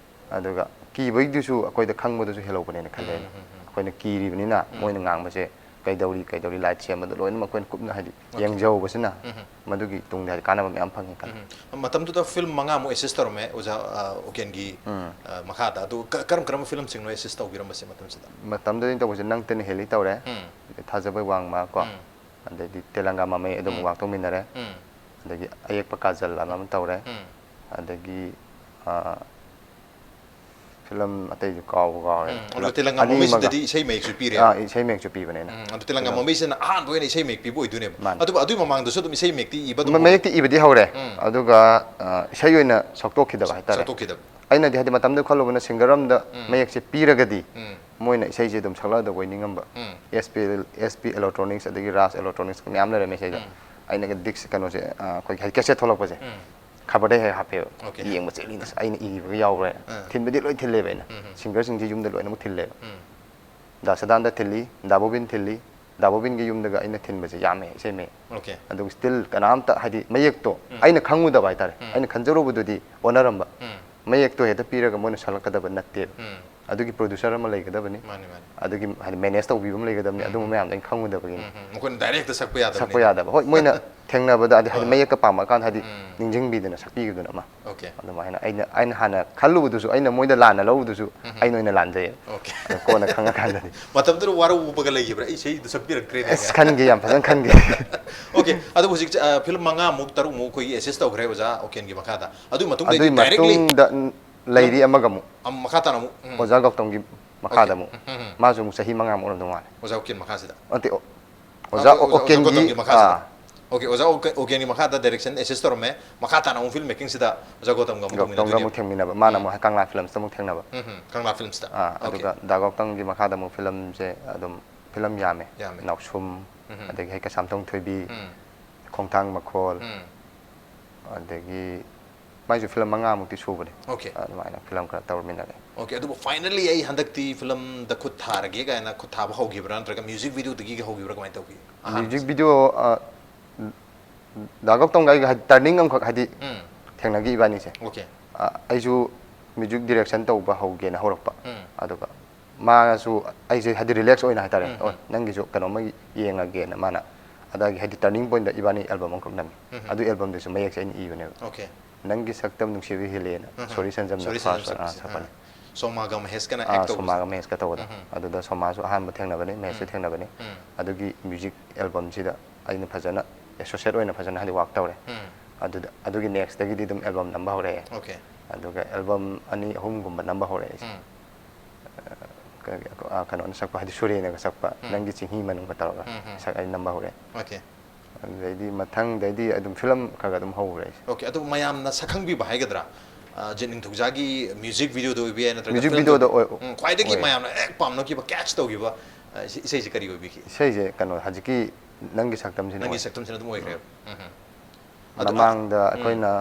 ꯑꯗꯨꯒ ꯀꯤꯕꯒꯤꯗꯨꯁꯨ ꯑꯩꯈꯣꯏꯗ ꯈꯪꯕꯗꯨꯁꯨ ꯍꯦꯜꯍꯧꯕꯅꯦꯅ ꯈꯜꯂꯦ ꯑꯩꯅ꯫ ꯎꯝ, ꯎꯝ, ꯎꯝ꯫ ꯑꯩꯈꯣꯏꯅ ꯀꯤꯔꯤꯕꯅꯤꯅ ꯎꯝ꯫ ꯃꯣꯏꯅ ꯉꯥꯡꯕꯁꯦ ꯀꯩꯗꯧꯔꯤ, ꯀꯩꯗꯧꯔꯤ, ꯂꯥꯏꯠ ꯁꯦꯝꯕꯗꯣ ꯂꯣꯏꯅꯃꯛ ꯑꯩꯈꯣꯏꯅ ꯀꯨꯞꯅ ꯍꯥꯏꯗꯤ Okay. ꯌꯦꯡꯖꯍꯧꯕꯁꯤꯅ ꯎꯝ꯫ ꯃꯗꯨꯒꯤ ꯇꯨꯡꯗ ꯍꯥꯏꯗꯤ ꯀꯥꯟꯅꯕ ꯃꯌꯥꯝ ꯐꯪꯉꯦ ꯈꯜꯂꯦ꯫ ꯎꯝ꯫ ꯃꯇꯝꯗꯨꯗ ꯐꯤꯂꯝ ꯃꯉꯥꯃꯨꯛ ꯑꯦꯁꯤꯁ ꯇꯧꯔꯝꯃꯦ ꯑꯣꯖꯥ ꯑ, ꯎꯀꯦꯟꯒꯤ ꯎꯝ꯫ ꯑ, ꯃꯈꯥꯗ꯫ ꯑꯗꯨ ꯀ-, ꯀꯔꯝ ꯀꯔꯝꯕ ꯐꯤꯂꯝꯁꯤꯡꯅꯣ ꯑꯦꯁꯤꯁ ꯇꯧꯕꯤꯔꯝꯕꯁꯦ ꯃꯇꯝꯁꯤꯗ? ꯃꯇꯝꯗꯨꯗ ꯑꯩꯅ ꯇꯧꯕꯁꯦ ꯅꯪꯇꯅ ꯍꯦꯜꯂꯤ ꯇꯧꯔꯦ, ꯎꯝ꯫ ꯑꯗꯩ ꯊꯥꯖꯕ ꯋꯥꯡꯃ ꯀꯣ, ꯎꯝ꯫ ꯑꯗꯩꯗꯤ ꯇꯦꯂꯪꯒꯥ ꯃꯃꯩ ꯑꯗꯨꯝ ꯎꯝ꯫ ꯋꯥꯛ ꯇꯧꯃꯤꯟꯅꯔꯦ, ꯎꯝ꯫ ꯑꯗꯒꯤ ꯑꯌꯦꯛꯄ ꯀꯥꯖꯜ ꯑꯃ ꯇꯧꯔꯦ, ꯎꯝ꯫ ꯑꯗꯒꯤ ꯑ, ꯐꯤꯂꯝ ꯑꯇꯩꯁꯨ ꯀꯥꯎꯕ ꯀꯥꯎꯔꯦ꯫ ꯎꯝ꯫ ꯐꯤꯂꯝ ꯑꯗꯨꯒ ꯇꯦꯂꯪꯒꯥ ꯑꯅꯤ ꯑꯃꯒ꯫ ꯃꯃꯩꯁꯤꯗꯗꯤ ꯏꯁꯩ ꯃꯌꯦꯛꯁꯨ ꯄꯤꯔꯦ꯫ ꯑꯥ, ꯏꯁꯩ ꯃꯌꯦꯛꯁꯨ ꯄꯤꯕꯅꯦ ꯑꯩꯅ꯫ ꯎꯝ, ꯑꯗꯨ ꯇꯦꯂꯪꯒꯥ ꯐꯤꯂꯝ꯫ ꯃꯃꯩꯁꯤꯅ ꯑꯍꯥꯟꯕ ꯑꯣꯏꯅ ꯏꯁꯩ ꯃꯌꯦꯛ ꯄꯤꯕ ꯑꯣꯏꯗꯣꯏꯅꯦꯕ꯫ ꯃꯥꯅꯦ꯫ ꯑꯗꯨꯕꯨ ꯑꯗꯨꯒꯤ ꯃꯃꯥꯡꯗꯁꯨ ꯑꯗꯨꯝ ꯏꯁꯩ ꯃꯌꯦꯛꯇꯤ ꯏꯕ ꯑꯗꯨꯝ ꯃ-, ꯍꯧꯔꯦ꯫ ꯃꯌꯦꯛꯇꯤ ꯏꯕꯗꯤ ꯍꯧꯔꯦ, ꯎꯝ꯫ ꯑꯗꯨꯒ ꯑ, ꯏꯁꯩ ꯑꯣꯏꯅ ꯁꯛꯇꯣꯛꯈꯤꯗꯕ ꯍꯥꯏꯇꯥꯔꯦ꯫ ꯁꯛꯇꯣꯛꯈꯤꯗꯕ꯫ ꯑꯩꯅꯗꯤ ꯍꯥꯏꯗꯤ ꯃꯇꯝꯗꯨ ꯈꯜꯂꯨꯕꯅ ꯁꯤꯡꯒꯔ ꯑꯃꯗ ꯎꯝ꯫ ꯃꯌꯦꯛꯁꯦ ꯄꯤꯔꯒꯗꯤ ꯎꯝ꯫ ꯃꯣꯏꯅ ꯏꯁꯩꯁꯦ ꯑꯗꯨꯝ ꯁꯛꯂꯛꯑꯗꯕ ꯑꯣꯏ ꯅꯤꯡꯉꯝꯕ꯫ ꯎꯝ꯫ S P, S P electronics ꯑꯗꯒꯤ ꯔꯥꯖ ꯏꯂꯦꯛꯇ꯭ꯔꯣꯅꯤꯛꯁ ꯃꯌꯥꯝ ꯂꯩꯔꯝꯃꯦ ꯏꯁꯩꯗ꯫ ꯎꯝ꯫ ꯑꯩꯅꯒ ꯗꯤꯛꯁ ꯀꯩꯅꯣꯁꯦ, ꯑ, ꯑꯩꯈꯣꯏꯒꯤ ꯍꯥꯏꯗꯤ ꯀꯦꯁꯦꯠ ꯊꯣꯛꯂꯛꯄꯁꯦ ꯎꯝ꯫ ꯈꯕꯔꯗ ꯍꯦꯛ ꯍꯥꯞꯄꯦꯕ꯫ Okay. ꯌꯦꯡꯕ ꯆꯦꯜꯂꯤꯅꯦ꯫ ꯑꯁ, ꯑꯩꯅ ꯏꯈꯤꯕꯒ ꯌꯥꯎꯕ꯭ꯔꯥ ꯍꯥꯏꯅ꯫ ꯎꯝ꯫ ꯊꯤꯟꯕꯗꯤ ꯂꯣꯏ ꯊꯤꯜꯂꯦꯕ ꯑꯩꯅ꯫ ꯎꯝ꯫ ꯁꯤꯡꯒꯔꯁꯤꯡꯁꯦ ꯌꯨꯝꯗ ꯂꯣꯏꯅꯃꯛ ꯊꯤꯜꯂꯦꯕ꯫ ꯎꯝ꯫ ꯗꯥ ꯁꯗꯥꯅꯟꯗ ꯊꯤꯜꯂꯤ, ꯗꯥ ꯕꯣꯕꯤꯟ ꯊꯤꯜꯂꯤ, ꯗꯥ ꯕꯣꯕꯤꯟꯒꯤ ꯌꯨꯝꯗꯒ ꯑꯩꯅ ꯊꯤꯟꯕꯁꯦ ꯌꯥꯝꯃꯦ ꯏꯁꯩ ꯃꯌꯦꯛ꯫ Okay. ꯑꯗꯨꯒ still ꯀꯅꯥꯝꯇ ꯍꯥꯏꯗꯤ ꯃꯌꯦꯛꯇꯣ ꯎꯝ꯫ ꯑꯩꯅ ꯈꯪꯉꯨꯗꯕ ꯍꯥꯏꯇꯥꯔꯦ꯫ ꯎꯝ꯫ ꯑꯩꯅ ꯈꯟꯖꯔꯨꯕꯗꯨꯗꯤ ꯑꯣꯟꯅꯔꯝꯕ꯫ ꯎꯝ꯫ ꯃꯌꯦꯛꯇꯣ ꯍꯦꯛꯇ ꯄꯤꯔꯒ ꯃꯣꯏꯅ ꯁꯛꯂꯛꯀꯗꯕ ꯅꯠꯇꯦꯕ꯫ ꯎꯝ꯫ ꯑꯗꯨꯒꯤ ꯄ꯭ꯔꯣꯗ꯭ꯌꯨꯁꯔ ꯑꯃ ꯂꯩꯒꯗꯕꯅꯤ꯫ ꯃꯥꯅꯤ, ꯃꯥꯅꯤ꯫ ꯑꯗꯨꯒꯤ ꯍꯥꯏꯗꯤ ꯃꯦꯅꯦꯖ ꯇꯧꯕꯤꯕ ꯑꯃ ꯂꯩꯒꯗꯕꯅꯤ꯫ ꯎꯝ꯫ ꯑꯗꯨꯝꯕ ꯃꯌꯥꯝꯗꯣ ꯑꯩꯅ ꯈꯪꯉꯨꯗꯕꯒꯤꯅꯤ꯫ ꯎꯝ, ꯎꯝ꯫ ꯃꯈꯣꯏꯅ ꯗꯥꯏꯔꯦꯛꯇ ꯁꯛꯄ ꯌꯥꯗꯕꯅꯤ꯫ ꯁꯛꯄ ꯌꯥꯗꯕ꯫ ꯍꯣꯏ, ꯃꯣꯏꯅ ꯊꯦꯡꯅꯕꯗ ꯍꯥꯏꯗꯤ, ꯍꯥꯏꯗꯤ ꯍꯣꯏ꯫ ꯃꯌꯦꯛꯀ ꯄꯥꯝꯃꯛꯑꯀꯥꯟꯗ ꯍꯥꯏꯗꯤ ꯎꯝ꯫ ꯅꯤꯡꯁꯤꯡꯕꯤꯗꯅ ꯁꯛꯄꯤꯈꯤꯕꯗꯨꯅ ꯑꯃ꯫ Okay. ꯑꯗꯨꯃꯥꯏꯅ ꯑꯩꯅ, ꯑꯩꯅ ꯍꯥꯟꯅ ꯈꯜꯂꯨꯕꯗꯨꯁꯨ, ꯑꯩꯅ ꯃꯣꯏꯗ ꯂꯥꯟꯅ ꯂꯧꯔꯨꯕꯗꯨꯁꯨ ꯎꯝ꯫ ꯑꯩꯅ ꯑꯣꯏꯅ ꯂꯥꯟꯖꯩꯌꯦꯕ꯫ Okay. ꯑꯗꯣ ꯀꯣꯟꯅ ꯈꯪꯉꯀꯥꯟꯗꯗꯤ꯫ ꯃꯇꯝꯗꯨꯗ ꯋꯥꯔꯧꯕꯒ ꯂꯩꯈꯤꯕ꯭ꯔꯥ? ꯑꯩ ꯏꯁꯩꯗꯨ ꯁꯛꯄꯤꯔꯛꯇ꯭ꯔꯦꯅꯦ꯫ ꯑꯁ, ꯈꯟꯈꯤ, ꯌꯥꯝ ꯐꯖꯅ ꯈꯟꯈꯤ꯫ Okay, ꯑꯗꯨ ꯍꯧꯖꯤꯛ, ꯑ, ꯐꯤꯂꯝ ꯃꯉꯥꯃꯨꯛ, ꯇꯔꯨꯛꯃꯨꯛ ꯑꯩꯈꯣꯏꯒꯤ ꯑꯦꯁꯤꯁ ꯇꯧꯈ꯭ꯔꯦ ꯑꯣꯖꯥ ꯎꯀꯦꯟꯒꯤ ꯃꯈꯥꯗ꯫ ꯑꯗꯨꯒꯤ ꯃꯇꯨꯡꯗ ꯑꯗꯨꯒꯤ directly ꯃꯇꯨꯡꯗ, ꯎꯝ, ꯂꯩꯔꯤ ꯑꯃꯒ ꯑꯃꯨꯛ꯫ ꯑꯃ ꯃꯈꯥ ꯇꯥꯅ ꯑꯃꯨꯛ ꯎꯝ, ꯑꯣꯖꯥ ꯒꯧꯇꯝꯒꯤ ꯃꯈꯥꯗ ꯑꯃꯨꯛ꯫ ꯎꯝ, ꯎꯝ, ꯎꯝ. ꯃꯥꯁꯨ ꯑꯃꯨꯛ ꯆꯍꯤ ꯃꯉꯥꯃꯨꯛ ꯑꯣꯏꯔꯝꯗꯧ ꯃꯥꯜꯂꯦ꯫ ꯑꯣꯖꯥ ꯎꯀꯦꯟ ꯃꯈꯥꯁꯤꯗ ꯅꯠꯇꯦ ꯑꯣ- ꯑꯣ- ꯑꯣꯖꯥ ꯑꯣꯖꯥ ꯑꯣꯀꯦꯟꯒꯤ ꯒꯧꯇꯝꯒꯤ ꯃꯈꯥꯁꯤꯗ ꯑꯥ, ꯑꯣꯀꯦ ꯑꯣꯖꯥ ꯑꯣꯀꯦ- ꯑꯣꯀꯦꯟꯒꯤ ꯃꯈꯥꯗ ꯗꯥꯏꯔꯦꯛꯁꯟ ꯑꯦꯁꯤꯁ ꯇꯧꯔꯝꯃꯦ꯫ ꯃꯈꯥ ꯇꯥꯅ ꯑꯃꯨꯛ ꯐꯤꯜꯝ ꯃꯦꯀꯤꯡꯁꯤꯗ ꯑꯣꯖꯥ ꯒꯧꯇꯝꯒ ꯑꯃꯨꯛ ꯒꯧꯇꯝꯒ ꯇꯧꯃꯤꯟꯅꯗꯣꯏꯅꯦꯕ꯫ ꯑꯃꯨꯛ ꯊꯦꯡꯃꯤꯟꯅꯕ꯫ ꯃꯥꯅ ꯎꯝ. ꯑꯃꯨꯛ ꯀꯪꯂꯥ ꯐꯤꯂꯝꯁꯇ ꯑꯃꯨꯛ ꯊꯦꯡꯅꯕ꯫ ꯎꯝ, ꯎꯝ. ꯀꯪꯂꯥ ꯐꯤꯜꯝꯁꯇ ꯑꯥ, ꯑꯣꯀꯦ. ꯑꯗꯨꯒ ꯗꯥ ꯒꯧꯇꯝꯒꯤ ꯃꯈꯥꯗ ꯑꯃꯨꯛ ꯐꯤꯂꯝꯁꯦ ꯑꯗꯨꯝ ꯐꯤꯂꯝ ꯌꯥꯝꯃꯦ꯫ ꯌꯥꯝꯃꯦ. ꯅꯥꯎꯁꯨꯝ, ꯎꯝ. ꯑꯗꯒꯤ ꯍꯩꯀꯠ ꯁꯥꯝꯊꯣꯡ ꯊꯣꯏꯕꯤ, ꯎꯝ. ꯈꯣꯡꯊꯥꯡ ꯃꯈꯣꯜ, ꯎꯝ. ꯑꯗꯒꯤ ꯃꯥꯏꯁꯨ ꯐꯤꯂꯝ ꯃꯉꯥꯃꯨꯛꯇꯤ ꯁꯨꯕꯅꯦ꯫ ꯑꯣꯀꯦ. ꯑꯗꯨꯃꯥꯏꯅ ꯐꯤꯂꯝ ꯈꯔ ꯇꯧꯔꯃꯤꯟꯅꯔꯦ꯫ ꯑꯣꯀꯦ, ꯑꯗꯨꯕꯨ ꯐꯥꯏꯅꯂꯤ ꯑꯩ ꯍꯟꯗꯛꯇꯤ ꯐꯤꯂꯝꯗ ꯈꯨꯠ ꯊꯥꯔꯒꯦ ꯀꯥꯏꯅ ꯈꯨꯠ ꯊꯥꯕ ꯍꯧꯈꯤꯕ꯭ꯔꯥ, ꯅꯠꯇ꯭ꯔꯒ ꯃ꯭ꯌꯨꯖꯤꯛ ꯚꯤꯗꯤꯑꯣꯗꯒꯤꯒ ꯍꯧꯈꯤꯕ꯭ꯔꯥ, ꯀꯃꯥꯏꯅ ꯇꯧꯈꯤ? ꯑꯍꯥꯟꯕꯁꯦ. ꯃ꯭ꯌꯨꯖꯤꯛ ꯚꯤꯗꯤꯑꯣ ꯑ, ꯗꯥ ꯒꯧꯇꯝꯒ ꯑꯩꯒ ꯍꯥꯏꯗꯤ ꯇꯔꯅꯤꯡ ꯑꯃꯈꯛ ꯍꯥꯏꯗꯤ ꯎꯝ. ꯊꯦꯡꯅꯈꯤ ꯏꯕꯥꯅꯤꯁꯦ꯫ ꯑꯣꯀꯦ. ꯑ, ꯑꯩꯁꯨ ꯃ꯭ꯌꯨꯖꯤꯛ ꯗꯤꯔꯦꯛꯁꯟ ꯇꯧꯕ ꯍꯧꯒꯦꯅ ꯍꯧꯔꯛꯄ꯫ ꯎꯝ. ꯑꯗꯨꯒ ꯃꯥꯁꯨ ꯑꯩꯁꯦ ꯍꯥꯏꯗꯤ ꯔꯤꯂꯦꯛꯁ ꯑꯣꯏꯅ ꯍꯥꯏꯇꯥꯔꯦ꯫ ꯎꯝ, "ꯑꯣ, ꯎꯝ. ꯅꯪꯒꯤꯁꯨ ꯀꯩꯅꯣꯝꯃ ꯌꯦꯡꯉꯒꯦꯅ" ꯃꯥꯅ ꯑꯗꯒꯤ ꯍꯥꯏꯗꯤ ꯇꯔꯅꯤꯡ ꯄꯣꯏꯟꯠꯇ ꯏꯕꯥꯅꯤ ꯑꯦꯜꯕꯝ ꯑꯃꯈꯛ ꯅꯝꯃꯤ꯫ ꯎꯝ. ꯑꯗꯨ ꯑꯦꯜꯕꯝꯗꯨꯁꯨ ꯃꯌꯦꯛꯁꯦ ꯑꯩꯅ ꯏꯕꯅꯦꯕ꯫ ꯑꯣꯀꯦ. "ꯅꯪꯒꯤ ꯁꯛꯇꯝ ꯅꯨꯡꯁꯤꯕ ꯍꯦꯜꯂꯦꯅ" ꯎꯝ. ꯁꯣꯔꯤ ꯁꯟꯖꯝꯅ ꯁꯣꯔꯤ ꯐꯥꯔꯁ ꯁꯟꯖꯝ ꯑꯣꯏꯅ ꯁꯛꯄꯁꯦ. ꯁꯛꯄꯅꯤ꯫ ꯑꯥ. ꯁꯣꯃꯥꯒ ꯃꯍꯦꯁꯀꯅ ꯑꯥ, ꯑꯦꯛ ꯇꯧꯕꯁꯦ. ꯁꯣꯃꯥꯒ ꯃꯍꯦꯁꯀ ꯇꯧꯕꯗ꯫ ꯎꯝ. ꯑꯗꯨꯗ ꯁꯣꯃꯥꯁꯨ ꯑꯍꯥꯟꯕ ꯊꯦꯡꯅꯕꯅꯤ, ꯃꯍꯦꯁꯁꯨ ꯎꯝ. ꯊꯦꯡꯅꯕꯅꯤ꯫ ꯎꯝ. ꯑꯗꯨꯒꯤ ꯃ꯭ꯌꯨꯖꯤꯛ ꯑꯦꯜꯕꯝꯁꯤꯗ ꯑꯩꯅ ꯐꯖꯅ ꯑꯦꯁꯣꯁꯤꯌꯦꯠ ꯑꯣꯏꯅ ꯐꯖꯅ ꯍꯥꯏꯗꯤ ꯋꯥꯛ ꯇꯧꯔꯦ꯫ ꯎꯝ. ꯑꯗꯨꯗ ꯑꯗꯨꯒꯤ ꯅꯦꯛꯁꯇꯒꯤꯗꯤ ꯑꯗꯨꯝ ꯑꯦꯜꯕꯝ ꯅꯝꯕ ꯍꯧꯔꯛꯑꯦ꯫ ꯑꯣꯀꯦ. ꯑꯗꯨꯒ ꯑꯦꯜꯕꯝ ꯑꯅꯤ ꯑꯍꯨꯝꯒꯨꯝꯕ ꯅꯝꯕ ꯍꯧꯔꯛꯑꯦ ꯑꯩꯁꯦ꯫ ꯎꯝ. ꯀ- ꯀ- ꯑ, ꯀꯩꯅꯣꯅ ꯁꯛꯄ ꯍꯥꯏꯗꯤ ꯁꯨꯔꯦꯅꯒ ꯁꯛꯄ ꯎꯝ. ꯅꯪꯒꯤ ꯆꯤꯡꯍꯤ ꯃꯅꯨꯡꯒ ꯇꯧꯔꯒ ꯎꯝ, ꯎꯝ. ꯁꯛ ꯑꯩ ꯅꯝꯕ ꯍꯧꯔꯛꯑꯦ꯫ ꯑꯣꯀꯦ. ꯑꯗꯨꯗꯩꯗꯤ ꯃꯊꯪꯗꯩꯗꯤ ꯑꯗꯨꯝ ꯐꯤꯂꯝ ꯈꯔ ꯈꯔ ꯑꯗꯨꯝ ꯍꯧꯈ꯭ꯔꯦ ꯑꯩꯁꯦ꯫ ꯑꯣꯀꯦ, ꯑꯗꯨ ꯃꯌꯥꯝꯅ ꯁꯛꯈꯪꯕꯤꯕ ꯍꯥꯏꯒꯗ꯭ꯔꯥ? ꯑ, ꯖꯤꯠ ꯅꯤꯡꯊꯧꯖꯥꯒꯤ ꯃ꯭ꯌꯨꯖꯤꯛ ꯚꯤꯗꯤꯑꯣꯗ ꯑꯣꯏꯕ ꯌꯥꯏ, ꯅꯠꯇ꯭ꯔꯒ ꯃ꯭ꯌꯨꯖꯤꯛ ꯐꯤꯂꯝꯗ ꯚꯤꯗꯤꯑꯣꯗ ꯑꯣꯏꯕ- ꯑꯣꯏ- ꯎꯝ, ꯈ꯭ꯋꯥꯏꯗꯒꯤ ꯑꯣꯏ꯫ ꯃꯌꯥꯝꯅ ꯍꯦꯛ ꯄꯥꯝꯅꯈꯤꯕ, ꯀꯦꯠꯆ ꯇꯧꯈꯤꯕ, ꯑ, ꯏꯁꯩ- ꯏꯁꯩꯁꯦ ꯀꯔꯤ ꯑꯣꯏꯕꯤꯈꯤ? ꯏꯁꯩꯁꯦ ꯀꯩꯅꯣ ꯍꯧꯖꯤꯛꯀꯤ ꯅꯪꯒꯤ ꯁꯛꯇꯝꯁꯤꯅ ꯅꯪꯒꯤ ꯑꯣꯏ- ꯁꯛꯇꯝꯁꯤꯅ ꯑꯗꯨꯝ ꯑꯣꯏꯈ꯭ꯔꯦꯕ. ꯎꯝ. ꯑꯗꯨ- ꯃꯃꯥꯡꯗ ꯎꯝ. ꯑꯩꯈꯣꯏꯅ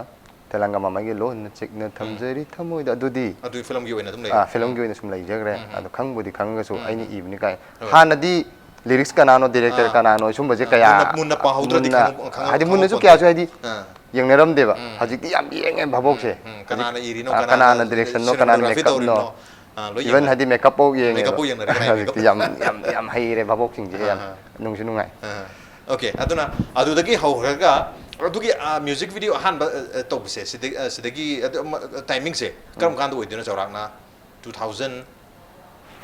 ꯇꯦꯂꯪꯒꯥ ꯃꯃꯥꯏꯒꯤ ꯂꯣꯟꯅ ꯆꯤꯛꯅ ꯊꯝꯖꯔꯤ ꯊꯃꯣꯏꯗ ꯑꯗꯨꯗꯤ ꯑꯗꯨꯒꯤ ꯐꯤꯂꯝꯒꯤ ꯑꯣꯏꯅ ꯑꯗꯨꯝ ꯂꯩ. ꯑꯥ, ꯐꯤꯂꯝꯒꯤ ꯑꯣꯏꯅ ꯁꯨꯝ ꯂꯩꯖꯈ꯭ꯔꯦ꯫ ꯎꯝ. ꯑꯗꯣ ꯈꯪꯕꯨꯗꯤ ꯈꯪꯉꯒꯁꯨ ꯎꯝ. ꯑꯩꯅ ꯏꯕꯅꯤ ꯀꯥꯏ꯫ ꯍꯣꯏ. ꯍꯥꯟꯅꯗꯤ ꯂꯤꯔꯤꯛꯁ ꯀꯅꯥꯅꯣ, ꯗꯤꯔꯦꯛꯇꯔ ꯑꯥ. ꯀꯅꯥꯅꯣ, ꯁꯨꯝꯕꯁꯦ ꯑꯥ, ꯀꯌꯥ ꯃꯨꯟꯅ- ꯃꯨꯟꯅ ꯄꯥꯍꯧꯗ꯭ꯔꯗꯤ ꯃꯨꯟꯅ- ꯈꯪꯉꯛ- ꯈꯪꯉꯛ- ꯍꯥꯏꯗꯤ ꯃꯨꯟꯅꯁꯨ ꯈꯪꯉꯛꯄꯣꯠꯇꯦ. ꯀꯌꯥꯁꯨ ꯍꯥꯏꯗꯤ ꯑꯥ. ꯌꯦꯡꯅꯔꯝꯗꯦꯕ꯫ ꯎꯝ. ꯍꯧꯖꯤꯛꯇꯤ ꯌꯥꯝ ꯌꯦꯡꯉꯦ ꯚꯥꯕꯣꯛꯁꯦ꯫ ꯎꯝ, ꯎꯝ. ꯀꯅꯥꯅ ꯏꯔꯤꯅꯣ, ꯑꯥ, ꯀꯅꯥꯅ ꯀꯅꯥꯅ ꯗꯤꯔꯦꯛꯁꯟꯅꯣ, ꯀꯅꯥꯅ cinematography ꯃꯦꯀꯞꯅꯣ, ꯇꯧꯔꯤꯅꯣ? ꯑꯥ, ꯂꯣꯏ ꯏꯚꯟ ꯌꯦꯡꯅꯔꯦ. ꯍꯥꯏꯗꯤ ꯃꯦꯀꯞ ꯐꯥꯎ ꯃꯦꯀꯞ ꯌꯦꯡꯉꯦꯕ꯫ ꯐꯥꯎ ꯌꯦꯡꯅꯔꯦ, ꯀꯅꯥ ꯃꯦꯀꯞ ꯍꯧꯖꯤꯛꯇꯤ ꯌꯥꯝ ꯌꯥꯝ ꯌꯥꯝ ꯍꯩꯔꯦ ꯚꯥꯕꯣꯛꯁꯤꯡꯁꯦ꯫ ꯌꯥꯝ ꯑꯥ. ꯅꯨꯡꯁꯨ ꯅꯨꯡꯉꯥꯏ꯫ ꯑꯥ. ꯑꯣꯀꯦ, ꯑꯗꯨꯅ ꯑꯗꯨꯗꯒꯤ ꯍꯧꯔꯒ ꯑꯗꯨꯒꯤ, ꯑ, ꯃ꯭ꯌꯨꯖꯤꯛ ꯚꯤꯗꯤꯑꯣ ꯑꯍꯥꯟꯕ, ꯑ, ꯑ, ꯇꯧꯕꯁꯦ ꯁꯤꯗꯒꯤ, ꯑ, ꯁꯤꯗꯒꯤ ꯑꯗꯨ, ꯑꯃ, ꯑ, ꯇꯥꯏꯃꯤꯡꯁꯦ ꯀꯔꯝ ꯀꯥꯟꯗ ꯑꯣꯏꯗꯣꯏꯅꯣ ꯆꯥꯎꯔꯥꯛꯅ? ꯇꯨ ꯊꯥꯎꯖꯟ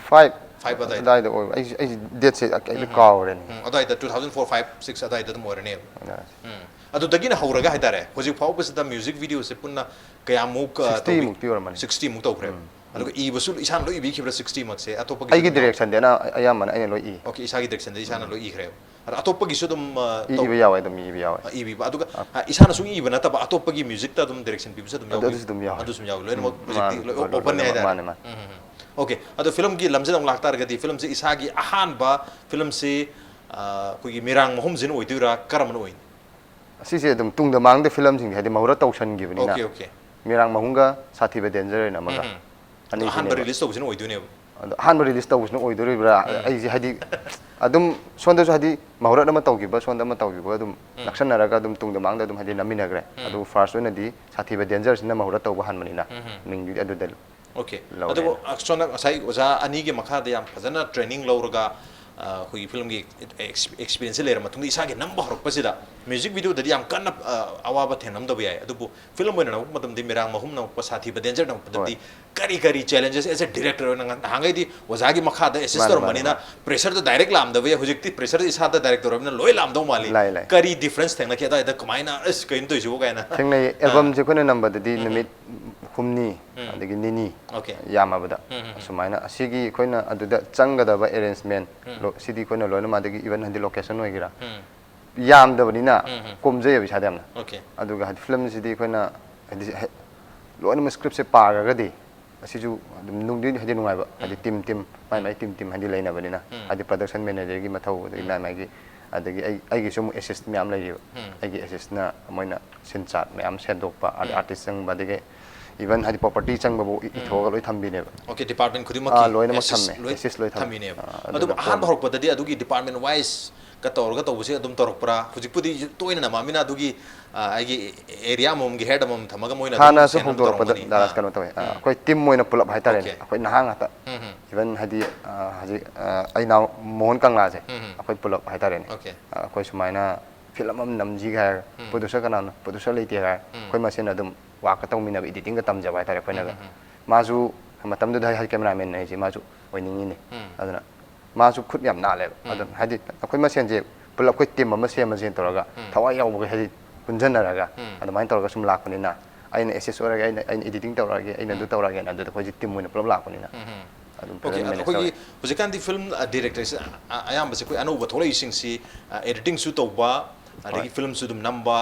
ꯐꯥꯏꯚ ꯐꯥꯏꯚ ꯑꯗꯥꯏꯗ? ꯑꯗꯥꯏꯗ ꯑꯣꯏꯕ꯫ ꯑꯩꯁꯦ ꯑꯩꯁꯦ ꯗꯦꯠꯁꯦ ꯑꯩ ꯎꯝ. ꯀꯥꯎꯔꯦꯅꯦ꯫ ꯎꯝ, ꯑꯗꯥꯏꯗ two thousand four, five, six ꯑꯗꯥꯏꯗ ꯑꯗꯨꯝ ꯑꯣꯏꯔꯅꯦꯕ. ꯑꯗꯥꯏ꯫ ꯎꯝ. ꯑꯗꯨꯗꯒꯤꯅ ꯍꯧꯔꯒ ꯍꯥꯏꯇꯥꯔꯦ, ꯍꯧꯖꯤꯛ ꯐꯥꯎꯕꯁꯤꯗ ꯃ꯭ꯌꯨꯖꯤꯛ ꯚꯤꯗꯤꯑꯣꯁꯦ ꯄꯨꯟꯅ ꯀꯌꯥꯃꯨꯛ, ꯑ, ꯇꯧꯕꯤ-, ꯁꯤꯛꯁꯇꯤꯃꯨꯛꯇꯤ ꯑꯣꯏꯔꯝꯃꯅꯤ꯫ ꯁꯤꯛꯁꯇꯤꯃꯨꯛ ꯇꯧꯈ꯭ꯔꯦ꯫ ꯑꯗꯨꯒ ꯏꯕꯁꯨ ꯏꯁꯥꯅ ꯂꯣꯏ ꯏꯕꯤꯈꯤꯕ꯭ꯔꯥ ꯁꯤꯛꯁꯇꯤꯃꯛꯁꯦ? ꯑꯇꯣꯞꯄꯒꯤ ꯑꯩꯒꯤ ꯑꯗꯨꯝ ꯌꯥꯎ- ꯗꯤꯔꯦꯛꯁꯟꯗꯤ ꯑꯅ-, ꯑꯌꯥꯝꯕꯅ ꯑꯩꯅ ꯂꯣꯏ ꯏ꯫ ꯑꯣꯀꯦ, ꯏꯁꯥꯒꯤ ꯗꯤꯔꯦꯛꯁꯟꯗꯤ ꯏꯁꯥꯅ ꯂꯣꯏ ꯏꯈ꯭ꯔꯦꯕ꯫ ꯑꯗꯣ ꯑꯇꯣꯞꯄꯒꯤꯁꯨ ꯑꯗꯨꯝ, ꯑ, ꯏ-, ꯇꯧ- ꯏꯕ ꯌꯥꯎꯋꯦ, ꯑꯗꯨꯝ ꯏꯕ ꯌꯥꯎꯋꯦ꯫ ꯑ, ꯏꯕꯤꯕ꯫ ꯑꯗꯨꯒ, ꯑ, ꯏꯁꯥꯅ ꯁꯨꯝ ꯏꯕ ꯅꯠꯇꯕ ꯑꯇꯣꯞꯄꯒꯤ ꯃ꯭ꯌꯨꯖꯤꯛꯇ ꯑꯗꯨꯝ ꯗꯤꯔꯦꯛꯁꯟ ꯄꯤꯕꯁꯨ ꯑꯗꯨꯝ ꯑꯗꯨ-, ꯌꯥꯎꯕꯤ? ꯑꯗꯨꯁꯨ ꯑꯗꯨꯝ ꯌꯥꯎꯋꯦ꯫ ꯑꯗꯨꯁꯨ ꯑꯗꯨꯝ ꯌꯥꯎꯋꯤ꯫ ꯂꯣꯏꯅꯃꯛ ꯎꯝ, ꯍꯧꯖꯤꯛꯇꯤ ꯃꯥꯅꯦ, ꯂꯣꯏ ꯂꯣꯏ-, ꯑꯣꯄꯟꯅꯦ ꯂꯣꯏꯅꯃꯛ, ꯍꯥꯏꯇꯥꯔꯦ꯫ ꯃꯥꯅꯦ, ꯃꯥꯅꯦ꯫ ꯎꯝ, ꯎꯝ, ꯎꯝ꯫ ꯑꯣꯀꯦ, ꯑꯗꯣ ꯐꯤꯂꯝꯒꯤ ꯂꯝꯁꯤꯗ ꯑꯃꯨꯛ ꯂꯥꯛꯇꯥꯔꯒꯗꯤ, ꯐꯤꯂꯝꯁꯦ ꯏꯁꯥꯒꯤ ꯑꯍꯥꯟꯕ ꯐꯤꯂꯝꯁꯤ, ꯑ, ꯑꯩꯈꯣꯏꯒꯤ ꯃꯤꯔꯥꯡ ꯃꯍꯨꯝꯁꯤꯅ ꯑꯣꯏꯗꯣꯏꯔꯥ, ꯀꯔꯝꯕꯅ ꯑꯣꯏꯅꯤ? ꯁꯤꯁꯦ ꯑꯗꯨꯝ ꯇꯨꯡꯗ ꯃꯥꯡꯗ ꯐꯤꯂꯝꯁꯤꯡꯁꯦ ꯍꯥꯏꯗꯤ ꯃꯍꯨꯔꯠ ꯇꯧꯁꯟꯈꯤꯕꯅꯤꯅ, ꯑꯣꯀꯦ, ꯑꯣꯀꯦ꯫ ꯃꯤꯔꯥꯡ ꯃꯍꯨꯝꯒ ꯁꯥꯊꯤꯕ ꯗꯦꯟꯖꯔ ꯍꯥꯏꯅ ꯑꯃꯒ, ꯎꯝ, ꯎꯝ꯫ ꯑꯗꯣ ꯑꯅꯤꯁꯤꯅꯦꯕ꯫ ꯑꯍꯥꯟꯕ ꯔꯤꯂꯤꯁ ꯇꯧꯕꯁꯤꯅ ꯑꯣꯏꯗꯣꯏꯅꯦꯕ꯫ ꯑꯗꯣ ꯑꯍꯥꯟꯕ ꯔꯤꯂꯤꯁ ꯇꯧꯕꯁꯤꯅ ꯑꯣꯏꯗꯣꯔꯤꯕ꯭ꯔꯥ? ꯑꯩꯁꯦ ꯍꯥꯏꯗꯤ ꯑꯗꯨꯝ ꯁꯣꯝꯗꯁꯨ ꯍꯥꯏꯗꯤ ꯃꯍꯨꯔꯠ ꯑꯃ ꯇꯧꯈꯤꯕ, ꯁꯣꯝꯗ ꯑꯃ ꯇꯧꯈꯤꯕ, ꯑꯗꯨꯝ ꯅꯛꯁꯟꯅꯔꯒ ꯑꯗꯨꯝ ꯇꯨꯡꯗ ꯃꯥꯡꯗ ꯑꯗꯨꯝ ꯍꯥꯏꯗꯤ ꯅꯝꯃꯤꯟꯅꯈ꯭ꯔꯦ꯫ ꯑꯗꯨ ꯐꯥꯔꯁ ꯑꯣꯏꯅꯗꯤ ꯁꯥꯊꯤꯕ ꯗꯦꯟꯖꯔꯁꯤꯅ ꯃꯍꯨꯔꯠ ꯇꯧꯕ ꯍꯥꯟꯕꯅꯤꯅ, ꯃꯤꯡꯗꯨꯗꯤ ꯑꯗꯨꯗ ꯑꯣꯀꯦ꯫ ꯂꯧꯔꯦ꯫ ꯑꯗꯨꯕꯨ, ꯑ, ꯁꯣꯝꯅ ꯉꯁꯥꯏ ꯑꯣꯖꯥ ꯑꯅꯤꯒꯤ ꯃꯈꯥꯗ ꯌꯥꯝ ꯐꯖꯅ ꯇ꯭ꯔꯦꯅꯤꯡ ꯂꯧꯔꯒ, ꯑ, ꯑꯩꯈꯣꯏꯒꯤ ꯐꯤꯂꯝꯒꯤ ꯑꯦꯛꯁ-, ꯑꯦꯛꯁꯄꯤꯔꯤꯌꯦꯟꯁꯁꯦ ꯂꯩꯔ ꯃꯇꯨꯡꯗ ꯏꯁꯥꯒꯤ ꯅꯝꯕ ꯍꯧꯔꯛꯄꯁꯤꯗ ꯃ꯭ꯌꯨꯖꯤꯛ ꯚꯤꯗꯤꯑꯣꯗꯗꯤ ꯌꯥꯝ ꯀꯟꯅ, ꯑ, ꯑꯋꯥꯕ ꯊꯦꯡꯅꯔꯝꯗꯕ ꯌꯥꯏ, ꯑꯗꯨꯕꯨ ꯐꯤꯂꯝ ꯑꯣꯏꯅ ꯅꯝꯃꯛꯄ ꯃꯇꯝꯗꯗꯤ, ꯃꯤꯔꯥꯡ ꯃꯍꯨꯝ ꯅꯝꯃꯛꯄꯗꯗꯤ ꯀꯔꯤ ꯀꯔꯤ ꯆꯦꯂꯦꯟꯖꯦꯁ ꯑꯦꯁ ꯑꯦ ꯗꯤꯔꯦꯛꯇꯔ ꯑꯣꯏꯅ ꯉ-, ꯅꯍꯥꯟꯈꯩꯗꯤ ꯑꯣꯖꯥꯒꯤ ꯃꯈꯥꯗ ꯑꯦꯁꯤꯁ ꯃꯥꯅꯦ, ꯃꯥꯅꯦ, ꯇꯧꯔꯝꯕꯅꯤꯅ ꯃꯥꯅꯦ꯫ ꯄ꯭ꯔꯦꯁꯔꯗꯣ ꯗꯥꯏꯔꯦꯛ ꯂꯥꯝꯗꯕ ꯌꯥꯏ, ꯍꯧꯖꯤꯛꯇꯤ ꯄ꯭ꯔꯦꯁꯔꯗꯣ ꯏꯁꯥꯗ ꯗꯥꯏꯔꯦꯛ ꯇꯧꯔꯕꯅꯤꯅ ꯂꯣꯏ ꯂꯥꯝꯗꯧ ꯃꯥꯜꯂꯤ꯫ ꯂꯥꯏ, ꯂꯥꯏ꯫ ꯀꯔꯤ ꯗꯤꯐ꯭ꯔꯦꯟꯁ ꯊꯦꯡꯅꯈꯤ ꯑꯗꯥꯏꯗ, ꯀꯃꯥꯏꯅ, "ꯑꯁ, ꯀꯩꯅꯣ ꯇꯧꯔꯤꯁꯤꯕꯣ?" ꯀꯥꯏꯅ? ꯊꯦꯡꯅꯩ꯫ ꯑꯥ꯫ ꯑꯦꯜꯕꯝꯁꯦ ꯑꯩꯈꯣꯏꯅ ꯅꯝꯕꯗꯗꯤ ꯅꯨꯃꯤꯠ ꯍꯨꯝꯅꯤ, ꯑꯗꯒꯤ ꯅꯤꯅꯤ ꯑꯣꯀꯦ꯫ ꯌꯥꯝꯃꯕꯗ꯫ ꯎꯝ, ꯎꯝ, ꯎꯝ꯫ ꯑꯁꯨꯃꯥꯏꯅ ꯑꯁꯤꯒꯤ ꯑꯩꯈꯣꯏꯅ ꯑꯗꯨꯗ ꯆꯪꯒꯗꯕ ꯑꯦꯔꯦꯟꯖꯃꯦꯟ, ꯂꯣ-, ꯁꯤꯗꯤ ꯑꯩꯈꯣꯏꯅ ꯂꯣꯏꯅꯃꯛ, ꯑꯗꯒꯤ ꯏꯚꯟ ꯍꯥꯏꯗꯤ ꯂꯣꯀꯦꯁꯟ ꯑꯣꯏꯒꯦꯔꯥ, ꯎꯝ꯫ ꯌꯥꯝꯗꯕꯅꯤꯅ ꯎꯝ, ꯎꯝ꯫ ꯀꯣꯝꯖꯩꯌꯦꯕ ꯏꯁꯥꯗ ꯌꯥꯝꯅ꯫ ꯑꯣꯀꯦ꯫ ꯑꯗꯨꯒ ꯍꯥꯏꯗꯤ ꯐꯤꯂꯝꯁꯤꯗꯤ ꯑꯩꯈꯣꯏꯅ ꯍꯥꯏꯗꯤ ꯍꯦ-, ꯂꯣꯏꯅꯃꯛ ꯁ꯭ꯀ꯭ꯔꯤꯞꯁꯦ ꯄꯥꯔꯒꯗꯤ ꯑꯁꯤꯁꯨ ꯑꯗꯨꯝ ꯅꯨꯡꯗꯤ ꯍꯥꯏꯗꯤ ꯅꯨꯡꯉꯥꯏꯕ, ꯍꯥꯏꯗꯤ ꯇꯤꯝ ꯇꯤꯝ, ꯃꯥꯏ ꯃꯥꯏ ꯇꯤꯝ ꯇꯤꯝ ꯍꯥꯏꯗꯤ ꯂꯩꯅꯕꯅꯤꯅ, ꯍꯥꯏꯗꯤ ꯄ꯭ꯔꯗꯛꯁꯟ ꯃꯦꯅꯦꯖꯔꯒꯤ ꯃꯊꯧ, ꯑꯗꯒꯤ ꯃꯥꯏ ꯃꯥꯏꯒꯤ, ꯑꯗꯒꯤ ꯑꯩ, ꯑꯩꯒꯤꯁꯨ ꯑꯃꯨꯛ ꯑꯦꯁꯤꯁ ꯃꯌꯥꯝ ꯂꯩꯔꯤꯕ꯫ ꯑꯩꯒꯤ ꯑꯦꯁꯤꯁꯅ ꯃꯣꯏꯅ ꯁꯤꯟ ꯆꯥꯔꯠ ꯃꯌꯥꯝ ꯁꯦꯝꯗꯣꯛꯄ, ꯑꯥꯔ-, ꯑꯥꯔꯇꯤꯁ ꯆꯪꯕ, ꯑꯗꯒꯤ ꯏꯚꯟ ꯍꯥꯏꯗꯤ ꯄ꯭ꯔꯣꯄꯔꯇꯤ ꯆꯪꯕꯐꯥꯎ ꯏ-, ꯏꯊꯣꯛꯑꯒ ꯂꯣꯏ ꯊꯝꯕꯤꯅꯦꯕ꯫ ꯑꯣꯀꯦ, ꯗꯤꯄꯥꯔꯠꯃꯦꯟ ꯈꯨꯗꯤꯡꯃꯛꯀꯤ ꯑꯥ, ꯂꯣꯏꯅꯃꯛ ꯑꯦꯁꯤꯁ ꯊꯝꯃꯦ꯫ ꯂꯣꯏ ꯑꯦꯁꯤꯁ ꯂꯣꯏ ꯊꯝꯃꯦ꯫ ꯊꯝꯃꯤꯅꯦꯕ꯫ ꯑꯥ, ꯑꯗꯨꯝ ꯑꯗꯨꯅ ꯑꯍꯥꯟꯕ ꯄꯣꯝ- ꯍꯧꯔꯛꯄꯗꯗꯤ ꯑꯗꯨꯒꯤ ꯗꯤꯄꯥꯔꯠꯃꯦꯟ ꯋꯥꯏꯁꯀ ꯇꯧꯔꯒ ꯇꯧꯕꯁꯦ ꯑꯗꯨꯝ ꯇꯧꯔꯛꯄ꯭ꯔꯥ? ꯍꯧꯖꯤꯛꯄꯨꯗꯤ ꯇꯣꯏꯅ ꯅꯝꯃꯛꯑꯃꯤꯅ ꯑꯗꯨꯒꯤ, ꯑ, ꯑꯩꯒꯤ ꯑꯦꯔꯤꯌꯥ ꯑꯃꯃꯝꯒꯤ ꯍꯦꯗ ꯑꯃꯃꯝ ꯊꯝꯃꯒ ꯃꯣꯏꯅ ꯑꯗꯨꯝ ꯍꯥꯟꯅꯁꯨ ꯁꯦꯟꯅꯕ ꯍꯧꯗꯣꯔꯛꯄꯗ ꯇꯧꯔꯝꯒꯅꯤ꯫ ꯗꯥꯔꯥꯁ ꯑꯥ꯫ ꯀꯩꯅꯣ ꯇꯧꯋꯦ꯫ ꯑꯥ, ꯎꯝ꯫ ꯑꯩꯈꯣꯏ ꯇꯤꯝ ꯑꯣꯏꯅ ꯄꯨꯂꯞ ꯍꯥꯏꯇꯥꯔꯦꯅꯦ꯫ ꯑꯣꯀꯦ꯫ ꯑꯩꯈꯣꯏ ꯅꯍꯥ ꯉꯥꯛꯇ꯫ ꯎꯝ, ꯎꯝ꯫ ꯏꯚꯟ ꯍꯥꯏꯗꯤ, ꯑ, ꯍꯧꯖꯤꯛ, ꯑ, ꯑꯩ ꯏꯅꯥꯎ ꯃꯣꯍꯟ ꯀꯪꯂꯥꯁꯦ, ꯎꯝ, ꯎꯝ꯫ ꯑꯩꯈꯣꯏ ꯄꯨꯂꯞ ꯍꯥꯏꯇꯥꯔꯦꯅꯦ꯫ ꯑꯣꯀꯦ꯫ ꯑ, ꯑꯩꯈꯣꯏ ꯁꯨꯃꯥꯏꯅ ꯐꯤꯂꯝ ꯑꯃ ꯅꯝꯁꯤꯒꯦ ꯍꯥꯏꯔꯒ, ꯎꯝ꯫ ꯄ꯭ꯔꯣꯗ꯭ꯌꯨꯁꯔ ꯀꯅꯥꯅꯣ? ꯄ꯭ꯔꯣꯗ꯭ꯌꯨꯁꯔ ꯂꯩꯇꯦ ꯍꯥꯏꯔꯒ, ꯎꯝ꯫ ꯑꯩꯈꯣꯏ ꯃꯁꯦꯟ ꯑꯗꯨꯝ ꯋꯥꯛꯀ ꯇꯧꯃꯤꯟꯅꯕ, ꯏꯗꯤꯇꯤꯡꯒ ꯇꯝꯖꯕ ꯍꯥꯏꯇꯥꯔꯦ ꯑꯩꯈꯣꯏꯅꯒ꯫ ꯎꯝ, ꯎꯝ, ꯎꯝ꯫ ꯃꯥꯁꯨ ꯃꯇꯝꯗꯨꯗ ꯍꯥꯏꯗꯤ ꯀꯦꯃꯦꯔꯥꯃꯦꯟ ꯍꯥꯏꯁꯦ ꯃꯥꯁꯨ ꯑꯣꯏꯅꯤꯡꯉꯤꯅꯦ꯫ ꯎꯝ꯫ ꯑꯗꯨꯅ ꯃꯥꯁꯨ ꯈꯨꯠ ꯌꯥꯝ ꯅꯥꯜꯂꯦꯕ꯫ ꯎꯝ꯫ ꯑꯗꯨꯅ ꯍꯥꯏꯗꯤ ꯑꯩꯈꯣꯏ ꯃꯁꯦꯟꯁꯦ ꯄꯨꯂꯞ ꯑꯩꯈꯣꯏ ꯇꯤꯝ ꯑꯃ ꯁꯦꯝꯃꯁꯦꯅ ꯇꯧꯔꯒ ꯊꯋꯥꯏ ꯌꯥꯎꯕꯒ ꯍꯥꯏꯗꯤ ꯄꯨꯟꯁꯤꯟꯅꯔꯒ ꯑꯗꯨꯃꯥꯏꯅ ꯇꯧꯔꯒ ꯁꯨꯝ ꯂꯥꯛꯄꯅꯤꯅ, ꯑꯩꯅ ꯑꯦꯁꯤꯁ ꯑꯣꯏꯔꯒꯦ, ꯑꯩꯅ ꯑꯩꯅ ꯑꯦꯗꯤꯇꯤꯡ ꯇꯧꯔꯛꯑꯒꯦ, ꯑꯩꯅ ꯑꯗꯨ ꯇꯧꯔꯛꯑꯒꯦꯅ ꯑꯗꯨꯗ ꯑꯩꯈꯣꯏꯁꯦ ꯇꯤꯝ ꯑꯣꯏꯅ ꯄꯨꯂꯞ ꯂꯥꯛꯄꯅꯤꯅ ꯑꯗꯨꯝ ꯑꯣꯀꯦ꯫ ꯐꯖꯅ ꯃꯦꯅꯦꯖ ꯑꯩꯈꯣꯏꯒꯤ ꯇꯧꯔꯦ꯫ ꯍꯧꯖꯤꯛꯀꯥꯟꯗꯤ ꯐꯤꯂꯝ ꯗꯤꯔꯦꯛꯇꯔꯁꯦ ꯑꯌꯥꯝꯕꯁꯦ ꯑꯩꯈꯣꯏ ꯑꯅꯧꯕ ꯊꯣꯛꯂꯛꯏꯁꯤꯡꯁꯤ ꯑꯦꯗꯤꯇꯤꯡꯁꯨ ꯇꯧꯕ, ꯑꯗꯒꯤ ꯐꯤꯂꯝꯁꯨ ꯑꯗꯨꯝ ꯅꯝꯕ,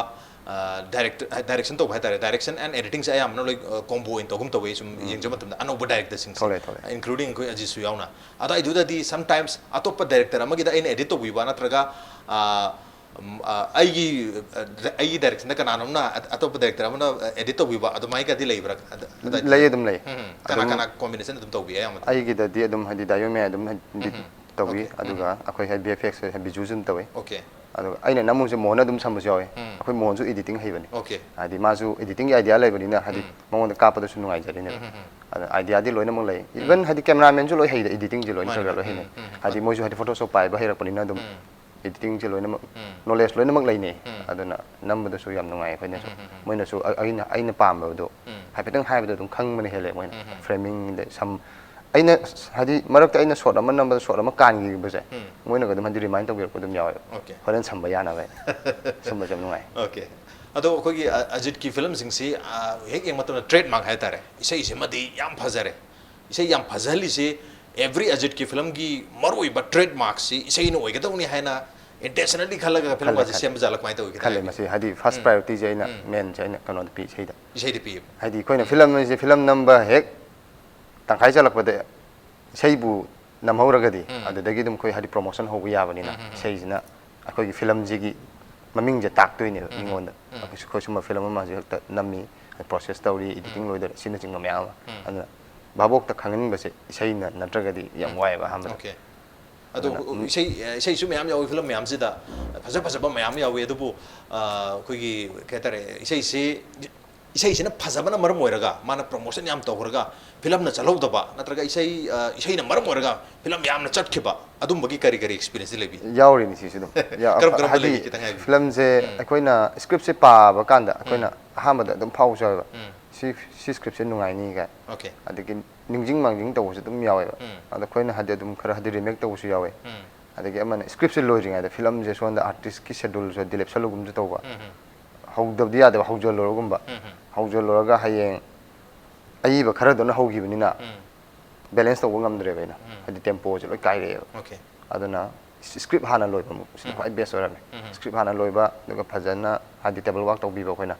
ꯗꯥꯏꯔꯦꯛꯁꯟ ꯇꯧꯕ ꯍꯥꯏꯇꯥꯔꯦ, ꯗꯥꯏꯔꯦꯛꯁꯟ ꯑꯦꯟ ꯑꯦꯗꯤꯇꯤꯡꯁꯦ ꯑꯌꯥꯝꯕꯅ ꯂꯣꯏ ꯀꯣꯝꯕꯣ ꯑꯣꯏꯅ ꯇꯧꯒꯨꯝ ꯇꯧꯋꯦ꯫ ꯁꯨꯝ ꯌꯦꯡꯖꯕ ꯃꯇꯝꯗ ꯑꯅꯧꯕ ꯗꯥꯏꯔꯦꯛꯇꯔꯁꯤꯡꯁꯦ, ꯊꯣꯛꯂꯛꯑꯦ, ꯊꯣꯛꯂꯛꯑꯦ꯫ ꯏꯟꯀ꯭ꯂꯨꯗꯤꯡ ꯑꯩꯈꯣꯏ ꯑꯖꯤꯠꯁꯨ ꯌꯥꯎꯅ꯫ ꯑꯗꯣ ꯑꯗꯨꯗꯗꯤ ꯁꯝꯇꯥꯏꯝꯁ ꯑꯇꯣꯞꯄ ꯗꯥꯏꯔꯦꯛꯇꯔ ꯑꯃꯒꯤꯗ ꯑꯩꯅ ꯑꯦꯗꯤꯠ ꯇꯧꯕꯤꯕ ꯅꯠꯇ꯭ꯔꯒ ꯑ, ꯎꯝ, ꯑ, ꯑꯩꯒꯤ ꯑ, ꯑꯩꯒꯤ ꯗꯥꯏꯔꯦꯛꯁꯟꯗ ꯀꯅꯥꯅꯣꯝꯅ ꯑ- ꯑꯇꯣꯞꯄ ꯗꯥꯏꯔꯦꯛꯇꯔ ꯑꯃꯅ ꯑꯦꯗꯤꯠ ꯇꯧꯕꯤꯕ ꯑꯗꯨꯃꯥꯏꯅꯗꯤ ꯂꯩꯕ꯭ꯔꯥ? ꯑꯗ- ꯑꯗ- ꯂꯩ, ꯑꯗꯨꯝ ꯂꯩ꯫ ꯎꯝ, ꯎꯝ꯫ ꯀꯅꯥ ꯑꯗꯨꯝ ꯀꯅꯥ ꯀꯣꯝꯕꯤꯅꯦꯁꯟ ꯑꯗꯨꯝ ꯇꯧꯕꯤ ꯑꯌꯥꯝꯕꯗ? ꯑꯩꯒꯤꯗꯗꯤ ꯑꯗꯨꯝ ꯍꯥꯏꯗꯤ ꯗꯥꯏꯌꯣꯃꯦ ꯑꯗꯨꯝ ꯍꯥꯏꯗꯤ ꯇꯧꯏ꯫ Okay. ꯑꯗꯨꯒ ꯑꯩꯈꯣꯏ ꯍꯥꯏꯗꯤ ꯚꯤ ꯑꯦꯐ ꯑꯦꯛꯁ ꯍꯥꯏꯗꯤ ꯚꯤꯖꯨꯁꯨ ꯑꯗꯨꯝ ꯇꯧꯏ꯫ ꯑꯣꯀꯦ꯫ ꯑꯗꯨꯒ ꯑꯩꯅ ꯅꯝꯃꯨꯁꯦ ꯃꯣꯍꯟꯅ ꯑꯗꯨꯝ ꯁꯝꯕꯁꯨ ꯌꯥꯎꯋꯦ꯫ ꯎꯝ꯫ ꯑꯩꯈꯣꯏ ꯃꯣꯍꯟꯁꯨ ꯑꯦꯗꯤꯇꯤꯡ ꯍꯩꯕꯅꯤ꯫ ꯑꯣꯀꯦ꯫ ꯍꯥꯏꯗꯤ ꯃꯥꯁꯨ ꯑꯦꯗꯤꯇꯤꯡꯒꯤ ꯑꯥꯏꯗꯤꯌꯥ ꯂꯩꯕꯅꯤꯅ ꯍꯥꯏꯗꯤ ꯃꯉꯣꯟꯗ ꯀꯥꯞꯄꯗꯁꯨ ꯅꯨꯡꯉꯥꯏꯖꯔꯤꯅꯦꯕ꯫ ꯑꯗ ꯑꯥꯏꯗꯤꯌꯥꯗꯤ ꯂꯣꯏꯅꯃꯛ ꯂꯩ꯫ ꯏꯚꯟ ꯍꯥꯏꯗꯤ ꯀꯦꯃꯦꯔꯥꯃꯦꯟꯁꯨ ꯂꯣꯏ ꯍꯩꯗ, ꯑꯦꯗꯤꯇꯤꯡꯁꯦ ꯂꯣꯏꯅ ꯃꯥꯅꯦ, ꯈꯔ ꯈꯔ ꯃꯥꯅꯦ꯫ ꯂꯣꯏ ꯍꯩꯅꯩ꯫ ꯎꯝ, ꯎꯝ, ꯎꯝ꯫ ꯍꯥꯏꯗꯤ ꯃꯣꯏꯁꯨ ꯍꯥꯏꯗꯤ ꯐꯣꯇꯣꯁꯣꯞ ꯄꯥꯏꯕ ꯍꯩꯔꯛꯄꯅꯤꯅ ꯑꯗꯨꯝ ꯎꯝ꯫ ꯑꯦꯗꯤꯇꯤꯡꯁꯦ ꯂꯣꯏꯅꯃꯛ ꯎꯝ꯫ ꯅꯣꯂꯦꯖ ꯂꯣꯏꯅꯃꯛ ꯂꯩꯅꯩ꯫ ꯎꯝ꯫ ꯑꯗꯨꯅ ꯅꯝꯕꯗꯁꯨ ꯌꯥꯝ ꯅꯨꯡꯉꯥꯏ ꯑꯩꯈꯣꯏꯅꯁꯨ꯫ ꯎꯝ, ꯎꯝ, ꯎꯝ꯫ ꯃꯣꯏꯅꯁꯨ ꯑ- ꯑꯩꯅ ꯑꯩꯅ ꯄꯥꯝꯕꯗꯣ ꯎꯝ꯫ ꯍꯥꯏꯐꯦꯠꯇꯪ ꯍꯥꯏꯕꯗ ꯑꯗꯨꯝ ꯈꯪꯕꯅ ꯍꯦꯜꯂꯦ ꯃꯣꯏꯅ꯫ ꯎꯝ, ꯎꯝ꯫ ꯐ꯭ꯔꯦꯃꯤꯡꯗ ꯁꯝ ꯑꯩꯅ ꯍꯥꯏꯗꯤ ꯃꯔꯛꯇ ꯑꯩꯅ ꯁꯣꯠ ꯑꯃ ꯅꯝꯕꯗ ꯁꯣꯠ ꯑꯃ ꯀꯥꯟꯈꯤꯕꯁꯦ ꯎꯝ꯫ ꯃꯣꯏꯅꯒ ꯑꯗꯨꯝ ꯍꯥꯏꯗꯤ ꯔꯤꯃꯥꯏꯟ ꯇꯧꯕꯤꯔꯛꯄ ꯑꯗꯨꯝ ꯌꯥꯎꯋꯦꯕ꯫ ꯑꯣꯀꯦ꯫ ꯍꯣꯔꯦꯟ ꯁꯝꯕ ꯌꯥꯅꯕ ꯍꯥꯏꯅ꯫ ꯁꯨꯝꯕꯁꯦ ꯌꯥꯝ ꯅꯨꯡꯉꯥꯏ꯫ ꯑꯣꯀꯦ꯫ ꯑꯗꯣ ꯑꯩꯈꯣꯏꯒꯤ ꯑ- ꯑꯖꯤꯠꯀꯤ ꯐꯤꯂꯝꯁꯤꯡꯁꯤ ꯑ, ꯍꯦꯛ ꯌꯦꯡꯕ ꯃꯇꯝꯗ ꯇ꯭ꯔꯦꯗꯃꯥꯔꯛ ꯍꯥꯏꯇꯥꯔꯦ, ꯏꯁꯩꯁꯤꯃꯗꯤ ꯌꯥꯝ ꯐꯖꯔꯦ꯫ ꯏꯁꯩ ꯌꯥꯝ ꯐꯖꯍꯜꯂꯤꯁꯤ ꯑꯦꯚ꯭ꯔꯤ ꯑꯖꯤꯠꯀꯤ ꯐꯤꯂꯝꯒꯤ ꯃꯔꯨꯑꯣꯏꯕ ꯇ꯭ꯔꯦꯗꯃꯥꯔꯛꯁꯤ ꯏꯁꯩꯅ ꯑꯣꯏꯒꯗꯧꯅꯤ ꯍꯥꯏꯅ ꯏꯟꯇꯦꯟꯁꯅꯦꯜꯂꯤ ꯈꯜꯂꯒ ꯐꯤꯂꯝ ꯈꯜꯂꯦ, ꯑꯁꯤ ꯈꯜꯂꯦ꯫ ꯁꯦꯝꯕ ꯖꯥꯠꯂ ꯀꯃꯥꯏꯅ ꯇꯧꯏ? ꯈꯜꯂꯦ꯫ ꯃꯁꯤ ꯍꯥꯏꯗꯤ ꯐꯥꯔꯁ ꯄ꯭ꯔꯥꯏꯌꯣꯔꯤꯇꯤꯁꯦ ꯑꯩꯅ ꯃꯦꯟꯁꯦ ꯑꯩꯅ ꯀꯩꯅꯣꯗ ꯄꯤ ꯏꯁꯩꯗ꯫ ꯏꯁꯩꯗ ꯄꯤꯌꯦꯕ꯫ ꯍꯥꯏꯗꯤ ꯑꯩꯈꯣꯏꯅ ꯐꯤꯂꯝ ꯍꯥꯏꯁꯦ ꯐꯤꯂꯝ ꯅꯝꯕ ꯍꯦꯛ ꯇꯪꯈꯥꯏ ꯆꯠꯂꯛꯄꯗ ꯏꯁꯩꯕꯨ ꯅꯝꯍꯧꯔꯒꯗꯤ ꯑꯗꯨꯗꯒꯤ ꯑꯗꯨꯝ ꯑꯩꯈꯣꯏ ꯍꯥꯏꯗꯤ ꯄ꯭ꯔꯣꯃꯣꯁꯟ ꯍꯧꯕ ꯌꯥꯕꯅꯤꯅ ꯏꯁꯩꯁꯤꯅ ꯑꯩꯈꯣꯏꯒꯤ ꯐꯤꯂꯝꯁꯤꯒꯤ ꯃꯃꯤꯡꯁꯦ ꯇꯥꯛꯇꯣꯏꯅꯦꯕ ꯃꯤꯉꯣꯟꯗ꯫ ꯑꯩꯈꯣꯏ ꯁꯨꯝꯕ ꯐꯤꯂꯝ ꯑꯃ ꯍꯧꯖꯤꯛ ꯍꯦꯛꯇ ꯅꯝꯃꯤ, ꯄ꯭ꯔꯣꯁꯦꯁ ꯇꯧꯔꯤ, ꯑꯦꯗꯤꯇꯤꯡ ꯂꯣꯏꯗꯣꯔꯦ, ꯑꯁꯤꯅꯆꯤꯡꯕ ꯃꯌꯥꯝ ꯑꯃ꯫ ꯑꯗꯨꯅ ꯚꯥꯕꯣꯛꯇ ꯈꯪꯍꯟꯕꯁꯦ ꯏꯁꯩꯅ ꯅꯠꯇ꯭ꯔꯒꯗꯤ ꯌꯥꯝ ꯋꯥꯏꯑꯦꯕ ꯑꯍꯥꯟꯕꯗ꯫ ꯑꯣꯀꯦ꯫ ꯑꯗꯣ ꯏꯁꯩ ꯏꯁꯩꯁꯨ ꯃꯌꯥꯝ ꯌꯥꯎꯋꯤ ꯐꯤꯂꯝ ꯃꯌꯥꯝꯁꯤꯗ, ꯐꯖ ꯐꯖꯕ ꯃꯌꯥꯝ ꯌꯥꯎꯋꯤ꯫ ꯑꯗꯨꯕꯨ ꯑ, ꯑꯩꯈꯣꯏꯒꯤ ꯀꯩ ꯍꯥꯏꯇꯥꯔꯦ, ꯏꯁꯩꯁꯤ ꯏꯁꯩꯁꯤꯅ ꯐꯖꯕꯅ ꯃꯔꯝ ꯑꯣꯏꯔꯒ ꯃꯥꯅ ꯄ꯭ꯔꯣꯃꯣꯁꯟ ꯌꯥꯝ ꯇꯧꯈ꯭ꯔꯒ ꯐꯤꯂꯝꯅ ꯆꯠꯍꯧꯗꯕ ꯅꯠꯇ꯭ꯔꯒ ꯏꯁꯩ ꯑ, ꯏꯁꯩꯅ ꯃꯔꯝ ꯑꯣꯏꯔꯒ ꯐꯤꯂꯝ ꯌꯥꯝꯅ ꯆꯠꯈꯤꯕ ꯑꯗꯨꯝꯕꯒꯤ ꯀꯔꯤ ꯀꯔꯤ ꯑꯦꯛꯁꯄꯤꯔꯤꯌꯦꯟꯁꯇꯤ ꯂꯩꯕꯤ? ꯌꯥꯎꯔꯤꯅꯤ ꯁꯤꯁꯨ ꯑꯗꯨꯝ꯫ ꯌꯥ- ꯀꯔꯝ ꯀꯔꯝꯕ ꯍꯥꯏꯗꯤ ꯂꯩꯒꯦ ꯈꯤꯇꯪ ꯍꯥꯏꯕꯤꯌꯨ꯫ ꯐꯤꯂꯝꯁꯦ ꯑꯩꯈꯣꯏꯅ ꯁ꯭ꯀ꯭ꯔꯤꯞꯁꯦ ꯄꯥꯕ ꯀꯥꯟꯗ ꯑꯩꯈꯣꯏꯅ ꯑꯍꯥꯟꯕꯗ ꯑꯗꯨꯝ ꯐꯥꯎꯕꯁꯨ ꯌꯥꯎꯋꯦꯕ꯫ ꯁꯤ ꯁꯤ ꯁ꯭ꯀ꯭ꯔꯤꯞꯁꯦ ꯅꯨꯡꯉꯥꯏꯅꯤ ꯀꯥꯏ꯫ ꯑꯣꯀꯦ꯫ ꯑꯗꯒꯤ ꯅꯤꯡꯁꯤꯡ ꯃꯥꯡꯖꯤꯡ ꯇꯧꯕꯁꯨ ꯑꯗꯨꯝ ꯌꯥꯎꯋꯦꯕ꯫ ꯎꯝ꯫ ꯑꯗꯣ ꯑꯩꯈꯣꯏꯅ ꯍꯥꯏꯗꯤ ꯑꯗꯨꯝ ꯈꯔ ꯍꯥꯏꯗꯤ ꯔꯤꯃꯦꯛ ꯇꯧꯕꯁꯨ ꯌꯥꯎꯋꯦ꯫ ꯎꯝ꯫ ꯑꯗꯒꯤ ꯑꯃꯅ scriptꯁꯦ ꯂꯣꯏꯗ꯭ꯔꯤꯉꯩꯗ filmꯁꯦ ꯁꯣꯝꯗ artistꯀꯤ scheduleꯁꯨ delay ꯆꯠꯂꯒꯨꯝꯁꯨ ꯇꯧꯕ, ꯍꯧꯗꯕꯗꯤ ꯌꯥꯗꯕ, ꯍꯧꯖꯤꯜꯂꯨꯔꯒꯨꯝꯕ, ꯍꯧꯖꯤꯜꯂꯨꯔꯒ ꯍꯌꯦꯡ ꯑꯏꯕ ꯈꯔꯗꯨꯅ ꯍꯧꯈꯤꯕꯅꯤꯅ balance ꯇꯧꯕ ꯉꯝꯗ꯭ꯔꯦꯕ ꯑꯩꯅ, ꯍꯥꯏꯗꯤ tempoꯁꯦ ꯂꯣꯏ ꯀꯥꯏꯔꯛꯑꯦꯕ꯫ Okay. ꯑꯗꯨꯅ script ꯍꯥꯟꯅ ꯂꯣꯏꯕ ꯑꯃꯨꯛ ꯁꯤꯅ ꯈ꯭ꯋꯥꯏ best ꯑꯣꯏꯔꯝꯃꯦ꯫ Script ꯍꯥꯟꯅ ꯂꯣꯏꯕ, ꯑꯗꯨꯒ ꯐꯖꯅ ꯍꯥꯏꯗꯤ table work ꯇꯧꯕꯤꯕ ꯑꯩꯈꯣꯏꯅ,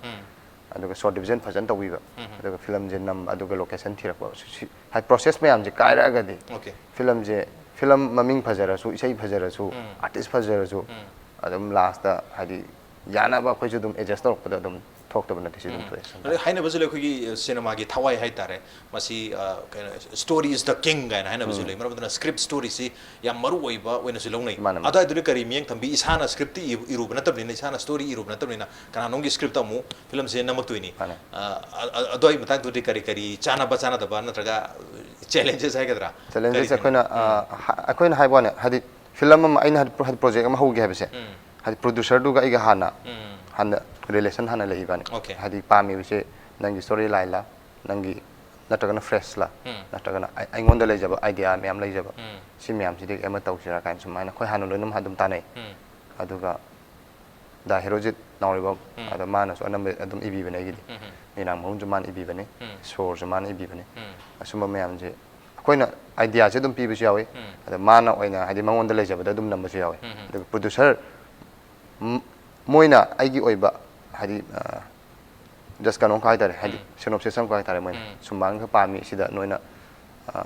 ꯑꯗꯨꯒ shot division ꯐꯖꯅ ꯇꯧꯕꯤꯕ, ꯑꯗꯨꯒ filmꯁꯦ ꯅꯝꯕ, ꯑꯗꯨꯒ location ꯊꯤꯔꯛꯄ, ꯁꯤ, ꯁꯤ, ꯍꯥꯏꯗꯤ process ꯃꯌꯥꯝꯁꯦ ꯀꯥꯏꯔꯛꯑꯒꯗꯤ Okay. filmꯁꯦ, film ꯃꯃꯤꯡ ꯐꯖꯔꯁꯨ, ꯏꯁꯩ ꯐꯖꯔꯁꯨ, artist ꯐꯖꯔꯁꯨ, ꯑꯗꯨꯝ lastꯇ ꯍꯥꯏꯗꯤ ꯌꯥꯅꯕ ꯑꯩꯈꯣꯏꯁꯨ ꯑꯗꯨꯝ adjust ꯇꯧꯔꯛꯄꯗ ꯑꯗꯨꯝ ꯊꯣꯛꯇꯕ ꯅꯠꯇꯦ, ꯁꯤ ꯑꯗꯨꯝ ꯊꯣꯛꯑꯦ sometimes꯫ ꯑꯗꯩ ꯍꯥꯏꯅꯕꯁꯨ ꯂꯩ, ꯑꯩꯈꯣꯏꯒꯤ ꯁꯤꯅꯦꯃꯥꯒꯤ ꯊꯋꯥꯏ ꯍꯥꯏꯇꯥꯔꯦ ꯃꯁꯤ, ꯑ, ꯀꯩꯅꯣ, story is the king ꯀꯥꯏꯅ ꯍꯥꯏꯅꯕꯁꯨ ꯂꯩ꯫ ꯃꯔꯝ ꯑꯗꯨꯅ script storyꯁꯤ ꯌꯥꯝ ꯃꯔꯨ ꯑꯣꯏꯕ ꯑꯣꯏꯅꯁꯨ ꯂꯧꯅꯩ꯫ ꯃꯥꯅꯦ, ꯃꯥꯅꯦ꯫ ꯑꯗꯨꯋꯥꯏꯗꯨꯗꯤ ꯀꯔꯤ ꯃꯤꯠꯌꯦꯡ ꯊꯝꯕꯤ? ꯏꯁꯥꯅ scriptꯇꯤ ꯏꯕ-, ꯏꯔꯨꯕ ꯅꯠꯇꯕꯅꯤꯅ, ꯏꯁꯥꯅ story ꯏꯔꯨꯕ ꯅꯠꯇꯕꯅꯤꯅ, ꯀꯅꯥꯅꯣꯝꯒꯤ scriptꯇ ꯑꯃꯨꯛ filmꯁꯦ ꯅꯝꯃꯛꯇꯣꯏꯅꯤ꯫ ꯃꯥꯅꯦ꯫ ꯑ, ꯑ, ꯑ, ꯑꯗꯨꯋꯥꯏ ꯃꯇꯥꯡꯗꯨꯗꯤ ꯀꯔꯤ ꯀꯔꯤ ꯆꯥꯟꯅꯕ ꯆꯥꯟꯅꯗꯕ ꯅꯠꯇ꯭ꯔꯒ challenges ꯍꯥꯏꯒꯗ꯭ꯔꯥ? Challenges ꯀꯔꯤ ꯑꯩꯈꯣꯏꯅ, ꯑ, ꯍ-, ꯑꯩꯈꯣꯏꯅ ꯍꯥꯏꯕ ꯋꯥꯅꯦ, ꯍꯥꯏꯗꯤ film ꯑꯃ ꯑꯩꯅ ꯍꯥꯏꯗꯤ pro-, ꯍꯥꯏꯗꯤ project ꯑꯃ ꯍꯧꯒꯦ ꯍꯥꯏꯕꯁꯦ, ꯍꯥꯏꯗꯤ producerꯗꯨꯒ ꯑꯩꯒ ꯍꯥꯟꯅ, ꯍꯥꯟꯅ relation ꯍꯥꯟꯅ ꯂꯩ ꯏꯕꯥꯅꯤ꯫ Okay. ꯍꯥꯏꯗꯤ ꯄꯥꯝꯃꯤꯕꯁꯦ ꯅꯪꯒꯤ story lineꯂ, ꯅꯪꯒꯤ ꯅꯠꯇ꯭ꯔꯒꯅ freshꯂ, ꯅꯠꯇ꯭ꯔꯒꯅ ꯑꯩ-, ꯑꯩꯉꯣꯟꯗ ꯂꯩꯖꯕ idea ꯃꯌꯥꯝ ꯂꯩꯖꯕ, ꯁꯤ ꯃꯌꯥꯝꯁꯤꯗꯒꯤ ꯑꯃ ꯇꯧꯁꯤꯔꯥ ꯀꯥꯏꯅ ꯁꯨꯃꯥꯏꯅ ꯑꯩꯈꯣꯏ ꯍꯥꯟꯅ ꯂꯣꯏꯅꯃꯛ ꯑꯗꯨꯝ ꯇꯥꯟꯅꯩ꯫ ꯑꯗꯨꯒ ꯗꯥ ꯍꯦꯔꯣꯖꯤꯠ ꯅꯥꯎꯔꯤꯕꯝ, ꯑꯗ ꯃꯥꯅꯁꯨ ꯑꯅꯝꯕ ꯑꯗꯨꯝ ꯏꯕꯤꯕꯅꯦ ꯑꯩꯒꯤꯗꯤ꯫ ꯃꯤꯔꯥꯡ ꯃꯍꯨꯝꯁꯨ ꯃꯥꯅ ꯏꯕꯤꯕꯅꯦ, ꯁꯣꯔꯁꯨ ꯃꯥꯅ ꯏꯕꯤꯕꯅꯦ꯫ ꯑꯁꯨꯝꯕ ꯃꯌꯥꯝꯁꯦ ꯑꯩꯈꯣꯏꯅ ideaꯁꯦ ꯑꯗꯨꯝ ꯄꯤꯕꯁꯨ ꯌꯥꯎꯋꯤ, ꯑꯗ ꯃꯥꯅ ꯑꯣꯏꯅ ꯍꯥꯏꯗꯤ ꯃꯉꯣꯟꯗ ꯂꯩꯖꯕꯗ ꯑꯗꯨꯝ ꯅꯝꯕꯁꯨ ꯌꯥꯎꯋꯤ꯫ ꯑꯗꯨꯒ producer, ꯃꯣꯏꯅ ꯑꯩꯒꯤ ꯑꯣꯏꯕ ꯍꯥꯏꯗꯤ, ꯑ, just ꯀꯩꯅꯣꯝꯈꯛ ꯍꯥꯏꯇꯥꯔꯦ, ꯍꯥꯏꯗꯤ synopsis ꯑꯃꯈꯛ ꯍꯥꯏꯇꯥꯔꯦ, ꯃꯣꯏꯅ ꯁꯨꯃꯥꯏꯅ ꯄꯥꯝꯃꯤ, ꯁꯤꯗ ꯅꯣꯏꯅ, ꯑ,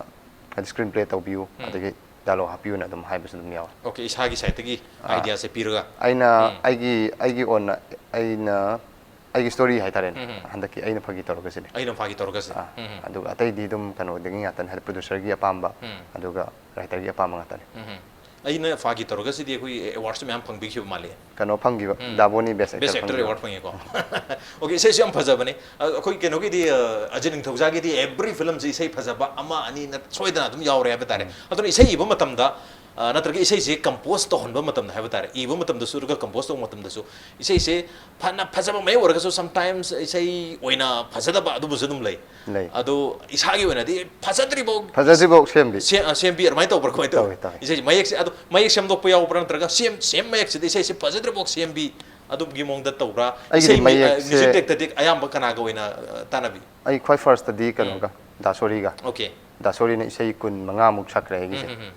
ꯍꯥꯏꯗꯤ screenplay ꯇꯧꯕꯤꯌꯨ, ꯑꯗꯒꯤ dialogue ꯍꯥꯞꯄꯤꯌꯨꯅ ꯑꯗꯨꯝ ꯍꯥꯏꯕꯁꯨ ꯑꯗꯨꯝ ꯌꯥꯎꯋꯤ꯫ Okay, ꯏꯁꯥꯒꯤ sideꯇꯒꯤ ꯑꯥ꯫ ideaꯁꯦ ꯄꯤꯔꯒ꯫ ꯑꯩꯅ ꯑꯩꯒꯤ, ꯑꯩꯒꯤ ꯑꯣꯏꯅ ꯑꯩꯅ ꯑꯩꯒꯤ story ꯍꯥꯏꯇꯥꯔꯦꯅꯦ, ꯍꯟꯗꯛꯀꯤ ꯑꯩꯅ ꯐꯥꯒꯤ ꯇꯧꯔꯒꯁꯤꯗꯤ꯫ ꯑꯩꯅ ꯐꯥꯒꯤ ꯇꯧꯔꯒꯁꯦ꯫ ꯑꯥ, ꯑꯗꯨꯒ ꯑꯇꯩꯗꯤ ꯑꯗꯨꯝ ꯀꯩꯅꯣꯗꯒꯤ ꯉꯥꯛꯇꯅꯦ, ꯍꯥꯏꯗꯤ producerꯒꯤ ꯑꯄꯥꯝꯕ, ꯑꯗꯨꯒ writerꯒꯤ ꯑꯄꯥꯝꯕ ꯉꯥꯛꯇꯅꯦ꯫ ꯑꯩꯅ ꯐꯥꯒꯤ ꯇꯧꯔꯒꯁꯤꯗꯤ ꯑꯩꯈꯣꯏ awardꯁꯨ ꯃꯌꯥꯝ ꯐꯪꯕꯤꯈꯤꯕ ꯃꯥꯜꯂꯦ꯫ ꯀꯩꯅꯣ ꯐꯪꯈꯤꯕ, ꯗꯥꯕꯣꯅꯤ best Best actor actor ꯐꯪꯈꯤꯕ꯫ Award ꯐꯪꯉꯦꯀꯣ꯫ Okay, ꯏꯁꯩꯁꯨ ꯌꯥꯝ ꯐꯖꯕꯅꯦ꯫ ꯑ, ꯑꯩꯈꯣꯏ ꯀꯩꯅꯣꯒꯤꯗꯤ, ꯑ, ꯑꯖꯤꯠ ꯅꯤꯡꯊꯧꯖꯥꯒꯤꯗꯤ every filmꯁꯤ ꯏꯁꯩ ꯐꯖꯕ ꯑꯃ ꯑꯅꯤ ꯅꯠ-, ꯁꯣꯏꯗꯅ ꯑꯗꯨꯝ ꯌꯥꯎꯔꯦ ꯍꯥꯏꯕ ꯇꯥꯔꯦ꯫ ꯑꯗꯨꯅ ꯏꯁꯩ ꯏꯕ ꯃꯇꯝꯗ ꯑ, ꯅꯠꯇ꯭ꯔꯒ ꯏꯁꯩꯁꯦ ꯀꯝꯄꯣꯁ ꯇꯧꯍꯟꯕ ꯃꯇꯝꯗ ꯍꯥꯏꯕ ꯇꯥꯔꯦ, ꯏꯕ ꯃꯇꯝꯗꯁꯨ ꯑꯗꯨꯒ ꯀꯝꯄꯣꯁ ꯇꯧꯕ ꯃꯇꯝꯗꯁꯨ ꯏꯁꯩꯁꯦ ꯐꯅ ꯐꯖꯕ ꯃꯌꯥꯝ ꯑꯣꯏꯔꯒꯁꯨ sometimes ꯏꯁꯩ ꯑꯣꯏꯅ ꯐꯖꯗꯕ ꯑꯗꯨꯝꯕꯁꯨ ꯑꯗꯨꯝ ꯂꯩ꯫ ꯂꯩ꯫ ꯑꯗꯣ ꯏꯁꯥꯒꯤ ꯑꯣꯏꯅꯗꯤ ꯐꯖꯗ꯭ꯔꯤꯐꯥꯎ ꯐꯖꯗ꯭ꯔꯤꯐꯥꯎ ꯁꯦꯝꯕꯤ꯫ ꯁꯦꯝ-, ꯑ, ꯁꯦꯝꯕꯤ ꯑꯗꯨꯃꯥꯏꯅ ꯇꯧꯕ꯭ꯔꯥ? ꯀꯃꯥꯏꯅ ꯇꯧꯋꯤ? ꯇꯧꯋꯤ, ꯇꯧꯋꯤ꯫ ꯏꯁꯩꯁꯦ ꯃꯌꯦꯛꯁꯦ ꯑꯗꯣ ꯃꯌꯦꯛ ꯁꯦꯝꯗꯣꯛꯄ ꯌꯥꯎꯕ꯭ꯔꯥ, ꯅꯠꯇ꯭ꯔꯒ ꯁꯦꯝ ꯁꯦꯝ ꯃꯌꯦꯛꯁꯤꯗ ꯏꯁꯩꯁꯦ ꯐꯖꯗ꯭ꯔꯤꯐꯥꯎ ꯁꯦꯝꯕꯤ ꯑꯗꯨꯒꯤ ꯃꯑꯣꯡꯗ ꯇꯧꯕ꯭ꯔꯥ? ꯑꯩꯒꯤꯗꯤ ꯏꯁꯩ ꯃꯤ-, ꯑ, ꯃꯌꯦꯛꯁꯦ ꯃ꯭ꯌꯨꯖꯤꯛ ꯗꯥꯏꯔꯦꯛꯇꯔꯗꯤ ꯑꯌꯥꯝꯕ ꯀꯅꯥꯒ ꯑꯣꯏꯅ, ꯑ, ꯇꯥꯟꯅꯕꯤ? ꯑꯩ ꯈ꯭ꯋꯥꯏ ꯐꯥꯔꯁꯇꯗꯤ ꯀꯩꯅꯣꯒ ꯗꯥꯁꯣꯔꯤꯒ꯫ ꯑꯣꯀꯦ꯫ ꯗꯥꯁꯣꯔꯤꯅ ꯏꯁꯩ ꯀꯨꯟ ꯃꯉꯥꯃꯨꯛ ꯁꯛꯈ꯭ꯔꯦ ꯑꯩꯒꯤꯁꯦ꯫ ꯎꯝ, ꯎꯝ, ꯎꯝ꯫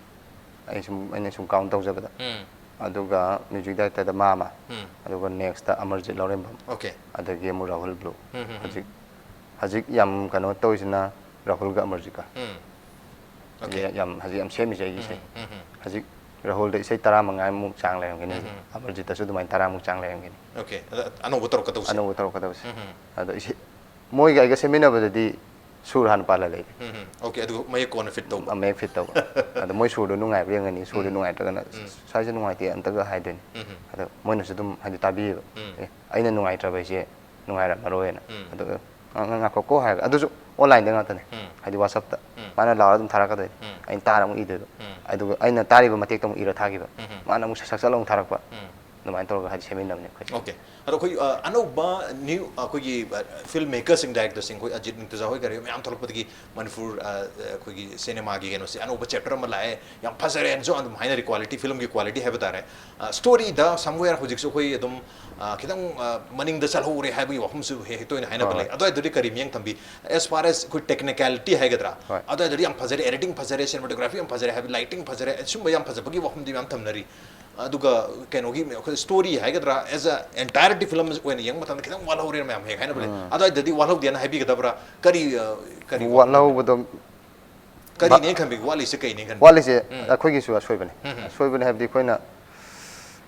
ꯑꯩ ꯁꯨꯝ ꯑꯩꯅ ꯁꯨꯝ ꯀꯥꯎꯟ ꯇꯧꯖꯕꯗ꯫ ꯎꯝ꯫ ꯑꯗꯨꯒ ꯃ꯭ꯌꯨꯖꯤꯛ ꯗꯥꯏꯔꯦꯛꯇꯔꯗ ꯃꯥ ꯑꯃ, ꯎꯝ꯫ ꯑꯗꯨꯒ ꯅꯦꯛꯁꯇ ꯑꯃꯔꯖꯤꯠ ꯂꯧꯔꯦꯝꯕꯝ, ꯑꯣꯀꯦ꯫ ꯑꯗꯒꯤ ꯑꯃꯨꯛ ꯔꯥꯍꯨꯜ ꯕ꯭ꯂꯨ꯫ ꯎꯝ, ꯎꯝ, ꯎꯝ꯫ ꯍꯧꯖꯤꯛ ꯍꯧꯖꯤꯛ ꯌꯥꯝ ꯀꯩꯅꯣ ꯇꯧꯔꯤꯁꯤꯅ ꯔꯥꯍꯨꯜꯒ ꯑꯃꯔꯖꯤꯠꯀ꯫ ꯎꯝ꯫ ꯍꯧꯖꯤꯛ ꯑꯣꯀꯦ꯫ ꯌꯥꯝ ꯍꯧꯖꯤꯛ ꯌꯥꯝ ꯁꯦꯝꯃꯤꯁꯦ ꯑꯩꯒꯤꯁꯦ꯫ ꯎꯝ, ꯎꯝ, ꯎꯝ꯫ ꯍꯧꯖꯤꯛ ꯔꯥꯍꯨꯜꯗ ꯏꯁꯩ ꯇꯔꯥꯃꯉꯥꯃꯨꯛ ꯆꯥꯡ ꯂꯩꯔꯝꯒꯅꯤ꯫ ꯎꯝ, ꯎꯝ꯫ ꯑꯃꯔꯖꯤꯠꯇꯁꯨ ꯑꯗꯨꯃꯥꯏꯅ ꯇꯔꯥꯃꯨꯛ ꯆꯥꯡ ꯂꯩꯔꯝꯒꯅꯤ꯫ ꯑꯣꯀꯦ꯫ ꯑꯗ ꯑꯅꯧꯕ ꯇꯧꯔꯛꯀꯗꯧꯁꯦ꯫ ꯑꯅꯧꯕ ꯇꯧꯔꯛꯀꯗꯕꯁꯦ꯫ ꯎꯝ, ꯎꯝ꯫ ꯑꯗꯣ ꯏꯁꯩ ꯃꯣꯏꯒ ꯑꯩꯒ ꯁꯦꯝꯃꯤꯟꯅꯕꯗꯗꯤ ꯁꯨꯔ ꯍꯥꯟꯅ ꯄꯥꯜꯍꯜꯂꯦ꯫ ꯎꯝ, ꯎꯝ꯫ ꯑꯣꯀꯦ꯫ ꯑꯗꯨꯒ ꯃꯌꯦꯛ ꯀꯣꯟꯅ ꯐꯤꯠ ꯇꯧꯕ꯫ ꯃꯌꯦꯛ ꯐꯤꯠ ꯇꯧꯕ꯫ ꯑꯗꯣ ꯃꯣꯏ ꯁꯨꯔꯗꯣ ꯅꯨꯡꯉꯥꯏꯕ꯭ꯔꯥ ꯌꯦꯡꯉꯅꯤ, ꯁꯨꯔꯗꯣ ꯎꯝ꯫ ꯅꯨꯡꯉꯥꯏꯇ꯭ꯔꯒꯅ ꯎꯝ꯫ "ꯁ꯭ꯋꯥꯏꯁꯦ ꯅꯨꯡꯉꯥꯏꯇꯦ" ꯑꯝꯇꯒ ꯍꯥꯏꯗꯣꯏꯅꯤ꯫ ꯎꯝ, ꯎꯝ꯫ ꯑꯗꯣ ꯃꯣꯏꯅꯁꯨ ꯑꯗꯨꯝ ꯍꯥꯏꯗꯤ ꯇꯥꯕꯤꯌꯦꯕ꯫ ꯎꯝ꯫ "ꯑꯦ, ꯑꯩꯅ ꯅꯨꯡꯉꯥꯏꯇ꯭ꯔꯕ ꯍꯥꯏꯁꯦ ꯅꯨꯡꯉꯥꯏꯔꯝꯃꯔꯣꯏꯅ"꯫ ꯎꯝ꯫ ꯑꯗꯨꯒ "ꯉ-, ꯉ-, ꯉꯥꯏꯈꯣꯀꯣ" ꯍꯥꯏꯔꯒ ꯑꯗꯨꯁꯨ ꯑꯣꯟꯂꯥꯏꯟꯗ ꯉꯥꯛꯇꯅꯦ꯫ ꯎꯝ꯫ ꯍꯥꯏꯗꯤ WhatsApp-ꯇ꯫ ꯎꯝ꯫ ꯃꯥꯅ ꯂꯥꯎꯔ ꯑꯗꯨꯝ ꯊꯥꯔꯛꯀꯗꯣꯏꯅꯤ꯫ ꯎꯝ꯫ ꯑꯩꯅ ꯇꯥꯔ ꯑꯃꯨꯛ ꯏꯗꯣꯏꯕ꯫ ꯎꯝ꯫ ꯑꯗꯨꯒ ꯑꯩꯅ ꯇꯥꯔꯤꯕ ꯃꯇꯦꯛꯇꯣ ꯑꯃꯨꯛ ꯏꯔ ꯊꯥꯈꯤꯕ꯫ ꯎꯝ꯫ ꯃꯥꯅ ꯑꯃꯨꯛ ꯁꯛ ꯁꯛ ꯁꯛ ꯂꯥꯎ ꯊꯥꯔꯛꯄ꯫ ꯎꯝ꯫ ꯑꯗꯨꯃꯥꯏꯅ ꯇꯧꯔꯒ ꯍꯥꯏꯗꯤ ꯁꯦꯝꯃꯤꯟꯅꯕꯅꯦ ꯑꯩꯈꯣꯏꯁꯦ꯫ ꯑꯣꯀꯦ꯫ ꯑꯗꯣ ꯑꯩꯈꯣꯏ, ꯑ, ꯑꯅꯧꯕ ꯅ꯭ꯌꯨ ꯑꯩꯈꯣꯏꯒꯤ, ꯑ, ꯐꯤꯜꯝ ꯃꯦꯀꯔꯁꯤꯡ, ꯗꯥꯏꯔꯦꯛꯇꯔꯁꯤꯡ, ꯑꯩꯈꯣꯏ ꯑꯖꯤꯠ ꯃꯨꯔꯇꯨꯖꯥ ꯍꯣꯏ ꯀꯔꯤ ꯍꯣꯏ ꯃꯌꯥꯝ ꯊꯣꯛꯂꯛꯄꯗꯒꯤ ꯃꯅꯤꯄꯨꯔ, ꯑ, ꯑꯩꯈꯣꯏꯒꯤ ꯁꯤꯅꯦꯃꯥꯒꯤ ꯀꯩꯅꯣꯁꯦ ꯑꯅꯧꯕ ꯆꯦꯞꯇꯔ ꯑꯃ ꯂꯥꯛꯑꯦ, ꯌꯥꯝ ꯐꯖꯔꯦꯅꯁꯨ ꯑꯗꯨꯝ ꯍꯥꯏꯅꯔꯤ, ꯀ꯭ꯋꯥꯂꯤꯇꯤ, ꯐꯤꯜꯝꯒꯤ ꯀ꯭ꯋꯥꯂꯤꯇꯤ ꯍꯥꯏꯕ ꯇꯥꯔꯦ꯫ ꯑ, ꯁ꯭ꯇꯣꯔꯤꯗ ꯁꯝꯋꯦꯌꯔ ꯍꯧꯖꯤꯛꯁꯨ ꯑꯩꯈꯣꯏ ꯑꯗꯨꯝ, ꯑ, ꯈꯤꯇꯪ, ꯑ, ꯃꯅꯤꯡꯗ ꯆꯠꯍꯧꯔꯦ ꯍꯥꯏꯕꯒꯤ ꯋꯥꯐꯝꯁꯨ ꯍꯦꯛ ꯍꯦꯛ ꯇꯣꯏꯅ ꯍꯥꯏꯅꯕ ꯍꯣꯏ, ꯂꯩ꯫ ꯍꯣꯏ꯫ ꯑꯗꯨꯋꯥꯏꯗꯨꯗꯤ ꯀꯔꯤ ꯃꯤꯠꯌꯦꯡ ꯊꯝꯕꯤ? As far as ꯑꯩꯈꯣꯏ ꯇꯦꯛꯅꯤꯀꯦꯂꯤꯇꯤ ꯍꯥꯏꯒꯗ꯭ꯔꯥ, ꯍꯣꯏ꯫ ꯑꯗꯨꯋꯥꯏꯗꯨꯗꯤ ꯌꯥꯝ ꯐꯖꯔꯦ, ꯑꯦꯗꯤꯇꯤꯡ ꯐꯖꯔꯦ, ꯁꯤꯅꯦꯃꯥꯇꯣꯒ꯭ꯔꯥꯐꯤ ꯌꯥꯝ ꯐꯖꯔꯦ ꯍꯥꯏꯕ, ꯂꯥꯏꯇꯤꯡ ꯐꯖꯔꯦ, ꯑꯁꯨꯝꯕ ꯌꯥꯝ ꯐꯖꯕꯒꯤ ꯋꯥꯐꯝꯗꯤ ꯃꯌꯥꯝ ꯊꯝꯅꯔꯤ꯫ ꯑꯗꯨꯒ ꯀꯩꯅꯣꯒꯤ ꯑꯩꯈꯣꯏ ꯁ꯭ꯇꯣꯔꯤ ꯍꯥꯏꯒꯗ꯭ꯔꯥ, as a entirety film ꯑꯣꯏꯅ ꯌꯦꯡꯕ ꯃꯇꯝꯗ ꯈꯤꯇꯪ ꯋꯥꯠꯍꯧꯔꯦꯅ ꯃꯌꯥꯝ ꯍꯦꯛ ꯍꯥꯏꯅꯕ ꯂꯩ꯫ ꯑꯗꯨꯋꯥꯏꯗꯗꯤ ꯋꯥꯠꯍꯧꯗꯦꯅ ꯍꯥꯏꯕꯤꯒꯗꯕ꯭ꯔꯥ? ꯀꯔꯤ, ꯑ, ꯀꯔꯤ ꯋꯥꯠꯍꯧꯕ? ꯋꯥꯠꯍꯧꯕꯗꯣ ꯀꯔꯤꯅꯦ ꯈꯟꯕꯤꯒꯦ? ꯋꯥꯠꯂꯤꯁꯦ ꯀꯩꯅꯦ ꯈꯟꯕꯤꯒꯦ? ꯋꯥꯠꯂꯤꯁꯦ ꯎꯝ꯫ ꯑꯩꯈꯣꯏꯒꯤꯁꯨ ꯑꯁꯣꯏꯕꯅꯦ꯫ ꯎꯝ, ꯎꯝ꯫ ꯑꯁꯣꯏꯕꯅꯦ ꯍꯥꯏꯕꯗꯤ ꯑꯩꯈꯣꯏꯅ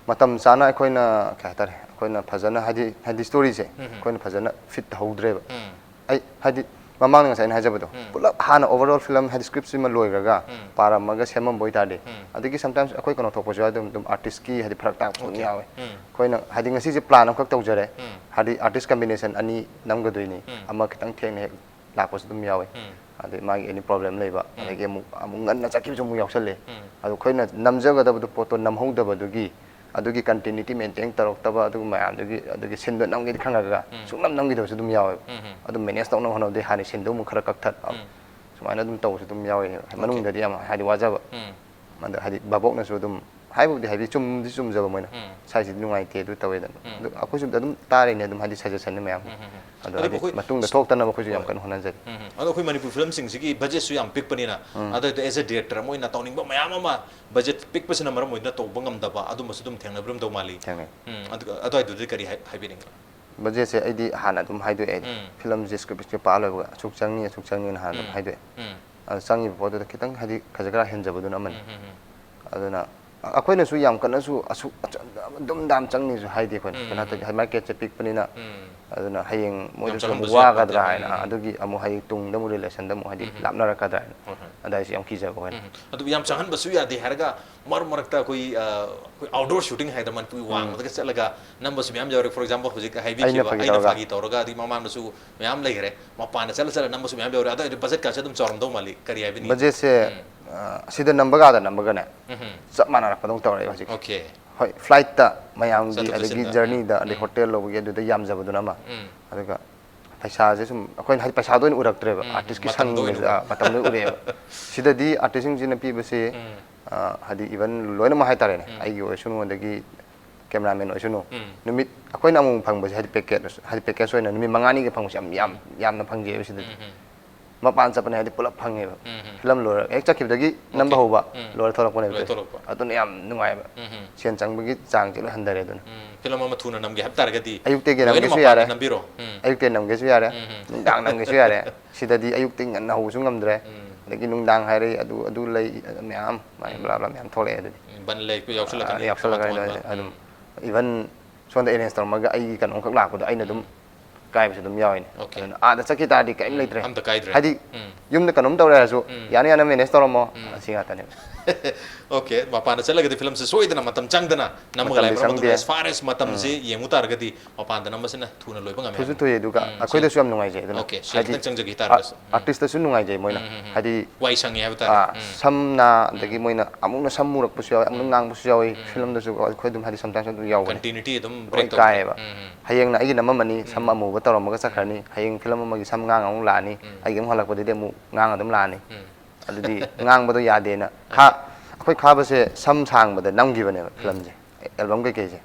ꯃꯇꯝ ꯆꯥꯅ ꯑꯩꯈꯣꯏꯅ ꯀꯩ ꯍꯥꯏꯇꯥꯔꯦ, ꯑꯩꯈꯣꯏꯅ ꯐꯖꯅ ꯍꯥꯏꯗꯤ, ꯍꯥꯏꯗꯤ ꯁ꯭ꯇꯣꯔꯤꯁꯦ ꯎꯝ, ꯎꯝ꯫ ꯑꯩꯈꯣꯏꯅ ꯐꯖꯅ ꯐꯤꯠ ꯇꯧꯍꯧꯗ꯭ꯔꯦꯕ꯫ ꯎꯝ꯫ ꯑꯩ ꯍꯥꯏꯗꯤ ꯃꯃꯥꯡꯗ ꯉꯁꯥꯏ ꯑꯩꯅ ꯍꯥꯏꯖꯕꯗꯣ ꯎꯝ꯫ ꯄꯨꯂꯞ ꯍꯥꯟꯅ overall film ꯍꯥꯏꯗꯤ ꯁ꯭ꯀ꯭ꯔꯤꯞꯁꯤꯃ ꯂꯣꯏꯈ꯭ꯔꯒ ꯎꯝ꯫ ꯄꯥꯔꯝꯃꯒ ꯁꯦꯝꯃꯝꯕ ꯑꯣꯏꯇꯥꯔꯗꯤ ꯎꯝ꯫ ꯑꯗꯒꯤ sometimes ꯑꯩꯈꯣꯏ ꯀꯩꯅꯣ ꯊꯣꯛꯄꯁꯨ ꯌꯥꯎꯏ, ꯑꯗꯨꯝ ꯑꯗꯨꯝ ꯑꯥꯔꯇꯤꯁꯀꯤ ꯍꯥꯏꯗꯤ ꯐꯔꯛ ꯇꯥꯛꯄꯁꯨ ꯑꯗꯨꯝ ꯑꯣꯀꯦ꯫ ꯌꯥꯎꯋꯦ꯫ ꯎꯝ꯫ ꯑꯩꯈꯣꯏꯅ ꯍꯥꯏꯗꯤ ꯉꯁꯤꯁꯦ ꯄ꯭ꯂꯥꯟ ꯑꯃꯈꯛ ꯇꯧꯖꯔꯦ, ꯎꯝ꯫ ꯍꯥꯏꯗꯤ ꯑꯥꯔꯇꯤꯁ ꯀꯝꯕꯤꯅꯦꯁꯟ ꯑꯅꯤ ꯅꯝꯒꯗꯣꯏꯅꯤ, ꯎꯝ꯫ ꯑꯃ ꯈꯤꯇꯪ ꯊꯦꯡꯅ ꯍꯦꯛ ꯂꯥꯛꯄꯁꯨ ꯑꯗꯨꯝ ꯌꯥꯎꯋꯦ꯫ ꯎꯝ꯫ ꯑꯗꯩ ꯃꯥꯒꯤ ꯑꯦꯅꯤ ꯄ꯭ꯔꯣꯕ꯭ꯂꯦꯝ ꯂꯩꯕ, ꯑꯗꯒꯤ ꯑꯃꯨꯛ ꯑꯃꯨꯛ ꯉꯟꯅ ꯆꯠꯈꯤꯕꯁꯨ ꯑꯃꯨꯛ ꯌꯥꯎꯁꯜꯂꯦ꯫ ꯑꯗꯣ ꯑꯩꯈꯣꯏꯅ ꯅꯝꯖꯒꯗꯕꯗꯣ ꯄꯣꯠꯇꯣ ꯅꯝꯍꯧꯗꯕꯗꯨꯒꯤ, ꯑꯗꯨꯒꯤ ꯀꯟꯇꯤꯅ꯭ꯌꯨꯇꯤ ꯃꯦꯟꯇꯦꯟ ꯇꯧꯔꯛꯇꯕ, ꯑꯗꯨꯒ ꯃꯌꯥꯝꯗꯨꯒꯤ, ꯑꯗꯨꯒꯤ ꯁꯤꯟꯗꯣ ꯅꯝꯒꯦꯗꯤ ꯈꯪꯉꯒ ꯁꯨꯡꯅꯝ ꯅꯝꯈꯤꯗꯕꯁꯨ ꯑꯗꯨꯝ ꯌꯥꯎꯋꯦꯕ꯫ ꯑꯗꯨꯝ ꯃꯦꯅꯦꯖ ꯇꯧꯅꯕ ꯍꯣꯠꯅꯕꯗꯤ ꯍꯥꯟꯅ ꯁꯤꯟꯗꯣ ꯑꯃꯨꯛ ꯈꯔ ꯀꯛꯊꯠ, ꯁꯨꯃꯥꯏꯅ ꯑꯗꯨꯝ ꯇꯧꯕꯁꯨ ꯑꯗꯨꯝ ꯌꯥꯎꯋꯦ꯫ ꯃꯅꯨꯡꯗꯗꯤ ꯌꯥꯝ ꯍꯥꯏꯗꯤ ꯋꯥꯖꯕ꯫ ꯑꯗ ꯍꯥꯏꯗꯤ ꯚꯥꯕꯣꯛꯅꯁꯨ ꯑꯗꯨꯝ ꯍꯥꯏꯕꯕꯨꯗꯤ ꯍꯥꯏꯕꯤ, ꯆꯨꯝꯗꯤ ꯆꯨꯝꯖꯕ ꯃꯣꯏꯅ, "ꯁ꯭ꯋꯥꯏꯁꯤꯗꯤ ꯅꯨꯡꯉꯥꯏꯇꯦ, ꯑꯗꯨ ꯇꯧꯋꯦꯗꯅ"꯫ ꯑꯗꯨ ꯑꯩꯈꯣꯏꯁꯨ ꯑꯗꯨꯝ ꯇꯥꯔꯤꯅꯦ ꯑꯗꯨꯝ ꯍꯥꯏꯗꯤ ꯁꯖꯦꯁꯟꯅꯤ ꯃꯌꯥꯝ꯫ ꯑꯗꯣ ꯑꯗꯨꯕꯨ ꯍꯥꯏꯗꯤ ꯑꯩꯈꯣꯏ ꯃꯇꯨꯡꯗ ꯍꯣꯏ꯫ ꯊꯣꯛꯇꯅꯕ ꯑꯩꯈꯣꯏꯁꯨ ꯌꯥꯝ ꯍꯣꯏ꯫ ꯀꯟꯅ ꯍꯣꯠꯅꯖꯔꯤ꯫ ꯎꯝ, ꯎꯝ꯫ ꯑꯗꯣ ꯑꯩꯈꯣꯏ ꯃꯅꯤꯄꯨꯔ ꯐꯤꯂꯝꯁꯤꯡꯁꯤꯒꯤ ꯕꯖꯦꯠꯁꯨ ꯌꯥꯝ ꯄꯤꯛꯄꯅꯤꯅ, ꯎꯝ꯫ ꯑꯗꯨꯗ as a director ꯑꯃ ꯑꯣꯏꯅ ꯇꯧꯅꯤꯡꯕ ꯃꯌꯥꯝ ꯑꯃ ꯕꯖꯦꯠ ꯄꯤꯛꯄꯁꯤꯅ ꯃꯔꯝ ꯑꯣꯏꯗꯨꯅ ꯇꯧꯕ ꯉꯝꯗꯕ ꯑꯗꯨꯝꯕꯁꯨ ꯑꯗꯨꯝ ꯊꯦꯡꯅꯕꯤꯔꯝꯗꯧ ꯃꯥꯜꯂꯤ꯫ ꯊꯦꯡꯅꯩ꯫ ꯎꯝ, ꯑꯗꯨ, ꯑꯗꯨꯋꯥꯏꯗꯨꯗꯤ ꯀꯔꯤ ꯍꯥꯏ-, ꯍꯥꯏꯕꯤꯅꯤꯡꯉꯤ? ꯕꯖꯦꯠꯁꯦ ꯑꯩꯗꯤ ꯍꯥꯟꯅ ꯑꯗꯨꯝ ꯍꯥꯏꯗꯣꯛꯑꯦ ꯑꯩꯗꯤ꯫ ꯎꯝ꯫ ꯐꯤꯂꯝꯁꯦ ꯁ꯭ꯀ꯭ꯔꯤꯞꯁꯦ ꯄꯥ ꯂꯣꯏꯕꯒ ꯑꯁꯨꯛ ꯆꯪꯅꯤ, ꯑꯁꯨꯛ ꯆꯪꯅꯤꯅ ꯍꯥꯟꯅ ꯑꯗꯨꯝ ꯎꯝ꯫ ꯍꯥꯏꯗꯣꯛꯑꯦ꯫ ꯎꯝ꯫ ꯑꯗꯨ ꯆꯪꯉꯤꯕ ꯄꯣꯠꯇꯨꯗ ꯈꯤꯇꯪ ꯍꯥꯏꯗꯤ ꯈꯖꯤꯛ ꯈꯔ ꯍꯦꯟꯖꯕꯗꯨꯅ ꯑꯃꯅꯤ꯫ ꯎꯝ, ꯎꯝ, ꯎꯝ꯫ ꯑꯗꯨꯅ ꯑ-, ꯑꯩꯈꯣꯏꯅꯁꯨ ꯌꯥꯝ ꯀꯟꯅꯁꯨ ꯑꯁꯨꯛ ꯑꯆ-, ꯗꯨꯝ ꯗꯥꯝ ꯆꯪꯅꯤꯁꯨ ꯍꯥꯏꯗꯦ ꯑꯩꯈꯣꯏꯅ꯫ ꯎꯝ, ꯀꯩꯅꯣ ꯎꯝ꯫ ꯍꯥꯏꯇꯥꯔꯗꯤ ꯍꯥꯏꯗꯤ ꯃꯥꯔꯀꯦꯠꯁꯦ ꯄꯤꯛꯄꯅꯤꯅ, ꯎꯝ꯫ ꯑꯗꯨꯅ ꯍꯌꯦꯡ ꯌꯥꯝ ꯃꯣꯏꯗꯁꯨ ꯑꯃꯨꯛ ꯆꯪꯍꯟꯕꯁꯨ ꯌꯥꯄꯣꯟꯇꯦ꯫ ꯋꯥꯒꯗ꯭ꯔꯥ ꯍꯥꯏꯅ, ꯎꯝ, ꯎꯝ꯫ ꯑꯗꯨꯒꯤ ꯑꯃꯨꯛ ꯍꯥꯏꯗꯤ ꯇꯨꯡꯗ ꯑꯃꯨꯛ ꯔꯤꯂꯦꯁꯟꯗ ꯑꯃꯨꯛ ꯍꯥꯏꯗꯤ ꯎꯝ, ꯎꯝ꯫ ꯂꯥꯞꯅꯔꯛꯀꯗ꯭ꯔꯥ ꯍꯥꯏꯅ, ꯍꯣꯏ, ꯍꯣꯏ꯫ ꯑꯗꯥꯏꯁꯨ ꯌꯥꯝ ꯀꯤꯖꯕ ꯑꯩꯈꯣꯏꯅ꯫ ꯎꯝ, ꯎꯝ꯫ ꯑꯗꯨꯕꯨ ꯌꯥꯝ ꯆꯪꯍꯟꯕꯁꯨ ꯌꯥꯗꯦ ꯍꯥꯏꯔꯒ ꯃꯔꯛ ꯃꯔꯛꯇ ꯑꯩꯈꯣꯏ, ꯑ, ꯑꯩꯈꯣꯏ ꯑꯥꯎꯠꯗꯣꯔ ꯁꯨꯇꯤꯡ ꯍꯥꯏꯗꯅ ꯃꯅꯤꯄꯨꯔꯒꯤ ꯎꯝ꯫ ꯋꯥꯡꯃꯗꯒ ꯆꯠꯂꯒ ꯅꯝꯕꯁꯨ ꯃꯌꯥꯝ ꯌꯥꯎꯔꯦ꯫ For example, ꯍꯧꯖꯤꯛ ꯑꯩꯅ ꯍꯥꯏꯕꯤꯈꯤꯕ ꯐꯥꯒꯤ ꯑꯩꯅ ꯇꯧꯔꯒ꯫ ꯐꯥꯒꯤ ꯇꯧꯔꯒ, ꯑꯗꯒꯤ ꯃꯃꯥꯡꯗꯁꯨ ꯃꯌꯥꯝ ꯂꯩꯈ꯭ꯔꯦ꯫ ꯃꯄꯥꯟꯗ ꯆꯠꯂ ꯆꯠꯂ ꯅꯝꯕꯁꯨ ꯃꯌꯥꯝ ꯌꯥꯎꯔꯦ꯫ ꯑꯗꯨ ꯑꯣꯏꯔꯗꯤ ꯕꯖꯦꯠꯀꯥꯁꯦ ꯑꯗꯨꯝ ꯆꯥꯎꯔꯝꯗꯧ ꯃꯥꯜꯂꯤ꯫ ꯀꯔꯤ ꯍꯥꯏꯕꯤꯅꯤꯡꯉꯤ? ꯕꯖꯦꯠꯁꯦ, ꯎꯝ꯫ ꯑ, ꯁꯤꯗ ꯅꯝꯕꯒ ꯑꯥꯗ ꯅꯝꯕꯒꯅꯦ, ꯎꯝ꯫ ꯆꯞ ꯃꯥꯟꯅꯔꯛꯄꯗꯧ ꯇꯧꯔꯛꯑꯦ ꯍꯧꯖꯤꯛꯁꯦ꯫ ꯑꯣꯀꯦ꯫ ꯍꯣꯏ, ꯐ꯭ꯂꯥꯏꯠꯇ ꯃꯌꯥꯝꯒꯤ, ꯆꯠꯊꯣꯛ ꯑꯗꯒꯤ ꯆꯠꯁꯤꯟꯗ꯫ ꯖꯔꯅꯤꯗ, ꯎꯝ꯫ ꯑꯗꯩ ꯎꯝ꯫ ꯍꯣꯇꯦꯜ ꯂꯧꯕꯒꯤ ꯑꯗꯨꯗ ꯌꯥꯝꯖꯕꯗꯨꯅ ꯑꯃ꯫ ꯎꯝ꯫ ꯑꯗꯨꯒ ꯄꯩꯁꯥꯁꯦ ꯁꯨꯝ ꯑꯩꯈꯣꯏꯅ ꯍꯥꯏꯗꯤ ꯄꯩꯁꯥꯗ ꯑꯣꯏꯅ ꯎꯔꯛꯇ꯭ꯔꯦꯕ, ꯎꯝ, ꯎꯝ꯫ ꯑꯥꯔꯇꯤꯁꯀꯤ ꯃꯇꯝꯗ ꯑꯣꯏꯅ ꯁꯪꯕꯁꯦ, ꯎꯕ꯫ ꯑ, ꯃꯇꯝꯗ ꯎꯔꯛꯑꯦꯕ꯫ ꯁꯤꯗꯗꯤ ꯑꯥꯔꯇꯤꯁꯁꯤꯡꯁꯤꯅ ꯄꯤꯕꯁꯦ, ꯎꯝ꯫ ꯑ, ꯍꯥꯏꯗꯤ ꯏꯚꯟ ꯂꯣꯏꯅꯃꯛ ꯍꯥꯏꯇꯥꯔꯦꯅꯦ, ꯎꯝ꯫ ꯑꯩꯒꯤ ꯑꯣꯏꯁꯅꯨ, ꯑꯗꯒꯤ ꯀꯦꯃꯦꯔꯥꯃꯦꯟ ꯑꯣꯏꯁꯅꯨ, ꯎꯝ꯫ ꯅꯨꯃꯤꯠ ꯑꯩꯈꯣꯏꯅ ꯑꯃꯨꯛ ꯐꯪꯕꯁꯦ ꯍꯥꯏꯗꯤ ꯄꯦꯀꯦꯠ, ꯍꯥꯏꯗꯤ ꯄꯦꯀꯦꯖ ꯑꯣꯏꯅ ꯅꯨꯃꯤꯠ ꯃꯉꯥꯅꯤꯒꯤ ꯐꯪꯕꯁꯦ ꯌꯥꯝ, ꯌꯥꯝ, ꯎꯝ꯫ ꯌꯥꯝꯅ ꯐꯪꯖꯩꯑꯕ ꯁꯤꯗꯗꯤ꯫ ꯎꯝ, ꯎꯝ꯫ ꯃꯄꯥꯟ ꯆꯠꯄꯅꯦ ꯍꯥꯏꯗꯤ ꯄꯨꯂꯞ ꯐꯪꯉꯦꯕ꯫ ꯎꯝ, ꯎꯝ꯫ ꯐꯤꯂꯝ ꯂꯣꯏꯔꯒ ꯍꯦꯛ ꯆꯠꯈꯤꯕꯗꯒꯤ ꯑꯣꯀꯦ꯫ ꯅꯝꯕ ꯍꯧꯕ, ꯎꯝ꯫ ꯂꯣꯏꯔ ꯊꯣꯛꯂꯛꯄꯅꯦꯕ ꯂꯣꯏꯔ ꯇꯧꯔꯤꯁꯦ꯫ ꯊꯣꯛꯂꯛꯄ꯫ ꯑꯗꯨꯅ ꯌꯥꯝ ꯅꯨꯡꯉꯥꯏꯕ꯫ ꯎꯝ, ꯎꯝ꯫ ꯁꯦꯟ ꯆꯪꯕꯒꯤ ꯆꯥꯡꯁꯦ ꯂꯣꯏ ꯍꯟꯊꯔꯦ ꯑꯗꯨꯅ꯫ ꯎꯝ, ꯐꯤꯂꯝ ꯑꯃ ꯊꯨꯅ ꯅꯝꯒꯦ ꯍꯥꯏꯕ ꯇꯥꯔꯒꯗꯤ ꯑꯌꯨꯛꯇꯒꯤ ꯂꯣꯏꯅ ꯅꯝꯒꯦꯁꯨ ꯃꯄꯥꯟꯗ ꯌꯥꯔꯦ꯫ ꯅꯝꯕꯤꯔꯣ꯫ ꯎꯝ꯫ ꯑꯌꯨꯛꯇꯒꯤ ꯅꯝꯒꯦꯁꯨ ꯌꯥꯔꯦ꯫ ꯎꯝ, ꯎꯝ꯫ ꯅꯨꯡꯗꯥꯡ ꯅꯝꯒꯦꯁꯨ ꯌꯥꯔꯦ꯫ ꯁꯤꯗꯗꯤ ꯑꯌꯨꯛꯇꯒꯤ ꯉꯟꯅ ꯍꯧꯕꯁꯨ ꯉꯝꯗ꯭ꯔꯦ꯫ ꯎꯝ꯫ ꯑꯗꯒꯤ ꯅꯨꯡꯗꯥꯡ ꯍꯥꯏꯔꯦ, ꯑꯗꯨ, ꯑꯗꯨ ꯂꯩ, ꯃꯌꯥꯝ, ꯃꯥꯏ ꯎꯝ꯫ ꯕ꯭ꯂꯥ ꯕ꯭ꯂꯥ ꯃꯌꯥꯝ ꯊꯣꯛꯂꯛꯑꯦ ꯑꯗꯨꯗꯤ꯫ ꯎꯝ, ꯕꯟ ꯂꯩ, ꯌꯥꯎꯁꯜꯂꯛꯀꯅꯤ, ꯑꯥ, ꯌꯥꯎꯁꯜꯂꯛꯀꯅꯤ ꯇꯣꯉꯥꯟ ꯇꯣꯉꯥꯟꯕ꯫ ꯑꯗꯨꯗꯤ꯫ ꯑꯗꯨꯝ ꯎꯝ꯫ ꯏꯚꯟ ꯁꯣꯝꯗ ꯑꯦꯔꯦꯟꯖ ꯇꯧꯔꯝꯃꯒ ꯑꯩꯒꯤ ꯀꯩꯅꯣꯝꯈꯛ ꯂꯥꯛꯄꯗꯣ ꯑꯩꯅ ꯑꯗꯨꯝ ꯎꯝ꯫ ꯀꯥꯏꯕꯁꯨ ꯑꯗꯨꯝ ꯌꯥꯎꯔꯤꯅꯦ꯫ ꯑꯣꯀꯦ꯫ ꯑꯗꯨꯅ ꯑꯥꯗ ꯆꯠꯈꯤ ꯇꯥꯔꯗꯤ ꯀꯔꯤꯝ ꯎꯝ, ꯂꯩꯇ꯭ꯔꯦ꯫ ꯑꯝꯇ ꯀꯥꯏꯗ꯭ꯔꯦ꯫ ꯍꯥꯏꯗꯤ ꯎꯝ꯫ ꯌꯨꯝꯗ ꯀꯩꯅꯣꯝ ꯇꯧꯔꯦ ꯍꯥꯏꯔꯁꯨ, ꯎꯝ꯫ "ꯌꯥꯅ ꯌꯥꯅ ꯃꯦꯅꯦꯖ ꯇꯧꯔꯝꯃꯣ", ꯎꯝ꯫ ꯑꯁꯤ ꯉꯥꯛꯇꯅꯦꯕ꯫ Okay, ꯃꯄꯥꯟꯗ ꯆꯠꯂꯒꯗꯤ ꯐꯤꯂꯝꯁꯦ ꯁꯣꯏꯗꯅ ꯃꯇꯝ ꯆꯪꯗꯅ ꯅꯝꯃꯒ ꯂꯥꯛꯑꯦ꯫ ꯃꯔꯝ ꯑꯗꯨꯅ as far as ꯃꯇꯝꯁꯦ ꯌꯦꯡꯉꯨ ꯇꯥꯔꯒꯗꯤ ꯃꯄꯥꯟꯗ ꯅꯝꯕꯁꯤꯅ ꯊꯨꯅ ꯂꯣꯏꯕ ꯉꯝꯃꯦ ꯍꯥꯏꯕ꯫ ꯊꯨꯁꯨ ꯊꯨꯏ, ꯑꯗꯨꯒ ꯑꯩꯈꯣꯏꯗꯁꯨ ꯌꯥꯝ ꯅꯨꯡꯉꯥꯏꯖꯩ꯫ ꯑꯗꯨꯅ Okay, ꯁꯦꯜ ꯍꯥꯏꯗꯤ ꯈꯤꯇꯪ ꯆꯪꯖꯒꯦ ꯍꯥꯏꯇꯥꯔꯒꯁꯨ꯫ Artist ꯇꯁꯨ ꯅꯨꯡꯉꯥꯏꯖꯩ ꯃꯣꯏꯅ꯫ ꯍꯥꯏꯗꯤ ꯋꯥꯏ ꯁꯪꯉꯦ ꯍꯥꯏꯕ ꯇꯥꯔꯦ꯫ ꯁꯝꯅ, ꯑꯗꯒꯤ ꯃꯣꯏꯅ ꯑꯃꯨꯛꯅ ꯁꯝ ꯃꯨꯔꯛꯄꯁꯨ ꯌꯥꯎꯋꯤ, ꯑꯃꯨꯛꯅ ꯉꯥꯡꯕꯁꯨ ꯌꯥꯎꯋꯤ꯫ ꯐꯤꯂꯝꯗꯁꯨ ꯑꯩꯈꯣꯏ ꯑꯗꯨꯝ ꯍꯥꯏꯗꯤ sometimes ꯑꯗꯨꯝ ꯌꯥꯎꯕꯅꯦ꯫ Continuity ꯑꯗꯨꯝ break ꯇꯧꯕ꯫ ꯀꯥꯏꯌꯦꯕ꯫ ꯍꯌꯦꯡꯅ ꯑꯩꯒꯤ ꯅꯝꯃꯝꯃꯅꯤ, ꯁꯝ ꯑꯃꯨꯕ ꯇꯧꯔꯝꯃꯒ ꯆꯠꯈ꯭ꯔꯅꯤ꯫ ꯍꯌꯦꯡ ꯐꯤꯂꯝ ꯑꯃꯒꯤ ꯁꯝ ꯉꯥꯡ ꯑꯃꯨꯛ ꯂꯥꯛꯑꯅꯤ꯫ ꯑꯩꯒꯤ ꯑꯃꯨꯛ ꯍꯜꯂꯛꯄꯗꯗꯤ ꯑꯃꯨꯛ ꯉꯥꯡ ꯑꯗꯨꯝ ꯂꯥꯛꯑꯅꯤ꯫ ꯑꯗꯨꯗꯤ ꯉꯥꯡꯕꯗꯣ ꯌꯥꯗꯦꯅ꯫ ꯈꯥ-, ꯑꯩꯈꯣꯏ ꯈꯥꯕꯁꯦ ꯁꯝ ꯁꯥꯡꯕꯗ ꯅꯝꯈꯤꯕꯅꯦꯕ ꯐꯤꯂꯝꯁꯦ, album ꯀꯩꯀꯩꯁꯦ꯫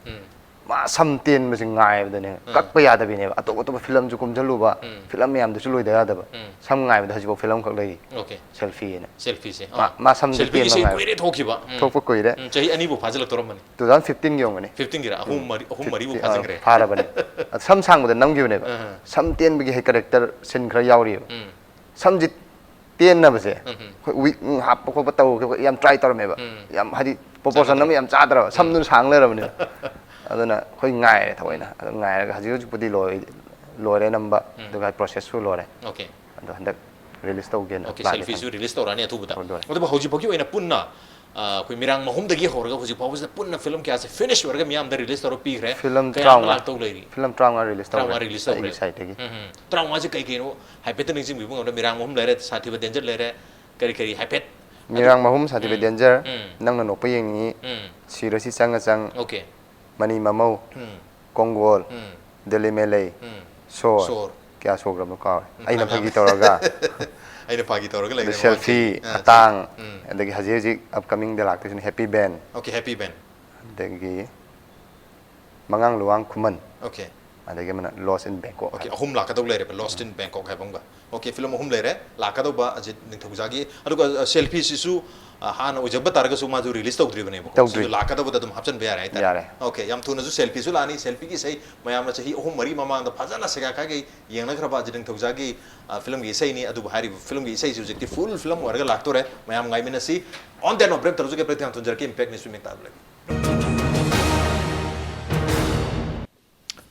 ꯃꯥ ꯁꯝ ꯇꯦꯟꯕꯁꯦ ꯉꯥꯏꯕꯗꯅꯦ, ꯀꯛꯄ ꯌꯥꯗꯕꯤꯅꯦꯕ꯫ ꯑꯇꯣꯞ ꯑꯇꯣꯞꯄ ꯐꯤꯂꯝꯁꯨ ꯀꯨꯝꯁꯜꯂꯨꯕ, ꯐꯤꯂꯝ ꯃꯌꯥꯝꯗꯨꯁꯨ ꯂꯣꯏꯗ ꯌꯥꯗꯕ꯫ ꯁꯝ ꯉꯥꯏꯕꯗ ꯍꯧꯖꯤꯛꯐꯥꯎ ꯐꯤꯂꯝ ꯈꯛ ꯂꯩꯔꯤ꯫ Okay꯫ Selfie ꯍꯥꯏꯅ꯫ Selfie ꯁꯦ꯫ ꯃꯥ, ꯑꯥ꯫ ꯃꯥ ꯁꯝꯗꯤ Selfie ꯒꯤ ꯇꯦꯟꯕ ꯏꯁꯩ ꯉꯥꯏꯕ꯫ ꯀꯨꯏꯔꯦ ꯊꯣꯛꯈꯤꯕ꯫ ꯎꯝ꯫ ꯊꯣꯛꯄ ꯀꯨꯏꯔꯦ꯫ ꯎꯝ, ꯆꯍꯤ ꯑꯅꯤꯕꯨ ꯐꯥꯖꯤꯜꯂꯛꯇꯧꯔꯝꯃꯅꯤ꯫ Two thousand fifteen ꯒꯤ ꯑꯣꯏꯔꯝꯒꯅꯤ꯫ Fifteen ꯒꯤꯔꯥ? ꯑꯍꯨꯝ ꯃꯔꯤ, ꯑꯍꯨꯝ ꯃꯔꯤꯕꯨ ꯑꯥ, ꯐꯥꯖꯤꯟꯈ꯭ꯔꯦ꯫ ꯐꯥꯔꯕꯅꯤ꯫ ꯑꯗ ꯁꯝ ꯁꯥꯡꯕꯗ ꯅꯝꯈꯤꯕꯅꯦꯕ꯫ ꯑꯍ꯫ ꯁꯝ ꯇꯦꯟꯕꯒꯤ ꯍꯦꯛ character scene ꯈꯔ ꯌꯥꯎꯔꯤꯕ꯫ ꯎꯝ꯫ ꯁꯝꯁꯤ ꯇꯦꯟꯅꯕꯁꯦ, ꯎꯝ, ꯎꯝ꯫ ꯑꯩꯈꯣꯏ wig ꯍꯥꯞꯄ ꯈꯣꯠꯄ ꯇꯧꯔꯒ ꯌꯥꯝ try ꯇꯧꯔꯝꯃꯦꯕ꯫ ꯎꯝ꯫ ꯌꯥꯝ ꯍꯥꯏꯗꯤ proportion ꯆꯥꯟꯅꯗ꯭ꯔꯦ꯫ ꯑꯃ ꯌꯥꯝ ꯆꯥꯗ꯭ꯔꯕ, ꯎꯝ꯫ ꯁꯝꯗꯨꯅ ꯁꯥꯡ ꯂꯩꯔꯕꯅꯤꯅ꯫ ꯑꯗꯨꯅ ꯑꯩꯈꯣꯏ ꯉꯥꯏꯔꯦ ꯊꯑꯣꯏꯅ꯫ ꯑꯗꯨ ꯉꯥꯏꯔꯒ ꯍꯧꯖꯤꯛ ꯍꯧꯖꯤꯛꯄꯨꯗꯤ ꯂꯣꯏ-, ꯂꯣꯏꯔꯦ ꯅꯝꯕ, ꯎꯝ꯫ ꯑꯗꯨꯒ process ꯁꯨ ꯂꯣꯏꯔꯦ꯫ Okay꯫ ꯑꯗꯣ ꯍꯟꯗꯛ release ꯇꯧꯒꯦꯅ Okay, plan ꯗꯤ Selfie ꯁꯨ ꯊꯝꯃꯤ꯫ Release ꯇꯧꯔꯛꯑꯅꯤ ꯑꯊꯨꯕꯗ꯫ ꯍꯣꯏ, ꯂꯣꯏꯔꯦ꯫ ꯑꯗꯨꯕꯨ ꯍꯧꯖꯤꯛ ꯐꯥꯎꯒꯤ ꯑꯣꯏꯅ ꯄꯨꯟꯅ, ꯑ, ꯑꯩꯈꯣꯏ ꯃꯤꯔꯥꯡ ꯃꯍꯨꯝꯗꯒꯤ ꯍꯧꯔꯒ ꯍꯧꯖꯤꯛ ꯐꯥꯎꯕꯁꯤꯗ ꯄꯨꯟꯅ ꯐꯤꯂꯝ ꯀꯌꯥꯁꯦ finish ꯑꯣꯏꯔꯒ ꯃꯤꯌꯥꯝꯗ release ꯇꯧꯔ ꯄꯤꯈ꯭ꯔꯦ꯫ ꯐꯤꯂꯝ ꯀꯌꯥ ꯑꯃ ꯇꯔꯥꯃꯉꯥ, ꯂꯥꯛꯇꯧ ꯂꯩꯔꯤ? ꯐꯤꯂꯝ ꯇꯔꯥꯃꯉꯥ release ꯇꯧꯈ꯭ꯔꯦ꯫ ꯇꯔꯥꯃꯉꯥ release ꯇꯧꯈ꯭ꯔꯦ꯫ ꯑꯩꯒꯤ side ꯇꯒꯤ꯫ ꯎꯝ, ꯎꯝ꯫ ꯇꯔꯥꯃꯉꯥꯁꯦ ꯀꯩ ꯀꯩꯅꯣ ꯍꯥꯏꯐꯦꯠꯇ ꯅꯤꯡꯁꯤꯡꯕꯤꯕ ꯉꯝꯕ꯭ꯔꯥ? ꯃꯤꯔꯥꯡ ꯃꯍꯨꯝ ꯂꯩꯔꯦ, ꯁꯥꯊꯤꯕ danger ꯂꯩꯔꯦ, ꯀꯔꯤ ꯀꯔꯤ ꯍꯥꯏꯐꯦꯠ? ꯃꯤꯔꯥꯡ ꯃꯍꯨꯝ, ꯁꯥꯊꯤꯕ ꯎꯝ꯫ Danger, ꯎꯝ꯫ ꯅꯪꯅ ꯅꯣꯛꯄ ꯌꯦꯡꯅꯤꯡꯉꯤ, ꯎꯝ꯫ ꯁꯤꯔꯁꯤ ꯆꯪꯉ ꯆꯪ, Okay꯫ ꯃꯅꯤ ꯃꯃꯧ, ꯎꯝ꯫ ꯀꯣꯡꯒꯣꯜ, ꯎꯝ꯫ ꯗꯦꯂꯤ ꯃꯦꯂꯩ, ꯎꯝ꯫ ꯁꯣꯔ꯫ ꯁꯣꯔ꯫ ꯀꯌꯥ ꯁꯨꯈ꯭ꯔꯕꯅꯣ ꯀꯥꯎꯔꯦ꯫ ꯎꯝ, ꯑꯩꯅ ꯐꯅꯌꯥꯝ ꯐꯥꯒꯤ ꯇꯧꯔꯒ꯫ ꯑꯩꯅ ꯐꯥꯒꯤ ꯇꯧꯔꯒ ꯑꯗ ꯂꯩꯔꯦ Selfie, ꯃꯃꯥꯡꯗꯒꯤ꯫ ꯑꯥ, ꯑꯇꯥꯡ, ꯎꯝ꯫ ꯑꯗꯒꯤ ꯍꯧꯖꯤꯛ ꯍꯧꯖꯤꯛ upcoming ꯗ ꯂꯥꯛꯇꯣꯏꯁꯤꯅ Happy Ben꯫ Okay, Happy Ben꯫ ꯑꯗꯒꯤ ꯃꯉꯥꯡ ꯂꯨꯋꯥꯡ ꯈꯨꯃꯟ꯫ Okay꯫ ꯑꯗꯒꯤ ꯑꯃꯅ Lost in Bangkok Okay, ꯍꯥꯏꯕ꯫ ꯑꯍꯨꯝ ꯂꯥꯛꯀꯗꯧ ꯂꯩꯔꯦꯕ, Lost in Bangkok ꯍꯥꯏꯕ ꯑꯃꯒ꯫ Okay, ꯐꯤꯂꯝ ꯑꯍꯨꯝ ꯂꯩꯔꯦ ꯂꯥꯛꯀꯗꯧꯕ ꯑꯖꯤꯠ ꯅꯤꯡꯊꯧꯖꯥꯒꯤ꯫ ꯑꯗꯨꯒ, ꯑ, Selfie ꯁꯤꯁꯨ, ꯑ, ꯍꯥꯟꯅ ꯑꯣꯏꯖꯕ ꯇꯥꯔꯒꯁꯨ ꯃꯥꯁꯨ release ꯇꯧꯗ꯭ꯔꯤꯕꯅꯦꯕꯀꯣ꯫ ꯇꯧꯗ꯭ꯔꯤ꯫ ꯁꯤꯁꯨ ꯂꯥꯛꯀꯗꯧꯕꯗ ꯑꯗꯨꯝ ꯍꯥꯞꯆꯤꯟꯕ ꯌꯥꯔꯦ ꯍꯥꯏꯇꯥꯔꯦ꯫ ꯌꯥꯔꯦ꯫ Okay, ꯌꯥꯝ ꯊꯨꯅꯁꯨ Selfie ꯁꯨ ꯂꯥꯛꯑꯅꯤ꯫ Selfie ꯒꯤ ꯏꯁꯩ ꯃꯌꯥꯝꯅ ꯆꯍꯤ ꯑꯍꯨꯝ ꯃꯔꯤ ꯃꯃꯥꯡꯗ ꯐꯖꯅ ꯁꯦꯒꯥꯏ ꯈꯥꯏꯒꯩ ꯌꯦꯡꯅꯈ꯭ꯔꯕ ꯑꯖꯤꯠ ꯅꯤꯡꯊꯧꯖꯥꯒꯤ, ꯑ, ꯐꯤꯂꯝꯒꯤ ꯏꯁꯩꯅꯤ꯫ ꯑꯗꯨꯕꯨ ꯍꯥꯏꯔꯤꯕ ꯐꯤꯂꯝꯒꯤ ꯏꯁꯩꯁꯤ ꯍꯧꯖꯤꯛꯇꯤ full ꯐꯤꯂꯝ ꯑꯣꯏꯔꯒ ꯂꯥꯛꯇꯣꯔꯦ꯫ ꯃꯌꯥꯝ ꯉꯥꯏꯃꯤꯟꯅꯁꯤ꯫ On that note, break ꯇꯧꯖꯒꯦ꯫ Break ꯇ ꯌꯥꯝ ꯊꯨꯅ ꯖꯔꯛꯀꯦ꯫ Impact News ꯃꯤꯡ ꯇꯥꯕ ꯂꯩ꯫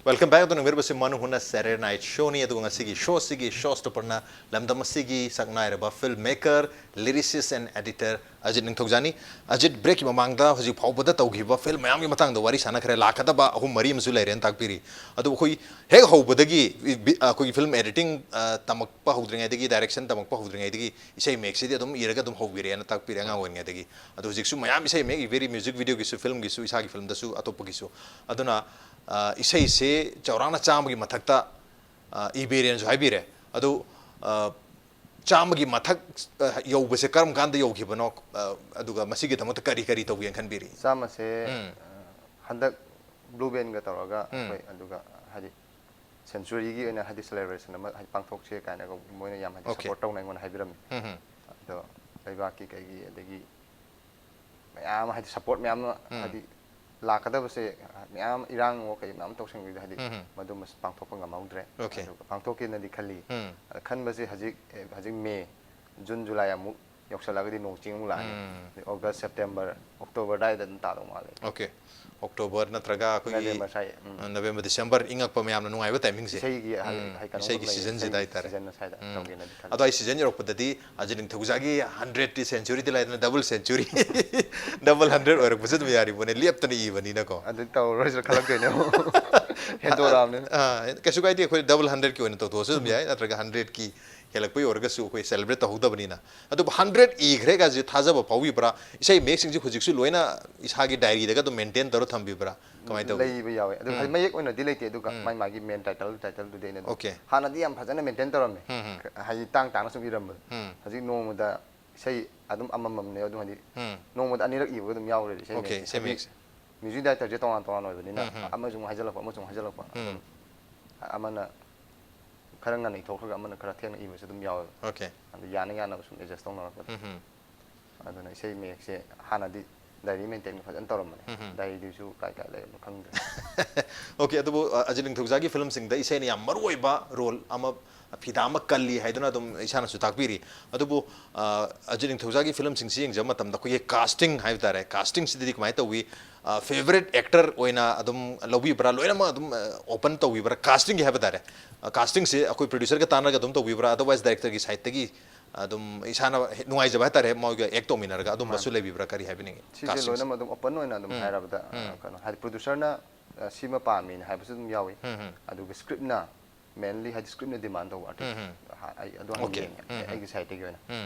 Welcome back. ꯑꯗꯨ ꯅꯪꯕꯤꯔꯕꯁꯤ ꯃꯅꯨ ꯍꯨꯅ Saturday Night Show ꯅꯤ꯫ ꯑꯗꯨꯒ ꯉꯁꯤꯒꯤ show ꯁꯤꯒꯤ show stopper ꯅ ꯂꯝꯗꯝ ꯑꯁꯤꯒꯤ ꯁꯛꯅꯥꯏꯔꯕ film maker, lyricist and editor Ajit ꯅꯤꯡꯊꯧꯖꯥꯅꯤ꯫ Ajit, break ꯀꯤ ꯃꯃꯥꯡꯗ ꯍꯧꯖꯤꯛ ꯐꯥꯎꯕꯗ ꯇꯧꯈꯤꯕ film ꯃꯌꯥꯝꯒꯤ ꯃꯇꯥꯡꯗ ꯋꯥꯔꯤ ꯁꯥꯟꯅꯈ꯭ꯔꯦ꯫ ꯂꯥꯛꯀꯗꯕ ꯑꯍꯨꯝ ꯃꯔꯤ ꯑꯃꯁꯨ ꯂꯩꯔꯦꯅ ꯇꯥꯛꯄꯤꯔꯤ꯫ ꯑꯗꯨ ꯑꯩꯈꯣꯏ ꯍꯦꯛ ꯍꯧꯕꯗꯒꯤ ꯕꯤ-, ꯑꯩꯈꯣꯏꯒꯤ film editing, ꯑ, ꯇꯝꯃꯛꯄ ꯍꯧꯗ꯭ꯔꯤꯉꯩꯗꯒꯤ, direction ꯇꯝꯃꯛꯄ ꯍꯧꯗ꯭ꯔꯤꯉꯩꯗꯒꯤ ꯏꯁꯩ ꯃꯌꯦꯛꯁꯤꯗꯤ ꯑꯗꯨꯝ ꯏꯔꯒ ꯑꯗꯨꯝ ꯍꯧꯕꯤꯔꯛꯑꯦꯅ ꯇꯥꯛꯄꯤꯔꯦ ꯑꯉꯥꯡ ꯑꯣꯏꯔꯤꯉꯩꯗꯒꯤ꯫ ꯑꯗꯣ ꯍꯧꯖꯤꯛꯁꯨ ꯃꯌꯥꯝ ꯏꯁꯩ ꯃꯌꯦꯛ ꯏꯕꯤꯔꯤ, music video ꯒꯤꯁꯨ, film ꯒꯤꯁꯨ, ꯏꯁꯥꯒꯤ film ꯗꯁꯨ, ꯑꯇꯣꯞꯄꯒꯤꯁꯨ꯫ ꯑꯗꯨꯅ, ꯑ, ꯏꯁꯩꯁꯦ ꯆꯥꯎꯔꯥꯛꯅ ꯆꯥꯝꯃꯒꯤ ꯃꯊꯛꯇ, ꯑ, ꯏꯕꯤꯔꯦꯅꯁꯨ ꯍꯥꯏꯕꯤꯔꯦ꯫ ꯑꯗꯨ, ꯑ, ꯆꯥꯝꯃꯒꯤ ꯃꯊꯛ, ꯑ, ꯌꯧꯕꯁꯦ ꯀꯔꯝ ꯀꯥꯟꯗ ꯌꯧꯈꯤꯕꯅꯣ? ꯑ, ꯑꯗꯨꯒ ꯃꯁꯤꯒꯤꯗꯃꯛꯇ ꯀꯔꯤ ꯀꯔꯤ ꯇꯧꯒꯦꯅ ꯈꯟꯕꯤꯔꯤ? ꯆꯥꯝꯃꯁꯦ, ꯎꯝ꯫ ꯑ, ꯍꯟꯗꯛ Blue Band ꯒ ꯇꯧꯔꯒ ꯎꯝ꯫ ꯑꯩꯈꯣꯏ, ꯑꯗꯨꯒ ꯍꯥꯏꯗꯤ century ꯒꯤ ꯑꯣꯏꯅ ꯍꯥꯏꯗꯤ celebration ꯑꯃ ꯍꯥꯏꯗꯤ ꯄꯥꯡꯊꯣꯛꯁꯦ ꯀꯥꯏꯅꯒ ꯃꯣꯏꯅ ꯌꯥꯝ ꯍꯥꯏꯗꯤ Okay. support ꯇꯧꯅ ꯑꯩꯉꯣꯟꯗ ꯍꯥꯏꯕꯤꯔꯝꯃꯤ꯫ ꯎꯝ ꯍꯝ꯫ ꯑꯗꯣ ꯂꯩꯕꯥꯛꯀꯤ ꯀꯩꯒꯤ ꯑꯗꯒꯤ ꯃꯌꯥꯝ ꯍꯥꯏꯗꯤ support ꯃꯌꯥꯝ ꯑꯃ ꯎꯝ꯫ ꯍꯥꯏꯗꯤ ꯂꯥꯛꯀꯗꯕꯁꯦ ꯃꯌꯥꯝ ꯏꯔꯥꯡ ꯑꯃ ꯀꯩ ꯃꯌꯥꯝ ꯇꯧꯁꯟꯈꯤꯕꯗ ꯍꯥꯏꯗꯤ ꯎꯝ ꯍꯝ꯫ ꯃꯗꯨꯃꯁꯨ ꯄꯥꯡꯊꯣꯛꯄ ꯉꯝꯍꯧꯗ꯭ꯔꯦ꯫ Okay꯫ ꯑꯗꯨꯒ ꯄꯥꯡꯊꯣꯛꯀꯦꯅꯗꯤ ꯈꯜꯂꯤ꯫ ꯎꯝ꯫ ꯑꯗ ꯈꯟꯕꯁꯦ ꯍꯧꯖꯤꯛ, ꯍꯧꯖꯤꯛ May, June, July ꯑꯃꯨꯛ ꯌꯧꯁꯜꯂꯛꯑꯒꯗꯤ ꯅꯣꯡ ꯆꯤꯡ ꯑꯃꯨꯛ ꯂꯥꯛꯑꯅꯤ꯫ ꯎꯝ꯫ ꯑꯗꯩ August, September, October ꯑꯗꯥꯏꯗ ꯑꯗꯨꯝ ꯇꯥꯗꯧ ꯃꯥꯜꯂꯦ꯫ Okay꯫ October ꯅꯠꯇ꯭ꯔꯒ ꯑꯩꯈꯣꯏꯒꯤ, November ꯁ꯭ꯋꯥꯏ, ꯎꯝ꯫ ꯑ, November, December ꯏꯪꯉꯛꯄ ꯃꯌꯥꯝꯅ ꯅꯨꯡꯉꯥꯏꯕ timing ꯁꯦ꯫ ꯏꯁꯩꯒꯤ ꯍꯥꯏ-, ꯎꯝ, ꯍꯥꯏ ꯀꯩꯅꯣ ꯏꯁꯩꯒꯤ ꯂꯩ, season ꯁꯤꯗ ꯏꯁꯩꯒꯤ ꯍꯥꯏꯇꯥꯔꯦ꯫ Season ꯁ꯭ꯋꯥꯏꯗ ꯎꯝ꯫ ꯇꯧꯒꯦꯅꯗꯤ ꯈꯜꯂꯤ꯫ ꯑꯗꯣ ꯑꯩ season ꯌꯧꯔꯛꯄꯗꯗꯤ ꯑꯖꯤꯠ ꯅꯤꯡꯊꯧꯖꯥꯒꯤ hundred ꯇꯤ century ꯗꯤ ꯂꯩꯗꯅ double century, double hundred ꯑꯣꯏꯔꯛꯄꯁꯨ ꯑꯗꯨꯝ ꯌꯥꯔꯤꯕꯅꯤꯅꯀꯣ꯫ ꯑꯗꯨ ꯇꯧꯔꯔꯣꯏꯁꯤꯔ ꯈꯜꯂꯛꯇꯣꯏꯅꯦ ꯑꯃꯨꯛ꯫ ꯍꯦꯟꯗꯣꯔꯛꯑꯕꯅꯤꯅ꯫ ꯑ, ꯀꯩꯁꯨ ꯀꯥꯏꯗꯦ, ꯑꯩꯈꯣꯏ double hundred ꯀꯤ ꯑꯣꯏꯅ ꯇꯧꯊꯣꯛꯑꯁꯨ ꯑꯗꯨꯝ ꯎꯝ꯫ ꯌꯥꯏ, ꯅꯠꯇ꯭ꯔꯒ hundred ꯀꯤ ꯍꯦꯜꯂꯛꯄꯒꯤ ꯑꯣꯏꯔꯒꯁꯨ ꯑꯩꯈꯣꯏ celebrate ꯇꯧꯍꯧꯗꯕꯅꯤꯅ꯫ ꯑꯗꯨꯕꯨ hundred ꯏꯈ꯭ꯔꯦ ꯀꯥꯏꯁꯦ ꯊꯥꯖꯕ ꯐꯥꯎꯕꯤꯕ꯭ꯔꯥ? ꯏꯁꯩ ꯃꯌꯦꯛꯁꯤꯡꯁꯦ ꯍꯧꯖꯤꯛꯁꯨ ꯂꯣꯏꯅ ꯏꯁꯥꯒꯤ diary ꯗꯒ ꯑꯗꯨꯝ maintain ꯇꯧꯔ ꯊꯝꯕꯤꯕ꯭ꯔꯥ? ꯀꯃꯥꯏꯅ ꯇꯧꯏ? ꯂꯩꯕ ꯌꯥꯎꯋꯦ꯫ ꯑꯗꯨ ꯎꯝ꯫ ꯍꯥꯏꯗꯤ ꯃꯌꯦꯛ ꯑꯣꯏꯅꯗꯤ ꯂꯩꯇꯦ, ꯑꯗꯨꯒ ꯎꯝ꯫ ꯃꯥꯏ ꯃꯥꯒꯤ main title, title ꯗꯨꯗꯤ ꯑꯩꯅ ꯑꯗꯨꯝ Okay꯫ ꯍꯥꯟꯅꯗꯤ ꯌꯥꯝ ꯐꯖꯅ maintain ꯇꯧꯔꯝꯃꯦ꯫ ꯎꯝ, ꯎꯝ꯫ ꯍꯥꯏꯗꯤ ꯇꯥꯡ ꯇꯥꯡꯅ ꯁꯨꯝ ꯏꯔꯝꯕꯗꯣ꯫ ꯎꯝ꯫ ꯍꯧꯖꯤꯛ ꯅꯣꯡꯃꯗ ꯏꯁꯩ ꯑꯗꯨꯝ ꯑꯃꯃꯝꯅꯦ, ꯑꯗꯨꯝ ꯍꯥꯏꯗꯤ ꯎꯝ꯫ ꯅꯣꯡꯃꯗ ꯑꯅꯤꯔꯛ ꯏꯕꯒ ꯑꯗꯨꯝ ꯌꯥꯎꯔꯦꯕ ꯏꯁꯩ Okay, ꯃꯌꯦꯛꯁꯦ꯫ ꯏꯁꯩ ꯍꯥꯏꯗꯤ ꯃꯌꯦꯛꯁꯦ꯫ Music director ꯁꯦ ꯇꯣꯉꯥꯟ ꯇꯣꯉꯥꯟ ꯑꯣꯏꯕꯅꯤꯅ ꯎꯝ, ꯎꯝ꯫ ꯑꯃꯁꯨ ꯑꯃꯨꯛ ꯍꯥꯏꯖꯜꯂꯛꯄ, ꯑꯃꯁꯨ ꯑꯃꯨꯛ ꯍꯥꯏꯖꯜꯂꯛꯄ꯫ ꯎꯝ꯫ ꯑꯃꯅ ꯈꯔ ꯉꯟꯅ ꯏꯊꯣꯛꯈ꯭ꯔꯒ ꯑꯃꯅ ꯈꯔ ꯊꯦꯡꯅ ꯏꯕꯁꯨ ꯑꯗꯨꯝ ꯌꯥꯎꯋꯦꯕ꯫ Okay꯫ ꯑꯗꯨ ꯌꯥꯅ ꯌꯥꯅꯕ ꯁꯨꯝ adjust ꯇꯧꯅꯔꯛꯄꯗ꯫ ꯎꯝ, ꯎꯝ꯫ ꯑꯗꯨꯅ ꯏꯁꯩ ꯃꯌꯦꯛꯁꯦ ꯍꯥꯟꯅꯗꯤ ꯗꯥꯏꯔꯤ ꯃꯦꯟꯇꯦꯟ ꯐꯖꯅ ꯇꯧꯔꯝꯕꯅꯦ꯫ ꯗꯥꯏꯔꯤꯗꯨꯁꯨ ꯀꯥꯏ ꯀꯥꯏ ꯂꯩꯔꯝꯅꯣ ꯈꯪꯗ꯭ꯔꯦ꯫ ꯑꯣꯀꯦ꯫ ꯑꯗꯨꯕꯨ ꯑ, ꯑꯖꯤꯠ ꯅꯤꯡꯊꯧꯖꯥꯒꯤ ꯐꯤꯂꯝꯁꯤꯡꯗ ꯏꯁꯩꯅ ꯌꯥꯝ ꯃꯔꯨ ꯑꯣꯏꯕ ꯔꯣꯜ ꯑꯃ, ꯐꯤꯗꯥ ꯑꯃ ꯀꯜꯂꯤ ꯍꯥꯏꯗꯨꯅ ꯑꯗꯨꯝ ꯏꯁꯥꯅꯁꯨ ꯇꯥꯛꯄꯤꯔꯤ꯫ ꯑꯗꯨꯕꯨ ꯑ, ꯑꯖꯤꯠ ꯅꯤꯡꯊꯧꯖꯥꯒꯤ ꯐꯤꯂꯝꯁꯤꯡꯁꯤ ꯌꯦꯡꯖꯕ ꯃꯇꯝꯗ ꯑꯩꯈꯣꯏꯒꯤ ꯀꯥꯁꯇꯤꯡ ꯍꯥꯏꯕ ꯇꯥꯔꯦ, ꯀꯥꯁꯇꯤꯡꯁꯤꯗꯗꯤ ꯀꯃꯥꯏꯅ ꯇꯧꯋꯤ? ꯐꯦꯕꯔꯦꯠ ꯑꯦꯛꯇꯔ ꯑꯣꯏꯅ ꯑꯗꯨꯝ ꯂꯧꯕꯤꯕ꯭ꯔꯥ? ꯂꯣꯏꯅꯃꯛ ꯑꯗꯨꯝ ꯑꯣꯄꯟ ꯇꯧꯕꯤꯕ꯭ꯔꯥ? ꯀꯥꯁꯇꯤꯡꯒꯤ ꯍꯥꯏꯕ ꯇꯥꯔꯦ, ꯀꯥꯁꯇꯤꯡꯁꯦ ꯑꯩꯈꯣꯏ ꯄ꯭ꯔꯣꯗ꯭ꯌꯨꯁꯔꯒ ꯇꯥꯟꯅꯔꯒ ꯑꯗꯨꯝ ꯇꯧꯕꯤꯕ꯭ꯔꯥ? ꯑꯗꯔꯋꯥꯏꯁ ꯗꯥꯏꯔꯦꯛꯇꯔꯒꯤ ꯁꯥꯏꯠꯇꯒꯤ ꯑꯗꯨꯝ ꯏꯁꯥꯅ ꯍꯦꯛ ꯅꯨꯡꯉꯥꯏꯖꯕ ꯍꯥꯏ ꯇꯥꯔꯦ, ꯃꯣꯏꯒ ꯑꯦꯛ ꯇꯧꯃꯤꯟꯅꯔꯒ ꯑꯗꯨꯝꯕꯁꯨ ꯂꯩꯕꯤꯕ꯭ꯔꯥ? ꯀꯔꯤ ꯍꯥꯏꯕꯤꯅꯤꯡꯉꯤ? ꯁꯤꯁꯦ ꯂꯣꯏꯅꯃꯛ ꯑꯗꯨꯝ ꯑꯣꯄꯟ ꯑꯣꯏꯅ ꯑꯗꯨꯝ ꯍꯥꯏꯔꯕꯗ, ꯑ, ꯀꯩꯅꯣ, ꯍꯥꯏꯗꯤ ꯄ꯭ꯔꯣꯗ꯭ꯌꯨꯁꯔꯅ, ꯑ, ꯁꯤꯃ ꯄꯥꯝꯃꯤꯅ ꯍꯥꯏꯕꯁꯨ ꯑꯗꯨꯝ ꯌꯥꯎꯏ꯫ ꯑꯗꯨꯒ ꯁ꯭ꯀ꯭ꯔꯤꯞꯅ, ꯃꯦꯟꯂꯤ ꯍꯥꯏꯗꯤ ꯁ꯭ꯀ꯭ꯔꯤꯞꯅ ꯗꯤꯃꯥꯟ ꯇꯧꯕ ꯑꯥꯔꯇꯤꯁ, ꯑꯩ ꯑꯗꯨ ꯍꯥꯟꯅ ꯌꯦꯡꯉꯦ꯫ ꯑꯩꯒꯤ ꯁꯥꯏꯠꯇꯒꯤ ꯑꯣꯏꯅ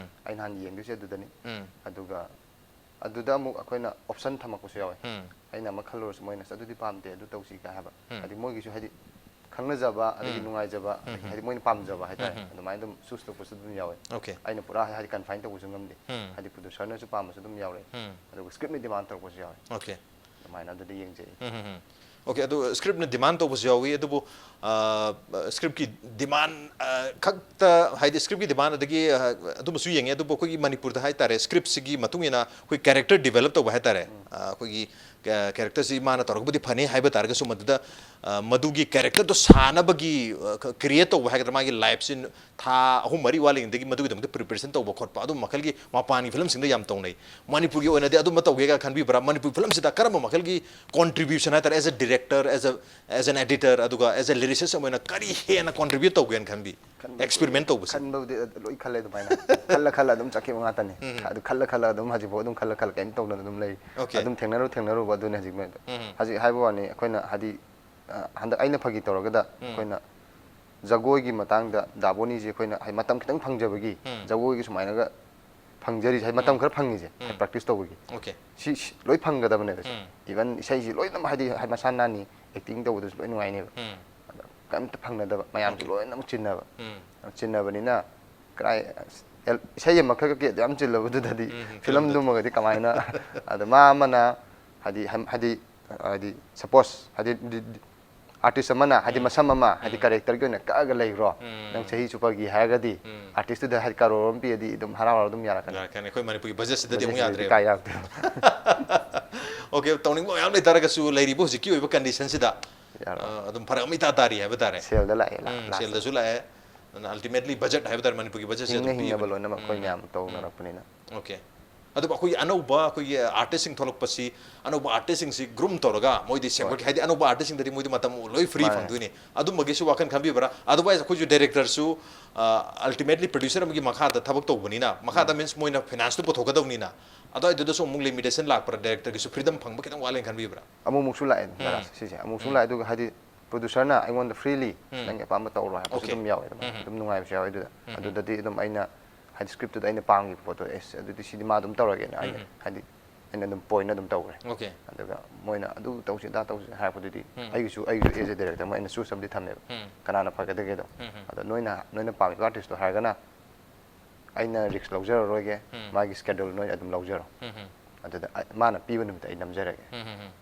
ꯑꯩꯅ ꯍꯥꯟꯅ ꯌꯦꯡꯗꯣꯏꯁꯦ ꯑꯗꯨꯗꯅꯤ꯫ ꯑꯗꯨꯒ ꯑꯗꯨꯗ ꯑꯃꯨꯛ ꯑꯩꯈꯣꯏꯅ ꯑꯣꯞꯁꯟ ꯊꯝꯃꯛꯄꯁꯨ ꯌꯥꯎꯋꯦ꯫ ꯑꯩꯅ ꯑꯃ ꯈꯜꯂꯨꯔꯁꯨ ꯃꯣꯏꯅ "ꯑꯁ, ꯑꯗꯨꯗꯤ ꯄꯥꯝꯗꯦ, ꯑꯗꯨ ꯇꯧꯁꯤ" ꯀꯥꯏ ꯍꯥꯏꯕ꯫ ꯍꯥꯏꯗꯤ ꯃꯣꯏꯒꯤꯁꯨ ꯍꯥꯏꯗꯤ ꯈꯪꯅꯖꯕ, ꯑꯗꯒꯤ ꯅꯨꯡꯉꯥꯏꯖꯕ, ꯑꯗꯒꯤ ꯍꯥꯏꯗꯤ ꯃꯣꯏꯅ ꯄꯥꯝꯖꯕ ꯍꯥꯏꯇꯥꯔꯦ, ꯑꯗꯨꯃꯥꯏꯅ ꯑꯗꯨꯝ ꯆꯨꯁ ꯇꯧꯕꯁꯨ ꯑꯗꯨꯝ ꯌꯥꯎꯋꯦ꯫ ꯑꯣꯀꯦ꯫ ꯑꯩꯅ ꯄꯨꯔꯥ ꯍꯥꯏꯗꯤ ꯀꯟꯐꯥꯏꯟ ꯇꯧꯕꯁꯨ ꯉꯝꯗꯦ꯫ ꯍꯥꯏꯗꯤ ꯄ꯭ꯔꯣꯗ꯭ꯌꯨꯁꯔꯅꯁꯨ ꯄꯥꯝꯕꯁꯨ ꯑꯗꯨꯝ ꯌꯥꯎꯔꯦ, ꯑꯗꯨꯒ ꯁ꯭ꯀ꯭ꯔꯤꯞꯅ ꯗꯤꯃꯥꯟ ꯇꯧꯔꯛꯄꯁꯨ ꯌꯥꯎꯋꯦ꯫ ꯑꯣꯀꯦ꯫ ꯑꯗꯨꯃꯥꯏꯅ ꯑꯗꯨꯗꯤ ꯌꯦꯡꯖꯩ꯫ ꯑꯣꯀꯦ꯫ ꯑꯗꯨ ꯁ꯭ꯀ꯭ꯔꯤꯞꯅ ꯗꯤꯃꯥꯟ ꯇꯧꯕꯁꯨ ꯌꯥꯎꯏ, ꯑꯗꯨꯕꯨ ꯁ꯭ꯀ꯭ꯔꯤꯞꯀꯤ ꯗꯤꯃꯥꯟ ꯈꯛꯇ, ꯍꯥꯏꯗꯤ ꯁ꯭ꯀ꯭ꯔꯤꯞꯀꯤ ꯗꯤꯃꯥꯟ ꯑꯗꯒꯤ, ꯑ, ꯑꯗꯨꯝꯕꯁꯨ ꯌꯦꯡꯉꯦ꯫ ꯑꯗꯨꯕꯨ ꯑꯩꯈꯣꯏꯒꯤ ꯃꯅꯤꯄꯨꯔꯗ ꯍꯥꯏ ꯇꯥꯔꯦ, ꯁ꯭ꯀ꯭ꯔꯤꯞꯁꯤꯒꯤ ꯃꯇꯨꯡ ꯏꯟꯅ ꯑꯩꯈꯣꯏ ꯀꯦꯔꯦꯛꯇꯔ ꯗꯤꯕꯦꯂꯞ ꯇꯧꯕ ꯍꯥꯏ ꯇꯥꯔꯦ, ꯑ, ꯑꯩꯈꯣꯏꯒꯤ ꯀꯦꯔꯦꯛꯇꯔꯁꯤ ꯃꯥꯅ ꯇꯧꯔꯒꯕꯨꯗꯤ ꯐꯅꯤ ꯍꯥꯏꯕ ꯇꯥꯔꯒꯁꯨ, ꯃꯗꯨꯗ, ꯑ, ꯃꯗꯨꯒꯤ ꯀꯦꯔꯦꯛꯇꯔꯗꯣ ꯁꯥꯅꯕꯒꯤ, ꯑ, ꯀ꯭ꯔꯤꯌꯦꯠ ꯇꯧꯕ ꯍꯥꯏꯒꯗ꯭ꯔꯥ, ꯃꯥꯒꯤ ꯂꯥꯏꯐꯁꯤ ꯊꯥ ꯑꯍꯨꯝ ꯃꯔꯤ ꯋꯥꯠꯂꯤꯉꯩꯗꯒꯤ ꯃꯗꯨꯒꯤꯗꯃꯛꯇ ꯄ꯭ꯔꯤꯄꯦꯔꯦꯁꯟ ꯇꯧꯕ ꯈꯣꯠꯄ, ꯑꯗꯨꯝꯕ ꯃꯈꯜꯒꯤ ꯃꯄꯥꯟꯒꯤ ꯐꯤꯂꯝꯁꯤꯡꯗ ꯌꯥꯝ ꯇꯧꯅꯩ꯫ ꯃꯅꯤꯄꯨꯔꯒꯤ ꯑꯣꯏꯅꯗꯤ ꯑꯗꯨꯝꯕ ꯇꯧꯒꯦꯒ ꯈꯟꯕꯤꯕ꯭ꯔꯥ? ꯃꯅꯤꯄꯨꯔ ꯐꯤꯂꯝꯁꯤꯗ ꯀꯔꯝꯕ ꯃꯈꯜꯒꯤ ꯀꯣꯟꯇ꯭ꯔꯤꯕ꯭ꯌꯨꯁꯟ ꯍꯥꯏ ꯇꯥꯔꯦ, as a director, as a, as an editor, ꯑꯗꯨꯒ as a lyricist ꯑꯃ ꯑꯣꯏꯅ ꯀꯔꯤ ꯍꯦꯟꯅ ꯀꯣꯟꯇ꯭ꯔꯤꯕ꯭ꯌꯨꯠ ꯇꯧꯒꯦꯅ ꯈꯟꯕꯤ? ꯑꯦꯛꯁꯄꯦꯔꯤꯃꯦꯟ ꯇꯧꯕꯁꯦ꯫ ꯈꯟꯕꯕꯨꯗꯤ ꯂꯣꯏ ꯈꯜꯂꯦ ꯑꯗꯨꯃꯥꯏꯅ꯫ ꯈꯜꯂ ꯈꯜꯂ ꯑꯗꯨꯝ ꯆꯠꯈꯤꯕ ꯉꯥꯛꯇꯅꯤ꯫ ꯑꯗꯨ ꯈꯜꯂ ꯈꯜꯂ ꯑꯗꯨꯝ ꯍꯧꯖꯤꯛꯐꯥꯎ ꯑꯗꯨꯝ ꯈꯜꯂ ꯈꯜꯂ ꯀꯩꯝ ꯇꯧꯗꯅ ꯑꯗꯨꯝ ꯂꯩ꯫ ꯑꯣꯀꯦ꯫ ꯑꯗꯨꯝ ꯊꯦꯡꯅꯔꯨ ꯊꯦꯡꯅꯔꯨꯕ ꯑꯗꯨꯅꯤ ꯍꯧꯖꯤꯛ ꯃꯣꯏꯗꯣ꯫ ꯍꯧꯖꯤꯛ ꯍꯥꯏꯕ ꯋꯥꯅꯤ, ꯑꯩꯈꯣꯏꯅ ꯍꯥꯏꯗꯤ, ꯑ, ꯍꯟꯗꯛ ꯑꯩꯅ ꯐꯥꯒꯤ ꯇꯧꯔꯒꯗ ꯑꯩꯈꯣꯏꯅ ꯖꯒꯣꯏꯒꯤ ꯃꯇꯥꯡꯗ ꯗꯥꯕꯣꯅꯤꯁꯦ ꯑꯩꯈꯣꯏꯅ ꯍꯥꯏ ꯃꯇꯝ ꯈꯤꯇꯪ ꯐꯪꯖꯕꯒꯤ ꯖꯒꯣꯏꯒꯤ ꯁꯨꯃꯥꯏꯅꯒ ꯐꯪꯖꯔꯤꯁꯦ, ꯍꯥꯏ ꯃꯇꯝ ꯈꯔ ꯐꯪꯉꯤꯁꯦ, ꯍꯥꯏ ꯄ꯭ꯔꯦꯛꯇꯤꯁ ꯇꯧꯕꯒꯤ꯫ ꯑꯣꯀꯦ꯫ ꯁꯤ, ꯁꯤ ꯂꯣꯏ ꯐꯪꯒꯗꯕꯅꯦꯕ ꯁꯦ꯫ ꯏꯚꯟ ꯏꯁꯩꯁꯤ ꯂꯣꯏꯅꯃꯛ ꯍꯥꯏꯗꯤ, ꯍꯥꯏ ꯃꯁꯥ ꯅꯥꯟꯅꯤ, ꯑꯦꯛꯇꯤꯡ ꯇꯧꯕꯗꯁꯨ ꯂꯣꯏ ꯅꯨꯡꯉꯥꯏꯅꯦꯕ꯫ ꯑꯗ ꯀꯔꯤꯝꯇ ꯐꯪꯅꯗꯕ, ꯃꯌꯥꯝꯁꯨ ꯂꯣꯏꯅꯃꯛ ꯆꯤꯟꯅꯕ꯫ ꯆꯤꯟꯅꯕꯅꯤꯅ ꯀꯔꯥꯏ, ꯑꯁ, ꯑꯦꯜ-, ꯏꯁꯩ ꯑꯃꯈꯛꯀꯤ ꯑꯗꯨ ꯌꯥꯝ ꯆꯤꯜꯂꯕꯗꯨꯗꯗꯤ ꯐꯤꯂꯝꯗꯨꯃꯒꯗꯤ ꯀꯃꯥꯏꯅ? ꯑꯗ ꯃꯥ ꯑꯃꯅ ꯍꯥꯏꯗꯤ, ꯍꯝ-, ꯍꯥꯏꯗꯤ, ꯍꯥꯏꯗꯤ ꯁꯄꯣꯁ ꯍꯥꯏꯗꯤ ꯗꯤ-, ꯗꯤ-, ꯑꯥꯔꯇꯤꯁ ꯑꯃꯅ ꯍꯥꯏꯗꯤ ꯃꯁꯝ ꯑꯃ ꯍꯥꯏꯗꯤ ꯀꯦꯔꯦꯛꯇꯔꯒꯤ ꯑꯣꯏꯅ ꯀꯛꯑꯒ ꯂꯩꯈ꯭ꯔꯣ, ꯅꯪ ꯆꯍꯤ ꯆꯨꯞꯄꯒꯤ ꯍꯥꯏꯔꯒꯗꯤ ꯎꯝ꯫ ꯑꯥꯔꯇꯤꯁꯇꯨꯗ ꯍꯥꯏꯗꯤ ꯀꯔꯣꯔ ꯑꯃ ꯄꯤꯔꯗꯤ ꯑꯗꯨꯝ ꯍꯔꯥꯎ ꯍꯔꯥꯎ ꯑꯗꯨꯝ ꯌꯥꯔꯛꯀꯅꯤ꯫ ꯌꯥꯔꯛꯀꯅꯤ꯫ ꯑꯩꯈꯣꯏ ꯃꯅꯤꯄꯨꯔꯒꯤ ꯕꯖꯦꯠꯁꯤꯗꯗꯤ ꯑꯃꯨꯛ ꯕꯖꯦꯠꯁꯤꯗꯤ ꯌꯥꯗ꯭ꯔꯦꯕ꯫ ꯀꯥꯏ ꯌꯥꯔꯛꯇꯣꯏꯅꯣ? ꯑꯣꯀꯦ, ꯇꯧꯅꯤꯡꯕ ꯃꯌꯥꯝ ꯂꯩꯇꯥꯔꯒꯁꯨ ꯂꯩꯔꯤꯕ ꯍꯧꯖꯤꯛꯀꯤ ꯑꯣꯏꯕ ꯀꯟꯗꯤꯁꯟꯁꯤꯗ ꯌꯥꯔꯣꯏ꯫ ꯑ, ꯑꯗꯨꯝ ꯐꯔꯛ ꯑꯃ ꯏꯇꯥ ꯇꯥꯔꯤ ꯍꯥꯏꯕ ꯇꯥꯔꯦ꯫ ꯁꯦꯜꯗ ꯂꯥꯛꯑꯦ, ꯂꯥ- ꯎꯝ, ꯂꯥꯁꯇ꯫ ꯁꯦꯜꯗꯁꯨ ꯂꯥꯛꯑꯦ꯫ ꯑꯗꯨꯅ ꯑꯜꯇꯤꯃꯦꯠꯂꯤ ꯕꯖꯦꯠ ꯍꯥꯏꯕ ꯇꯥꯔꯦ, ꯃꯅꯤꯄꯨꯔꯒꯤ ꯕꯖꯦꯠꯁꯦ ꯍꯤꯡꯅ ꯑꯗꯨꯝ ꯄꯤꯕ꯫ ꯍꯤꯡꯅꯕ ꯂꯣꯏꯅꯃꯛ ꯑꯩꯈꯣꯏ ꯎꯝ, ꯃꯌꯥꯝ ꯎꯝ, ꯇꯧꯅꯔꯛꯄꯅꯤꯅ꯫ ꯑꯣꯀꯦ꯫ ꯑꯗꯨꯕꯨ ꯑꯩꯈꯣꯏꯒꯤ ꯑꯅꯧꯕ ꯑꯩꯈꯣꯏꯒꯤ ꯑꯥꯔꯇꯤꯁꯁꯤꯡ ꯊꯣꯛꯂꯛꯄꯁꯤ, ꯑꯅꯧꯕ ꯑꯥꯔꯇꯤꯁꯁꯤꯡꯁꯤ ꯒ꯭ꯔꯨꯝ ꯇꯧꯔꯒ ꯃꯣꯏꯗꯤ ꯁꯦꯝꯒꯠꯀꯦ ꯍꯥꯏꯗꯤ ꯑꯅꯧꯕ ꯑꯥꯔꯇꯤꯁꯁꯤꯡꯗꯗꯤ ꯃꯣꯏꯗꯤ ꯃꯇꯝ ꯂꯣꯏ ꯐ꯭ꯔꯤ ꯃꯥꯅꯦ꯫ ꯐꯪꯗꯣꯏꯅꯤ꯫ ꯑꯗꯨꯝꯕꯒꯤꯁꯨ ꯋꯥꯈꯜ ꯈꯟꯕꯤꯕ꯭ꯔꯥ? ꯑꯗꯨꯋꯥꯏꯁꯦ ꯑꯩꯈꯣꯏꯁꯨ ꯗꯥꯏꯔꯦꯛꯇꯔꯁꯨ ꯑꯜꯇꯤꯃꯦꯠꯂꯤ ꯄ꯭ꯔꯗ꯭ꯌꯨꯁꯔ ꯑꯃꯒꯤ ꯃꯈꯥꯗ ꯊꯕꯛ ꯇꯧꯕꯅꯤꯅ, ꯃꯈꯥꯗ ꯃꯤꯟꯁ ꯃꯣꯏꯅ ꯐꯥꯏꯅꯥꯟꯁꯇꯨ ꯄꯨꯊꯣꯛꯀꯗꯧꯅꯤꯅ, ꯑꯗꯨꯋꯥꯏꯗꯨꯗꯁꯨ ꯑꯃꯨꯛ ꯂꯤꯃꯤꯇꯦꯁꯟ ꯂꯥꯛꯄ꯭ꯔꯥ? ꯗꯥꯏꯔꯦꯛꯇꯔꯒꯤꯁꯨ ꯐ꯭ꯔꯤꯗꯝ ꯐꯪꯕ ꯈꯤꯇꯪ ꯋꯥꯠꯂꯦꯅ ꯈꯟꯕꯤꯕ꯭ꯔꯥ? ꯑꯃꯨꯛꯃꯨꯛꯁꯨ ꯂꯥꯛꯑꯦ ꯎꯝ꯫ ꯅꯥꯔꯥꯁ ꯁꯤꯁꯦ ꯑꯃꯨꯛꯁꯨ ꯎꯝ꯫ ꯂꯥꯛꯑꯦ꯫ ꯑꯗꯨꯒ ꯍꯥꯏꯗꯤ ꯄ꯭ꯔꯣꯗ꯭ꯌꯨꯁꯔꯅ ꯑꯩꯉꯣꯟꯗ ꯐ꯭ꯔꯤꯂꯤ ꯎꯝ꯫ ꯅꯪꯒꯤ ꯑꯄꯥꯝꯕ ꯇꯧꯔꯣ ꯍꯥꯏꯕꯁꯨ ꯑꯣꯀꯦ꯫ ꯑꯗꯨꯝ ꯌꯥꯎꯋꯦ ꯑꯗꯨꯃꯥꯏꯅ ꯎꯝ꯫ ꯑꯗꯨꯝ ꯅꯨꯡꯉꯥꯏꯕꯁꯨ ꯌꯥꯎꯋꯦ꯫ ꯑꯗꯨꯗ ꯎꯝ꯫ ꯑꯗꯨꯗꯗꯤ ꯑꯗꯨꯝ ꯑꯩꯅ ꯍꯥꯏꯗꯤ ꯁ꯭ꯀ꯭ꯔꯤꯞꯇꯨꯗ ꯑꯩꯅ ꯄꯥꯝꯈꯤꯕ ꯄꯣꯠꯇꯣ ꯑꯦꯁ ꯑꯗꯨꯗꯤ ꯁꯤꯗꯤ ꯃꯥ ꯑꯗꯨꯝ ꯇꯧꯔꯒꯦꯅ ꯑꯩꯅ ꯎꯝ꯫ ꯍꯥꯏꯗꯤ ꯑꯩꯅ ꯑꯗꯨꯝ ꯄꯣꯏꯟ ꯑꯗꯨꯝ ꯇꯧꯈ꯭ꯔꯦ꯫ ꯑꯣꯀꯦ꯫ ꯑꯗꯨꯒ ꯃꯣꯏꯅ ꯑꯗꯨ ꯇꯧꯁꯤ ꯑꯗꯥ ꯇꯧꯁꯤ ꯍꯥꯏꯔꯛꯄꯗꯨꯗꯤ ꯎꯝ꯫ ꯑꯩꯒꯤꯁꯨ ꯑꯩꯒꯤꯁꯨ ꯑꯦꯖ ꯑꯦ ꯗꯥꯏꯔꯦꯛꯇꯔ ꯑꯃ ꯑꯩꯅ ꯆꯨꯁ ꯑꯃꯗꯤ ꯊꯝꯃꯦꯕ ꯎꯝ꯫ ꯀꯅꯥꯅ ꯐꯒꯗꯒꯦꯗꯣ꯫ ꯎꯝ, ꯎꯝ꯫ ꯑꯗꯣ ꯅꯣꯏꯅ ꯅꯣꯏꯅ ꯄꯥꯝꯃꯤꯕ ꯑꯥꯔꯇꯤꯁꯇꯣ ꯍꯥꯏꯔꯒꯅ ꯑꯩꯅ ꯔꯤꯛꯁ ꯂꯧꯖꯔꯔꯣꯏꯒꯦ꯫ ꯎꯝ꯫ ꯃꯥꯒꯤ ꯁ꯭ꯀꯦꯗꯨꯜ ꯅꯣꯏ ꯑꯗꯨꯝ ꯂꯧꯖꯔꯣ꯫ ꯎꯝ, ꯎꯝ꯫ ꯑꯗꯨꯗ ꯑ- ꯃꯥꯅ ꯄꯤꯕ ꯅꯨꯃꯤꯠꯇ ꯑꯩ ꯅꯝꯖꯔꯒꯦ꯫ ꯎꯝ, ꯎꯝ, ꯎꯝ꯫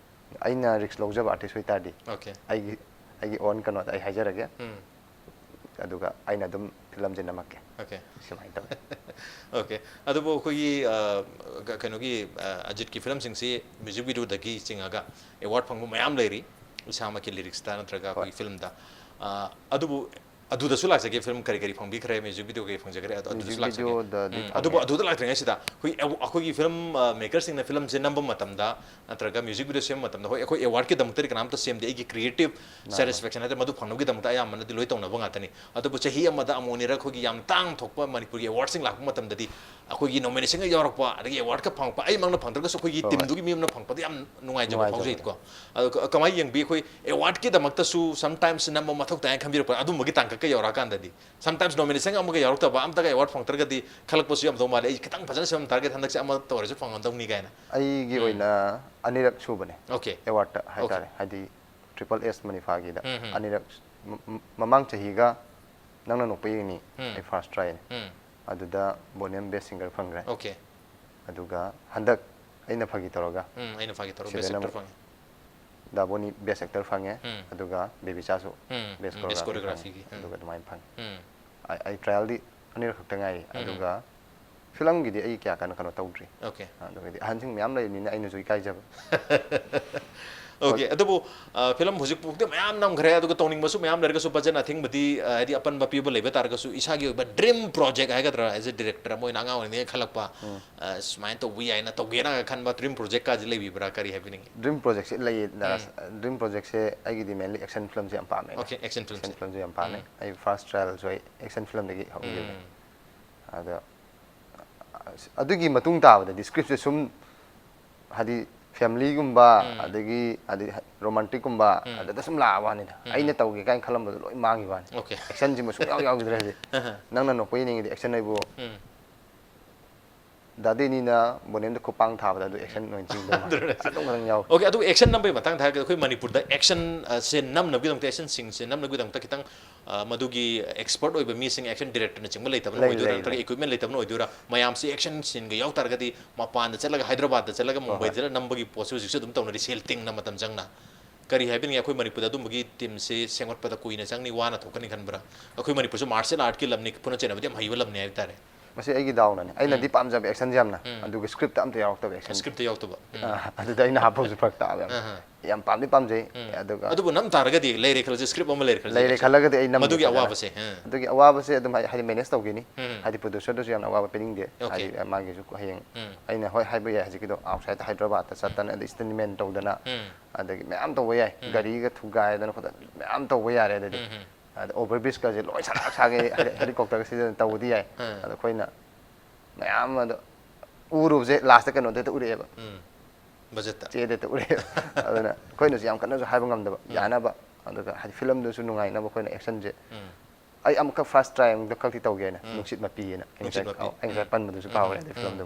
ꯑꯩꯅ ꯔꯤꯛꯁ ꯂꯧꯖꯕ ꯑꯥꯔꯇꯤꯁ ꯑꯣꯏꯇꯥꯔꯗꯤ ꯑꯣꯀꯦ꯫ ꯑꯩꯒꯤ ꯑꯩꯒꯤ ꯑꯣꯟ ꯀꯩꯅꯣꯗ ꯑꯩ ꯍꯥꯏꯖꯔꯒꯦ꯫ ꯎꯝ꯫ ꯑꯗꯨꯒ ꯑꯩꯅ ꯑꯗꯨꯝ ꯐꯤꯂꯝꯁꯦ ꯅꯝꯃꯛꯀꯦ꯫ ꯑꯣꯀꯦ꯫ ꯁꯨꯃꯥꯏꯅ ꯇꯧꯋꯦ꯫ ꯑꯣꯀꯦ꯫ ꯑꯗꯨꯕꯨ ꯑꯩꯈꯣꯏꯒꯤ ꯑ, ꯀ- ꯀꯩꯅꯣꯒꯤ ꯑ, ꯑꯖꯤꯠꯀꯤ ꯐꯤꯂꯝꯁꯤꯡꯁꯤ ꯃ꯭ꯌꯨꯖꯤꯛ ꯚꯤꯗꯤꯑꯣꯗꯒꯤ ꯆꯤꯡꯉꯒ ꯑꯦꯋꯥꯔꯗ ꯐꯪꯕ ꯃꯌꯥꯝ ꯂꯩꯔꯤ꯫ ꯏꯁꯥꯃꯛꯀꯤ ꯂꯤꯔꯤꯛꯁꯇ ꯅꯠꯇ꯭ꯔꯒ ꯑꯩꯈꯣꯏꯒꯤ ꯍꯣꯏ꯫ ꯐꯤꯂꯝꯗ꯫ ꯑ, ꯑꯗꯨꯕꯨ ꯑꯗꯨꯗꯁꯨ ꯂꯥꯛꯆꯒꯦ, ꯐꯤꯂꯝ ꯀꯔꯤ ꯀꯔꯤ ꯐꯪꯕꯤꯈ꯭ꯔꯦ, ꯃ꯭ꯌꯨꯖꯤꯛ ꯚꯤꯗꯤꯑꯣ ꯀꯔꯤ ꯐꯪꯖꯈ꯭ꯔꯦ, ꯑꯗꯨ ꯑꯗꯨꯗꯁꯨ ꯃ꯭ꯌꯨꯖꯤꯛ ꯂꯥꯛꯆꯒꯦ꯫ ꯚꯤꯗꯤꯑꯣꯗꯗꯤ ꯎꯝ, ꯐꯪꯉꯦ꯫ ꯑꯗꯨꯕꯨ ꯑꯗꯨꯗ ꯂꯥꯛꯇ꯭ꯔꯤꯉꯩꯁꯤꯗ ꯑꯩꯈꯣꯏ ꯑꯩ- ꯑꯩꯈꯣꯏꯒꯤ ꯐꯤꯂꯝ ꯑ, ꯃꯦꯀꯔꯁꯤꯡꯅ ꯐꯤꯂꯝꯁꯦ ꯅꯝꯕ ꯃꯇꯝꯗ ꯅꯠꯇ꯭ꯔꯒ ꯃ꯭ꯌꯨꯖꯤꯛ ꯚꯤꯗꯤꯑꯣ ꯁꯦꯝꯕ ꯃꯇꯝꯗ, ꯍꯣꯏ, ꯑꯩꯈꯣꯏ ꯑꯦꯋꯥꯔꯗꯀꯤꯗꯃꯛꯇꯗꯤ ꯀꯅꯥꯝꯇ ꯁꯦꯝꯗꯦ꯫ ꯑꯩꯒꯤ ꯀ꯭ꯔꯤꯌꯦꯇꯤꯞ ꯃꯥꯅꯦ꯫ ꯁꯦꯇꯤꯁꯐꯦꯛꯁꯟ ꯍꯥꯏꯗꯤ ꯃꯗꯨ ꯐꯪꯅꯕꯒꯤꯗꯃꯛꯇ ꯑꯌꯥꯝꯕꯅꯗꯤ ꯂꯣꯏ ꯇꯧꯅꯕ ꯉꯥꯛꯇꯅꯤ꯫ ꯑꯗꯨꯕꯨ ꯆꯍꯤ ꯑꯃꯗ ꯑꯃꯨꯛ ꯑꯅꯤꯔꯛ ꯑꯩꯈꯣꯏꯒꯤ ꯌꯥꯝ ꯇꯥꯡ ꯊꯣꯛꯄ ꯃꯅꯤꯄꯨꯔꯒꯤ ꯑꯦꯋꯥꯔꯗꯁꯤꯡ ꯂꯥꯛꯄ ꯃꯇꯝꯗꯗꯤ ꯑꯩꯈꯣꯏꯒꯤ ꯅꯣꯃꯤꯅꯦꯁꯟꯒ ꯌꯥꯎꯔꯛꯄ, ꯑꯗꯒꯤ ꯑꯦꯋꯥꯔꯗꯀ ꯐꯪꯉꯛꯄ, ꯑꯩꯃꯛꯅ ꯐꯪꯗ꯭ꯔꯒꯁꯨ ꯑꯩꯈꯣꯏꯒꯤ ꯍꯣꯏ, ꯍꯣꯏ꯫ ꯇꯤꯝꯗꯨꯒꯤ ꯃꯤ ꯑꯃꯅ ꯐꯪꯉꯛꯄꯗ ꯌꯥꯝ ꯅꯨꯡꯉꯥꯏꯖꯕ ꯅꯨꯡꯉꯥꯏꯖꯕꯗꯣ꯫ ꯐꯥꯎꯖꯩꯀꯣ꯫ ꯑꯗꯣ ꯀ- ꯀꯃꯥꯏꯅ ꯌꯦꯡꯕꯤ? ꯑꯩꯈꯣꯏ ꯑꯦꯋꯥꯔꯗꯀꯤꯗꯃꯛꯇꯁꯨ ꯁꯝꯇꯥꯏꯝꯁ ꯅꯝꯕ ꯃꯊꯧ ꯇꯥꯏꯅ ꯈꯟꯕꯤꯔꯛꯄ ꯑꯗꯨꯝꯕꯒꯤ ꯇꯥꯡꯀꯛꯀ ꯌꯧꯔꯛꯑꯀꯥꯟꯗꯗꯤ? ꯁꯝꯇꯥꯏꯝꯁ ꯅꯣꯃꯤꯅꯦꯁꯟ ꯑꯃꯒ ꯌꯥꯎꯔꯛꯇꯕ, ꯑꯝꯇꯒ ꯑꯦꯋꯥꯔꯗ ꯐꯪꯉꯛꯇ꯭ꯔꯒꯗꯤ ꯈꯜꯂꯛꯄꯁꯨ ꯌꯥꯝꯗꯧ ꯃꯥꯜꯂꯦ꯫ "ꯑꯩ ꯈꯤꯇꯪ ꯐꯖꯅ ꯁꯦꯝꯃꯝ ꯇꯥꯔꯒꯗꯤ ꯍꯟꯗꯛꯁꯦ ꯑꯃ ꯇꯧꯔꯁꯨ ꯐꯪꯉꯝꯗꯧꯅꯤ" ꯀꯥꯏꯅ꯫ ꯑꯩꯒꯤ ꯎꯝ꯫ ꯑꯣꯏꯅ ꯑꯅꯤꯔꯛ ꯁꯨꯕꯅꯦ ꯑꯣꯀꯦ꯫ Award okay. ꯍꯥꯏꯇꯥꯔꯦ꯫ ꯍꯥꯏꯗꯤ ꯇ꯭ꯔꯤꯄꯜ ꯑꯦꯁ ꯃꯅꯤꯐꯥꯒꯤꯗ ꯎꯝ, ꯎꯝ꯫ ꯑꯅꯤꯔꯛ ꯃ- ꯃ- ꯃꯃꯥꯡ ꯆꯍꯤꯒ ꯅꯪꯅ ꯅꯣꯛꯄ ꯌꯦꯡꯅꯤ ꯎꯝ꯫ ꯑꯩ ꯐꯥꯔꯁ ꯇ꯭ꯔꯥꯏꯅꯦ꯫ ꯎꯝ꯫ ꯑꯗꯨꯗ ꯕꯣꯅꯤꯌꯝ ꯕꯦꯁ ꯁꯤꯡꯒꯔ ꯐꯪꯈ꯭ꯔꯦ꯫ ꯑꯣꯀꯦ꯫ ꯑꯗꯨꯒ ꯍꯟꯗꯛ ꯑꯩꯅ ꯐꯥꯒꯤ ꯇꯧꯔꯒ ꯎꯝ, ꯑꯩꯅ ꯐꯥꯒꯤ ꯇꯧꯔꯒ ꯁꯤꯗꯅ ꯕꯦꯁ ꯑꯦꯛꯇꯔ ꯑꯃꯨꯛ ꯐꯪꯉꯦ꯫ ꯗꯥꯕꯣꯅꯤ best actor ꯐꯪꯉꯦ, ꯎꯝ. ꯑꯗꯨꯒ ꯕꯦꯕꯤꯆꯥꯁꯨ ꯎꯝ, best ꯎꯝ, best choreography ꯐꯪꯉꯦ, choreographyꯒꯤ, ꯎꯝ. ꯑꯗꯨꯒ ꯑꯗꯨꯃꯥꯏꯅ ꯐꯪꯉꯦ. ꯎꯝ. ꯑꯩ ꯑꯩ trialꯗꯤ ꯑꯅꯤꯔꯛ ꯈꯛꯇ ꯉꯥꯏꯔꯤ, ꯎꯝ. ꯑꯗꯨꯒ filmꯒꯤꯗꯤ ꯑꯩ ꯀꯌꯥ ꯀꯟꯅ ꯀꯩꯅꯣ ꯇꯧꯗ꯭ꯔꯤ꯫ Okay. ꯑꯗꯨꯒꯗꯤ ꯑꯍꯟꯁꯤꯡ ꯃꯌꯥꯝ ꯂꯩꯕꯅꯤꯅ ꯑꯩꯅꯁꯨ ꯏꯀꯥꯏꯖꯕ꯫ Okay, ꯑꯗꯨꯕꯨ ꯐꯤꯂꯝ ꯍꯧꯖꯤꯛ ꯐꯥꯎꯗꯤ ꯃꯌꯥꯝ ꯅꯝꯈ꯭ꯔꯦ, ꯑꯗꯨꯒ ꯇꯧꯅꯤꯡꯕꯁꯨ ꯃꯌꯥꯝ ꯂꯩꯔꯒꯁꯨ budget ꯑꯊꯤꯡꯕꯗꯤ, ꯑ, ꯍꯥꯏꯗꯤ ꯑꯄꯟꯕ ꯄꯤꯕ ꯂꯩꯕ ꯇꯥꯔꯒꯁꯨ, ꯏꯁꯥꯒꯤ ꯑꯣꯏꯕ dream project ꯍꯥꯏꯒꯗ꯭ꯔꯥ, as a director ꯑꯃ ꯑꯣꯏꯅ ꯑꯉꯥꯡ ꯑꯣꯏꯔꯤꯉꯩ ꯈꯜꯂꯛꯄ, ꯑ, ꯁꯨꯃꯥꯏꯅ ꯇꯧꯕ ꯌꯥꯏꯅ, ꯇꯧꯒꯦꯅ ꯈꯟꯕ dream projectꯀꯥꯁꯤ ꯂꯩꯕꯤꯕ꯭ꯔꯥ? ꯀꯔꯤ ꯍꯥꯏꯕꯤꯅꯤꯡꯉꯤ? Dream projectꯁꯦ ꯂꯩꯌꯦ꯫ Dream projectꯁꯦ ꯑꯩꯒꯤꯗꯤ mainly action filmꯁꯦ ꯌꯥꯝ ꯄꯥꯝꯃꯦ꯫ Okay, action filmꯁꯦ. Action filmꯁꯦ ꯌꯥꯝ ꯄꯥꯝꯃꯦ꯫ ꯎꯝ. ꯑꯩ first trialꯁꯨ ꯑꯩ action filmꯗꯒꯤ ꯍꯧꯈꯤꯕꯅꯦ꯫ ꯎꯝ. ꯑꯗꯣ ꯑꯁ, ꯑꯗꯨꯒꯤ ꯃꯇꯨꯡ ꯇꯥꯕꯗꯗꯤ scriptꯁꯦ ꯁꯨꯝ, ꯍꯥꯏꯗꯤ, familyꯒꯨꯝꯕ, ꯎꯝ. ꯑꯗꯒꯤ, ꯑꯗꯩ romanticꯀꯨꯝꯕ, ꯎꯝ. ꯑꯗꯨꯗ ꯁꯨꯝ ꯂꯥꯛꯑ ꯋꯥꯅꯤꯗ꯫ ꯎꯝ. ꯑꯩꯅ ꯇꯧꯒꯦ ꯀꯥꯏꯅ ꯈꯜꯂꯝꯕꯗꯣ ꯂꯣꯏ ꯃꯥꯡꯈꯤꯕ ꯋꯥꯅꯤ꯫ Okay. Actionꯁꯤꯃ ꯁꯨꯡꯌꯥꯎ ꯌꯥꯎꯈꯤꯗ꯭ꯔꯦ ꯍꯧꯖꯤꯛ꯫ ꯑꯍ. ꯅꯪꯅ ꯅꯣꯛꯄ ꯌꯦꯡꯅꯤꯡꯉꯗꯤ action ꯑꯩꯕꯨ ꯎꯝ. ꯗꯥꯗꯤꯅꯤꯅ ꯕꯣꯅꯦꯝꯗ ꯈꯨꯄꯥꯡ ꯊꯥꯕꯗ ꯑꯗꯨ action ꯑꯣꯏꯅ ꯆꯤꯡꯗꯧ ꯃꯥꯜꯂꯦ꯫ ꯑꯗꯨꯅꯦ꯫ ꯑꯗꯨꯝ ꯈꯛꯇꯪ ꯌꯥꯎꯋꯦ꯫ Okay, ꯑꯗꯨ action ꯅꯝꯕꯒꯤ ꯃꯇꯥꯡꯗ ꯍꯥꯏꯔꯒꯗꯤ, ꯑꯩꯈꯣꯏ ꯃꯅꯤꯄꯨꯔꯗ action, ꯑ, ꯁꯦ ꯅꯝꯅꯕꯒꯤꯗꯃꯛꯇ, action sceneꯁꯦ ꯅꯝꯅꯕꯒꯤꯗꯃꯛꯇ ꯈꯤꯇꯪ, ꯑ, ꯃꯗꯨꯒꯤ expert ꯑꯣꯏꯕ ꯃꯤꯁꯤꯡ, action directorꯅꯆꯤꯡꯕ ꯂꯩꯇꯕꯅ ꯂꯩ, ꯑꯣꯏꯗꯣꯏꯔꯥ, ꯂꯩ, ꯅꯠꯇ꯭ꯔꯒ ꯂꯩ꯫ Equipment ꯂꯩꯇꯕꯅ ꯑꯣꯏꯗꯣꯏꯔꯥ? ꯃꯌꯥꯝꯁꯤ action sceneꯒ ꯌꯥꯎ ꯇꯥꯔꯒꯗꯤ, ꯃꯄꯥꯟꯗ ꯆꯠꯂꯒ, ꯍꯥꯏꯗ꯭ꯔꯕꯥꯗꯇ ꯆꯠꯂꯒ, ꯍꯣꯏ, ꯃꯨꯝꯕꯩꯗ ꯍꯣꯏ꯫ ꯆꯠꯂꯒ ꯅꯝꯕꯒꯤ ꯄꯣꯠꯁꯨ ꯍꯧꯖꯤꯛꯁꯨ ꯑꯗꯨꯝ ꯇꯧꯅꯔꯤ, ꯁꯦꯜ ꯇꯤꯡꯅ ꯃꯇꯝ ꯆꯪꯅ꯫ ꯀꯔꯤ ꯍꯥꯏꯕꯤꯅꯤꯡꯉꯤ? ꯑꯩꯈꯣꯏ ꯃꯅꯤꯄꯨꯔꯗ ꯑꯗꯨꯝꯕꯒꯤ teamꯁꯦ ꯁꯦꯝꯒꯠꯄꯗ ꯀꯨꯏꯅ ꯆꯪꯅꯤ, ꯋꯥꯅ ꯊꯣꯛꯀꯅꯤ ꯈꯟꯕ꯭ꯔꯥ? ꯑꯩꯈꯣꯏ ꯃꯅꯤꯄꯨꯔꯁꯨ martial artꯀꯤ ꯂꯝꯅꯤ, ꯈꯨꯠꯅ ꯆꯩꯅꯕꯗꯤ ꯌꯥꯝ ꯍꯩꯕ ꯂꯝꯅꯤ ꯍꯥꯏꯕ ꯇꯥꯔꯦ꯫ ꯃꯁꯤ ꯑꯩꯒꯤ ꯗꯥꯎꯅꯅꯦ꯫ ꯑꯩꯅꯗꯤ ꯎꯝ. ꯄꯥꯝꯖꯕ actionꯁꯦ ꯌꯥꯝꯅ, ꯎꯝ. ꯑꯗꯨꯒ scriptꯇ ꯑꯝꯇ ꯌꯥꯎꯔꯛꯇꯕ action꯫ Scriptꯇ ꯌꯥꯎꯗꯕ꯫ ꯎꯝ. ꯑ, ꯑꯗꯨꯗ ꯑꯩꯅ ꯍꯥꯞꯄꯁꯨ ꯐꯔꯛ ꯇꯥꯕ ꯌꯥꯝ꯫ ꯑꯍ. ꯌꯥꯝ ꯄꯥꯝꯗꯤ ꯄꯥꯝꯖꯩ, ꯎꯝ. ꯑꯗꯨꯒ ꯑꯗꯨꯕꯨ ꯅꯝ ꯇꯥꯔꯒꯗꯤ, ꯂꯩꯔꯦ ꯈꯜꯂꯁꯦ, script ꯑꯃ ꯂꯩꯔꯦ ꯈꯜꯂꯁꯦ, ꯂꯩꯔꯦ action. ꯈꯜꯂꯒꯗꯤ ꯑꯩ ꯅꯝꯒꯦ ꯃꯗꯨꯒꯤ ꯐꯖꯅ꯫ ꯑꯋꯥꯕꯁꯦ, ꯑ. ꯑꯗꯨꯒꯤ ꯑꯋꯥꯕꯁꯦ ꯑꯗꯨꯝ ꯍꯥꯏ-, ꯍꯥꯏꯗꯤ manage ꯇꯧꯒꯦꯅꯤ꯫ ꯎꯝ. ꯍꯥꯏꯗꯤ producerꯗꯨꯁꯨ ꯌꯥꯝꯅ ꯑꯋꯥꯕ ꯄꯤꯅꯤꯡꯗꯦ꯫ Okay. ꯍꯥꯏꯗꯤ, ꯑ, ꯃꯥꯒꯤꯁꯨ ꯍꯌꯦꯡ ꯎꯝ. ꯑꯩꯅ ꯍꯣꯏ ꯍꯥꯏꯕ ꯌꯥꯏ, ꯍꯧꯖꯤꯛꯀꯤꯗꯣ outsideꯇ ꯍꯥꯏꯗ꯭ꯔꯕꯥꯗꯇ ꯆꯠꯇꯅ, ꯑꯗꯩ stuntman ꯇꯧꯗꯅ, ꯎꯝ. ꯑꯗꯒꯤ ꯃꯌꯥꯝ ꯇꯧꯕ ꯌꯥꯏ꯫ ꯎꯝ. ꯒꯥꯔꯤꯒ ꯊꯨꯒꯥꯏꯗꯅ ꯈꯣꯠꯇꯅ ꯃꯌꯥꯝ ꯇꯧꯕ ꯌꯥꯔꯦ꯫ ꯑꯗꯩꯗꯤ ꯎꯝ, ꯎꯝ. ꯑꯗ over bridgeꯀꯁꯦ ꯂꯣꯏ ꯁꯔꯥꯛ ꯁꯥꯒꯦ, heli-, helicopterꯒ ꯁꯤꯖꯤꯟꯅ ꯇꯧꯕꯗꯤ ꯌꯥꯏ꯫ ꯑꯥ. ꯑꯗꯣ ꯑꯩꯈꯣꯏꯅ ꯃꯌꯥꯝ ꯑꯗꯣ ꯎꯔꯨꯕꯁꯦ lastꯇ ꯀꯩꯅꯣꯗ ꯍꯦꯛꯇ ꯎꯔꯛꯑꯦꯕ꯫ ꯎꯝ. Budgetꯇ. ꯆꯦꯗ ꯍꯦꯛꯇ ꯎꯔꯛꯑꯦꯕ꯫ ꯑꯗꯨꯅ ꯑꯩꯈꯣꯏꯅꯁꯨ ꯌꯥꯝ ꯀꯟꯅꯁꯨ ꯍꯥꯏꯕ ꯉꯝꯗꯕ, ꯎꯝ. ꯌꯥꯅꯕ꯫ ꯑꯗꯨꯒ ꯍꯥꯏꯗꯤ filmꯗꯨꯁꯨ ꯅꯨꯡꯉꯥꯏꯅꯕ ꯑꯩꯈꯣꯏꯅ actionꯁꯦ꯫ ꯎꯝ. ꯑꯩ ꯑꯃꯨꯛꯈꯛ first try ꯑꯃꯨꯛꯈꯛꯇꯤ ꯇꯧꯒꯦꯅ, ꯎꯝ. ꯅꯨꯡꯁꯤꯠ ꯃꯄꯤꯑꯅ꯫ ꯑꯩ ꯅꯨꯡꯁꯤꯠ ꯉꯁꯥꯏ, ꯃꯄꯤ. ꯑꯩ ꯉꯁꯥꯏ ꯎꯝ. ꯄꯟꯕꯗꯨꯁꯨ ꯎꯝ. ꯀꯥꯎꯔꯦ, ꯑꯗꯩ ꯎꯝ. filmꯗꯨ꯫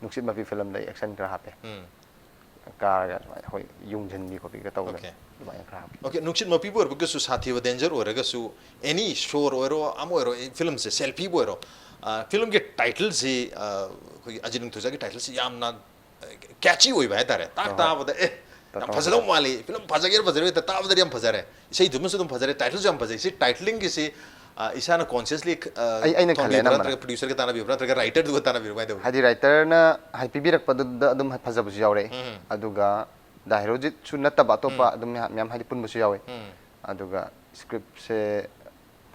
ꯅꯨꯡꯁꯤꯠ ꯃꯄꯤ filmꯗ ꯑꯩ action ꯈꯔ ꯍꯥꯞꯄꯦ꯫ ꯎꯝ. ꯀꯥꯔꯒ ꯁꯨꯃꯥꯏꯅ ꯑꯩꯈꯣꯏ ꯌꯨꯡꯁꯤꯟꯕꯤ ꯈꯣꯠꯄꯤꯒ ꯇꯧꯗꯅ Okay. ꯑꯗꯨꯃꯥꯏꯅ ꯈꯔ ꯍꯥꯞꯄꯦ꯫ Okay, ꯅꯨꯡꯁꯤꯠ ꯃꯄꯤꯕꯨ ꯑꯣꯏꯔꯒꯁꯨ, ꯁꯥꯊꯤꯕ danger ꯑꯣꯏꯔꯒꯁꯨ, any shore ꯑꯣꯏꯔꯣ, ꯑꯃ ꯑꯣꯏꯔꯣ, filmꯁꯦ, selfieꯕꯨ ꯑꯣꯏꯔꯣ, ꯑ, filmꯒꯤ titleꯁꯤ, ꯑ, ꯑꯩꯈꯣꯏꯒꯤ ꯑꯖꯤꯠ ꯅꯤꯡꯊꯧꯖꯥꯒꯤ titleꯁꯤ ꯌꯥꯝꯅ, ꯑ, catchy ꯑꯣꯏꯕ ꯍꯥꯏꯇꯥꯔꯦ꯫ ꯇꯥꯛ ꯍꯣꯏ, ꯍꯣꯏ꯫ ꯇꯥꯕꯗ, ꯑꯦ, ꯌꯥꯝ ꯐꯖꯗꯧ ꯃꯥꯜꯂꯤ꯫ ꯐꯤꯂꯝ ꯐꯖꯒꯦꯔ ꯐꯖꯔꯣꯏ, ꯇꯥꯕꯗꯗꯤ ꯌꯥꯝ ꯐꯖꯔꯦ, ꯏꯁꯩꯗꯨꯃꯁꯨ ꯑꯗꯨꯝ ꯐꯖꯔꯦ, ꯇꯥꯏꯇꯜꯁꯨ ꯌꯥꯝ ꯐꯖꯩ꯫ ꯁꯤ ꯇꯥꯏꯇꯂꯤꯡꯒꯤꯁꯤ ꯏꯁꯥꯅ ꯀꯣꯟꯁꯤꯌꯁꯂꯤ ꯑꯩ ꯑꯩꯅ ꯈꯜꯂꯦ ꯊꯣꯟꯕꯤꯕ꯭ꯔꯥ, ꯑꯅꯝꯕꯅ꯫ ꯅꯠꯇ꯭ꯔꯒ ꯄ꯭ꯔꯗ꯭ꯌꯨꯁꯔꯒ ꯇꯥꯟꯅꯕꯤꯕ꯭ꯔꯥ, ꯅꯠꯇ꯭ꯔꯒ ꯔꯥꯏꯇꯔꯗꯨꯒ ꯇꯥꯟꯅꯕꯤꯕ꯭ꯔꯥ, ꯀꯃꯥꯏꯅ ꯇꯧꯋꯤ? ꯍꯥꯏꯗꯤ ꯔꯥꯏꯇꯔꯅ ꯍꯥꯏ ꯄꯤꯕꯤꯔꯛꯄꯗꯨꯗ ꯑꯗꯨꯝ ꯐꯖꯕꯁꯨ ꯌꯥꯎꯔꯛꯑꯦ꯫ ꯎꯝ꯫ ꯑꯗꯨꯒ ꯗꯥ ꯍꯦꯔꯣꯖꯤꯠꯁꯨ ꯅꯠꯇꯕ ꯑꯇꯣꯞꯄ ꯑꯗꯨꯝ ꯃꯌꯥꯝ ꯃꯌꯥꯝ ꯍꯥꯏꯗꯤ ꯄꯨꯟꯕꯁꯨ ꯌꯥꯎꯋꯦ꯫ ꯎꯝ꯫ ꯑꯗꯨꯒ ꯁ꯭ꯀ꯭ꯔꯤꯞꯁꯦ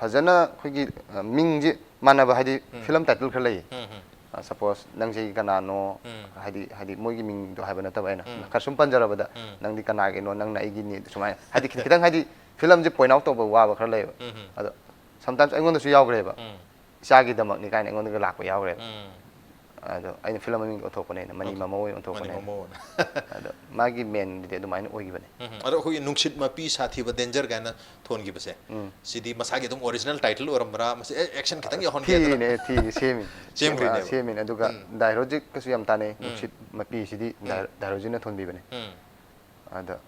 ꯐꯖꯅ ꯑꯩꯈꯣꯏꯒꯤ ꯑ, ꯃꯤꯡꯁꯦ ꯃꯥꯟꯅꯕ ꯍꯥꯏꯗꯤ ꯐꯤꯂꯝ ꯇꯥꯏꯇꯜ ꯈꯔ ꯂꯩꯌꯦ꯫ ꯎꯝ, ꯎꯝ꯫ ꯁꯄꯣꯁ ꯅꯪꯁꯦ ꯑꯩꯒꯤ ꯀꯅꯥꯅꯣ ꯎꯝ꯫ ꯍꯥꯏꯗꯤ ꯍꯥꯏꯗꯤ ꯃꯣꯏꯒꯤ ꯃꯤꯡꯗꯣ ꯍꯥꯏꯕ ꯅꯠꯇꯕ ꯑꯩꯅ ꯎꯝ꯫ ꯈꯔ ꯁꯨꯝ ꯄꯟꯖꯔꯕꯗ ꯎꯝ꯫ ꯅꯪꯗꯤ ꯀꯅꯥꯒꯤꯅꯣ, ꯅꯪꯅ ꯑꯩꯒꯤꯅꯤ, ꯁꯨꯃꯥꯏꯅ ꯍꯥꯏꯗꯤ ꯈꯤꯇꯪ ꯍꯥꯏꯗꯤ ꯐꯤꯂꯝꯁꯦ ꯄꯣꯏꯟ ꯑꯥꯎꯠ ꯇꯧꯕ ꯋꯥꯕ ꯈꯔ ꯂꯩꯌꯦꯕ꯫ ꯎꯝ, ꯎꯝ꯫ ꯑꯗꯣ ꯁꯝꯇꯥꯏꯝꯁ ꯑꯩꯉꯣꯟꯗꯁꯨ ꯌꯥꯎꯈ꯭ꯔꯦꯕ꯫ ꯎꯝ꯫ ꯏꯆꯥꯒꯤꯗꯃꯛꯅꯤ ꯀꯥꯏꯅ ꯑꯩꯉꯣꯟꯗꯒ ꯂꯥꯛꯄ ꯌꯥꯎꯈ꯭ꯔꯦꯕ꯫ ꯎꯝ꯫ ꯑꯗꯣ ꯑꯩꯅ ꯐꯤꯂꯝ ꯃꯃꯤꯡꯗꯣ ꯑꯣꯟꯊꯣꯛꯄꯅꯦꯅ, ꯃꯅꯤ Okay. ꯃꯃꯧ ꯑꯣꯏꯅ ꯑꯣꯟꯊꯣꯛꯄꯅꯦ꯫ ꯃꯅꯤ ꯃꯃꯧ ꯑꯣꯏꯅ꯫ ꯑꯗꯣ ꯃꯥꯒꯤ ꯃꯦꯟꯗꯨꯗꯤ ꯑꯗꯨꯃꯥꯏꯅ ꯑꯣꯏꯈꯤꯕꯅꯦ꯫ ꯎꯝ, ꯎꯝ꯫ ꯑꯗꯣ ꯑꯩꯈꯣꯏꯒꯤ ꯅꯨꯡꯁꯤꯠ ꯃꯄꯤ ꯁꯥꯊꯤꯕ ꯗꯦꯟꯖꯔ ꯀꯥꯏꯅ ꯊꯣꯟꯈꯤꯕꯁꯦ, ꯎꯝ꯫ ꯁꯤꯗꯤ ꯃꯁꯥꯒꯤ ꯑꯗꯨꯝ ꯑꯣꯔꯤꯖꯤꯅꯦꯜ ꯇꯥꯏꯇꯜ ꯑꯣꯏꯔꯝꯕ꯭ꯔꯥ, ꯃꯁꯤ ꯑꯦ, ꯑꯦꯛꯁꯟ ꯈꯤꯇꯪ ꯌꯥꯎꯍꯟꯒꯦ ꯍꯥꯏꯗꯅ? ꯊꯤꯔꯤꯅꯦ, ꯊꯤꯔꯤ, ꯁꯦꯝꯃꯤ꯫ ꯁꯦꯝꯈ꯭ꯔꯤꯅꯦꯕ꯫ ꯁꯦꯝꯃꯤꯅꯦ꯫ ꯑꯗꯨꯒ ꯎꯝ꯫ ꯗꯥꯏꯔꯣꯖꯤꯛꯀꯁꯨ ꯌꯥꯝ ꯇꯥꯟꯅꯩ꯫ ꯎꯝ꯫ ꯅꯨꯡꯁꯤꯠ ꯃꯄꯤꯁꯤꯗꯤ ꯎꯝ꯫ ꯗꯥꯏ-, ꯗꯥꯏꯔꯣꯖꯤꯛꯅ ꯊꯣꯟꯕꯤꯕꯅꯦ꯫ ꯎꯝ꯫ ꯑꯗ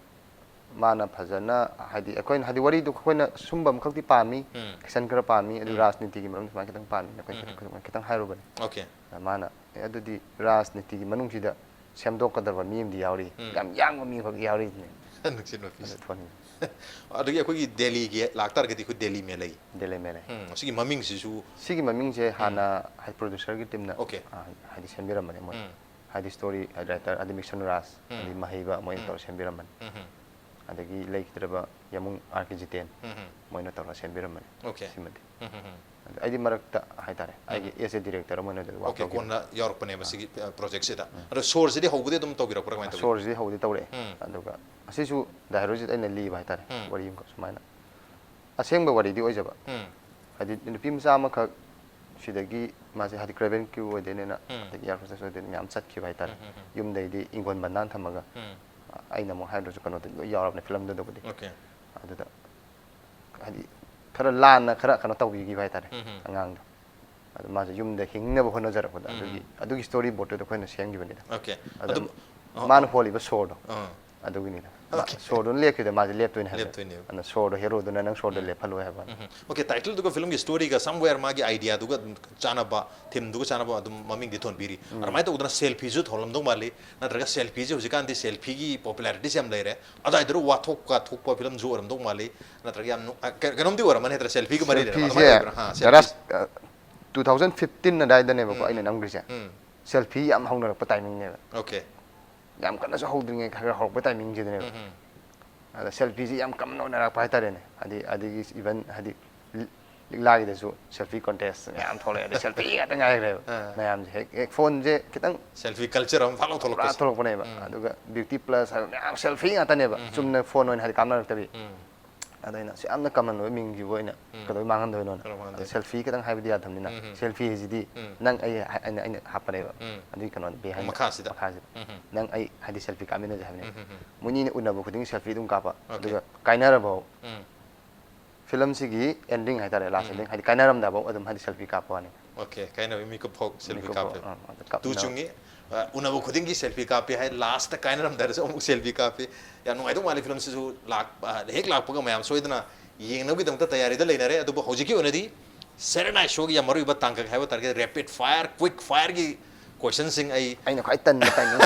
ꯃꯥꯅ ꯐꯖꯅ ꯍꯥꯏꯗꯤ ꯑꯩꯈꯣꯏꯅ ꯍꯥꯏꯗꯤ ꯋꯥꯔꯤꯗꯣ ꯑꯩꯈꯣꯏꯅ ꯁꯨꯝꯕ ꯑꯃꯈꯛꯇꯤ ꯄꯥꯝꯃꯤ, ꯎꯝ꯫ ꯑꯦꯛꯁꯟ ꯈꯔ ꯄꯥꯝꯃꯤ, ꯑꯗꯨ ꯎꯝ꯫ ꯔꯥꯖꯅꯤꯇꯤꯒꯤ ꯃꯔꯝ ꯁꯨꯃꯥꯏꯅ ꯈꯤꯇꯪ ꯄꯥꯝꯃꯤ, ꯑꯩꯈꯣꯏ ꯎꯝ꯫ ꯈꯤꯇꯪ, ꯈꯤꯇꯪ ꯍꯥꯏꯔꯨꯕꯅꯦ꯫ Okay꯫ ꯑꯗ ꯃꯥꯅ "ꯑꯦ, ꯑꯗꯨꯗꯤ ꯔꯥꯖꯅꯤꯇꯤꯒꯤ ꯃꯅꯨꯡꯁꯤꯗ ꯁꯦꯝꯗꯣꯛꯀꯗꯕ ꯃꯤ ꯑꯃꯗꯤ ꯌꯥꯎꯔꯤ, ꯎꯝ꯫ ꯌꯥꯝ ꯌꯥꯡꯕ ꯃꯤ ꯑꯃꯈꯛ ꯌꯥꯎꯔꯤꯅꯦ" ꯅꯨꯡꯁꯤꯠ ꯃꯄꯤꯁꯦ꯫ ꯑꯗꯨ ꯊꯣꯟꯕ꯫ ꯑꯗꯒꯤ ꯑꯩꯈꯣꯏꯒꯤ ꯗꯦꯜꯂꯤꯒꯤ ꯂꯥꯛꯇꯥꯔꯒꯗꯤ ꯑꯩꯈꯣꯏ ꯗꯦꯜꯂꯤ ꯃꯦꯂꯩ꯫ ꯗꯦꯜꯂꯤ ꯃꯦꯂꯩ꯫ ꯎꯝ, ꯑꯁꯤꯒꯤ ꯃꯃꯤꯡꯁꯤꯁꯨ꯫ ꯁꯤꯒꯤ ꯃꯃꯤꯡꯁꯦ ꯍꯥꯟꯅ ꯍꯥꯏꯗꯤ ꯄ꯭ꯔꯣꯗ꯭ꯌꯨꯁꯔꯒꯤ ꯇꯤꯝꯅ Okay꯫ ꯑ, ꯍꯥꯏꯗꯤ ꯁꯦꯝꯕꯤꯔꯝꯕꯅꯦ ꯃꯣꯏ꯫ ꯎꯝ꯫ ꯍꯥꯏꯗꯤ ꯁ꯭ꯇꯣꯔꯤ ꯍꯥꯏꯗꯤ ꯔꯥꯏꯇꯔ ꯑꯗꯤ ꯃꯤꯛꯁꯟ ꯔꯥꯖ ꯎꯝ꯫ ꯑꯗꯤ ꯃꯍꯩꯕ ꯃꯣꯏꯅ ꯎꯝ꯫ ꯇꯧꯔ ꯁꯦꯝꯕꯤꯔꯝꯕꯅꯤ꯫ ꯎꯝ, ꯎꯝ꯫ ꯑꯗꯒꯤ ꯂꯩꯈꯤꯗ꯭ꯔꯕ ꯌꯥꯃꯨꯡ ꯑꯥꯔ ꯀꯦ ꯖꯤꯇꯦꯟ ꯎꯝ, ꯎꯝ꯫ ꯃꯣꯏꯅ ꯇꯧꯔ ꯁꯦꯝꯕꯤꯔꯝꯕꯅꯤ꯫ Okay꯫ ꯁꯤꯃꯗꯤ꯫ ꯎꯝ, ꯎꯝ, ꯎꯝ꯫ ꯑꯗ ꯑꯩꯗꯤ ꯃꯔꯛꯇ ꯍꯥꯏꯇꯥꯔꯦ ꯑꯩꯒꯤ ꯑꯦꯁ ꯑꯦ ꯗꯤꯔꯦꯛꯇꯔ ꯑꯃ ꯑꯣꯏꯅ ꯑꯗꯨ ꯋꯥꯛ ꯇꯧꯈꯤꯕꯅꯤ꯫ ꯀꯣꯟꯅ ꯌꯥꯎꯔꯛꯄꯅꯦꯕ ꯁꯤꯒꯤ, ꯑ, ꯄ꯭ꯔꯣꯖꯦꯛꯁꯤꯗ꯫ ꯑꯗꯣ ꯁꯣꯔꯁꯤꯗꯤ ꯍꯧꯕꯗꯤ ꯑꯗꯨꯝ ꯇꯧꯕꯤꯔꯛꯄ꯭ꯔꯥ, ꯀꯃꯥꯏꯅ ꯇꯧꯒꯦ? ꯁꯣꯔꯁꯤꯗꯤ ꯍꯧꯗꯤ ꯇꯧꯔꯛꯑꯦ꯫ ꯎꯝ꯫ ꯑꯗꯨꯒ ꯑꯁꯤꯁꯨ ꯗꯥꯏꯔꯣꯖꯤꯠ ꯑꯩꯅ ꯂꯤꯕ ꯍꯥꯏꯇꯥꯔꯦ꯫ ꯎꯝ꯫ ꯋꯥꯔꯤ ꯑꯃꯈꯛ ꯁꯨꯃꯥꯏꯅ꯫ ꯑꯁꯦꯡꯕ ꯋꯥꯔꯤꯗꯤ ꯑꯣꯏꯖꯕ꯫ ꯎꯝ꯫ ꯍꯥꯏꯗꯤ ꯅꯨꯄꯤ ꯃꯆꯥ ꯑꯃꯈꯛ ꯁꯤꯗꯒꯤ ꯃꯥꯁꯦ ꯍꯥꯏꯗꯤ ꯀ꯭ꯔꯦꯕꯦꯟ ꯀ꯭ꯔꯨ ꯑꯣꯏꯗꯣꯏꯅꯦꯅ, ꯎꯝ꯫ ꯑꯗꯒꯤ ꯑꯦꯌꯥꯔ ꯍꯣꯁꯇꯦꯁ ꯑꯣꯏꯗꯣꯏꯅꯦ, ꯃꯌꯥꯝ ꯆꯠꯈꯤꯕ ꯍꯥꯏꯇꯥꯔꯦ꯫ ꯎꯝ, ꯎꯝ, ꯎꯝ꯫ ꯌꯨꯝꯗꯩꯗꯤ ꯏꯪꯒꯣꯟ ꯕꯟꯗꯥꯟ ꯊꯝꯃꯒ ꯎꯝ꯫ ꯑꯩꯅ ꯑꯃꯨꯛ ꯍꯥꯏꯗ꯭ꯔꯁꯨ ꯀꯩꯅꯣꯗ ꯂꯣꯏ ꯌꯥꯎꯔꯕꯅꯦ ꯐꯤꯂꯝꯗꯨꯗꯕꯨꯗꯤ꯫ Okay꯫ ꯑꯗꯨꯗ ꯍꯥꯏꯗꯤ ꯈꯔ ꯂꯥꯟꯅ ꯈꯔ ꯀꯩꯅꯣ ꯇꯧꯕꯤꯈꯤꯕ ꯍꯥꯏꯇꯥꯔꯦ ꯎꯝ, ꯎꯝ꯫ ꯑꯉꯥꯡꯗꯣ꯫ ꯑꯗꯨ ꯃꯥꯁꯦ ꯌꯨꯝꯗ ꯍꯤꯡꯅꯕ ꯍꯣꯠꯅꯖꯔꯛꯄꯗ ꯎꯝ, ꯑꯗꯨꯒꯤ ꯎꯝ꯫ ꯑꯗꯨꯒꯤ ꯁ꯭ꯇꯣꯔꯤ ꯕꯣꯔꯗꯇꯨꯗ ꯑꯩꯈꯣꯏꯅ ꯁꯦꯝꯈꯤꯕꯅꯤꯗ꯫ Okay꯫ ꯑꯗ ꯑꯗꯨꯝ, ꯑ, ꯃꯥꯅ ꯑ, ꯍꯣꯜꯂꯤꯕ ꯁꯣꯔꯗꯣ ꯑ, ꯑꯗꯨꯒꯤꯅꯤꯗ꯫ Okay. ꯁꯣꯔꯗꯨꯅ ꯂꯦꯞꯈꯤꯕꯗ ꯃꯥꯁꯦ ꯂꯦꯞꯇꯣꯏꯅꯦ ꯍꯥꯏꯕ꯫ ꯂꯦꯞꯇꯣꯏꯅꯦꯕ꯫ ꯑꯗꯨꯅ ꯁꯣꯔꯗꯣ, ꯍꯦꯔꯣꯗꯨꯅ ꯅꯪ ꯁꯣꯔꯗꯣ ꯂꯦꯞꯍꯜꯂꯣ ꯍꯥꯏꯕ꯫ ꯎꯝ꯫ Okay, title ꯗꯨꯒ film ꯒꯤ story ꯒ somewhere ꯃꯥꯒꯤ idea ꯗꯨꯒ ꯑꯗꯨꯝ ꯆꯥꯟꯅꯕ, theme ꯗꯨꯒ ꯆꯥꯟꯅꯕ ꯑꯗꯨꯝ ꯃꯃꯤꯡꯗꯤ ꯊꯣꯟꯕꯤꯔꯤ꯫ ꯑꯗꯨꯃꯥꯏꯅ ꯇꯧꯗꯅ selfie ꯁꯨ ꯊꯣꯜꯂꯝꯗꯧ ꯃꯥꯜꯂꯤ, ꯅꯠꯇ꯭ꯔꯒ selfie ꯁꯦ ꯍꯧꯖꯤꯛꯀꯥꯟꯗꯤ selfie ꯒꯤ popularity ꯁꯦ ꯌꯥꯝ ꯂꯩꯔꯦ, ꯑꯗꯨꯋꯥꯏꯗꯨꯗ ꯋꯥꯊꯣꯛ ꯀꯥꯊꯣꯛꯄ film ꯁꯨ ꯑꯣꯏꯔꯝꯗꯧ ꯃꯥꯜꯂꯤ, ꯅꯠꯇ꯭ꯔꯒ ꯌꯥꯝ ꯅꯨꯡ-, ꯑ, ꯀ-, ꯀꯩꯅꯣꯝꯗꯤ ꯑꯣꯏꯔꯝꯃꯅꯤ ꯅꯠꯇ꯭ꯔꯥ? Selfie ꯒ ꯃꯔꯤ ꯂꯩꯅꯕ Selfie ꯑꯗꯨꯃꯥꯏꯅ ꯁꯦ ꯑꯣꯏꯕ꯭ꯔꯥ? ꯍꯥ, ꯗꯔꯥ, selfie꯫ ꯑ, two thousand fifteen ꯑꯗꯥꯏꯗꯅꯦꯕꯀꯣ ꯑꯩꯅ ꯅꯝꯈ꯭ꯔꯤꯁꯦ꯫ ꯎꯝ꯫ Selfie ꯌꯥꯝ ꯍꯧꯅꯔꯛꯄ timing ꯅꯦꯕ꯫ Okay꯫ ꯌꯥꯝ ꯀꯟꯅꯁꯨ ꯍꯧꯗ꯭ꯔꯤꯉꯩ, ꯈꯔ ꯈꯔ ꯍꯧꯔꯛꯄ timing ꯁꯤꯗꯅꯦꯕ꯫ ꯎꯝ꯫ ꯑꯗ selfie ꯁꯤ ꯌꯥꯝ common ꯑꯣꯏꯅꯔꯛꯄ ꯍꯥꯏꯇꯥꯔꯦꯅꯦ꯫ ꯍꯥꯏꯗꯤ, ꯑꯗꯒꯤ even ꯍꯥꯏꯗꯤ ꯂꯤ-, ꯂꯤꯛꯂꯥꯒꯤꯗꯁꯨ selfie contest ꯃꯌꯥꯝ ꯊꯣꯛꯂꯛꯑꯦ, ꯑꯗꯩ selfie ꯉꯥꯛꯇ ꯉꯥꯏꯈ꯭ꯔꯦꯕ꯫ ꯑꯥ꯫ ꯃꯌꯥꯝꯁꯦ ꯍꯦꯛ, ꯍꯦꯛ phone ꯁꯦ ꯈꯤꯇꯪ Selfie culture ꯑꯃ ꯐꯥꯛ ꯂꯧꯊꯣꯛꯂꯛꯄꯁꯦ꯫ ꯊꯣꯛꯂꯛꯄꯅꯦꯕ꯫ ꯎꯝ꯫ ꯑꯗꯨꯒ beauty plus ꯍꯥꯏꯕ ꯃꯌꯥꯝ selfie ꯉꯥꯛꯇꯅꯦꯕ꯫ ꯆꯨꯝꯅ phone ꯑꯣꯏꯅ ꯍꯥꯏꯗꯤ ꯀꯥꯞꯅꯔꯛꯇꯕꯤ꯫ ꯎꯝ꯫ ꯑꯗ ꯑꯩꯅ ꯑꯁꯨꯛ ꯌꯥꯝꯅ common ꯑꯣꯏꯕ ꯃꯤꯡꯁꯤꯕꯨ ꯑꯩꯅ ꯀꯩꯗꯧꯕꯩ ꯃꯥꯡꯍꯟꯗꯣꯏꯅꯣꯅ꯫ ꯀꯩꯗꯧ ꯃꯥꯡꯍꯟꯗꯣꯏꯅꯣ? ꯑꯗ selfie ꯈꯤꯇꯪ ꯍꯥꯏꯕꯗꯤ ꯌꯥꯗꯕꯅꯤꯅ, ꯎꯝ꯫ selfie ꯍꯥꯏꯁꯤꯗꯤ ꯎꯝ꯫ ꯅꯪ ꯑꯩ ꯍꯥꯏ-, ꯑꯩꯅ, ꯑꯩꯅ ꯍꯥꯞꯄꯅꯦꯕ꯫ ꯎꯝ꯫ ꯑꯗꯨꯒꯤ ꯀꯩꯅꯣꯗ behind ꯃꯈꯥꯁꯤꯗ꯫ ꯃꯈꯥꯁꯤꯗ꯫ ꯎꯝ꯫ ꯅꯪ ꯑꯩ ꯍꯥꯏꯗꯤ selfie ꯀꯥꯞꯃꯤꯟꯅꯁꯦ ꯍꯥꯏꯕꯅꯦꯕ꯫ ꯎꯝ, ꯎꯝ, ꯎꯝ꯫ ꯃꯣꯏꯅꯤꯅ ꯎꯅꯕ ꯈꯨꯗꯤꯡꯒꯤ selfie ꯑꯗꯨꯝ ꯀꯥꯞꯄ꯫ Okay. ꯑꯗꯨꯒ ꯀꯥꯏꯅꯔꯕꯐꯥꯎ ꯎꯝ꯫ Film ꯁꯤꯒꯤ ending ꯍꯥꯏꯇꯥꯔꯦ, last ending, ꯍꯥꯏꯗꯤ ꯀꯥꯏꯅꯔꯝꯗꯥꯏꯐꯥꯎ ꯑꯗꯨꯝ ꯍꯥꯏꯗꯤ selfie ꯀꯥꯞꯄ ꯋꯥꯅꯤ꯫ Okay, ꯀꯥꯏꯅꯕ ꯃꯤꯀꯨꯞ ꯐꯥꯎ selfie ꯃꯤꯀꯨꯞ ꯀꯥꯞꯄꯦ꯫ ꯐꯥꯎ, ꯑꯥ, ꯑꯗ ꯇꯨ ꯀꯥꯞꯅꯕ꯫ ꯆꯨꯡꯉꯤ꯫ ꯑ, ꯎꯅꯕ ꯈꯨꯗꯤꯡꯒꯤ selfie ꯀꯥꯞꯄꯤ ꯍꯥꯏ, last ꯀꯥꯏꯅꯔꯝꯗꯥꯏꯗꯁꯨ ꯑꯃꯨꯛ selfie ꯀꯥꯞꯄꯤ꯫ ꯌꯥꯝ ꯅꯨꯡꯉꯥꯏꯗꯧ ꯃꯥꯜꯂꯤ film ꯁꯤꯁꯨ꯫ ꯂꯥꯛ-, ꯑ, ꯍꯦꯛ ꯂꯥꯛꯄꯒ ꯃꯌꯥꯝ ꯁꯣꯏꯗꯅ ꯌꯦꯡꯅꯕꯒꯤꯗꯃꯛꯇ ꯇꯌꯥꯔꯤꯗ ꯂꯩꯅꯔꯦ꯫ ꯑꯗꯨꯕꯨ ꯍꯧꯖꯤꯛꯀꯤ ꯑꯣꯏꯅꯗꯤ Saturday Night Show ꯒꯤ ꯌꯥꯝ ꯃꯔꯨꯑꯣꯏꯕ ꯇꯥꯡꯀꯛ ꯍꯥꯏꯕ ꯇꯥꯔꯒꯗꯤ rapid fire, quick fire ꯒꯤ question ꯁꯤꯡ ꯑꯩ, ꯑꯩꯅ ꯈ꯭ꯋꯥꯏ ꯇꯟꯕ timing꯫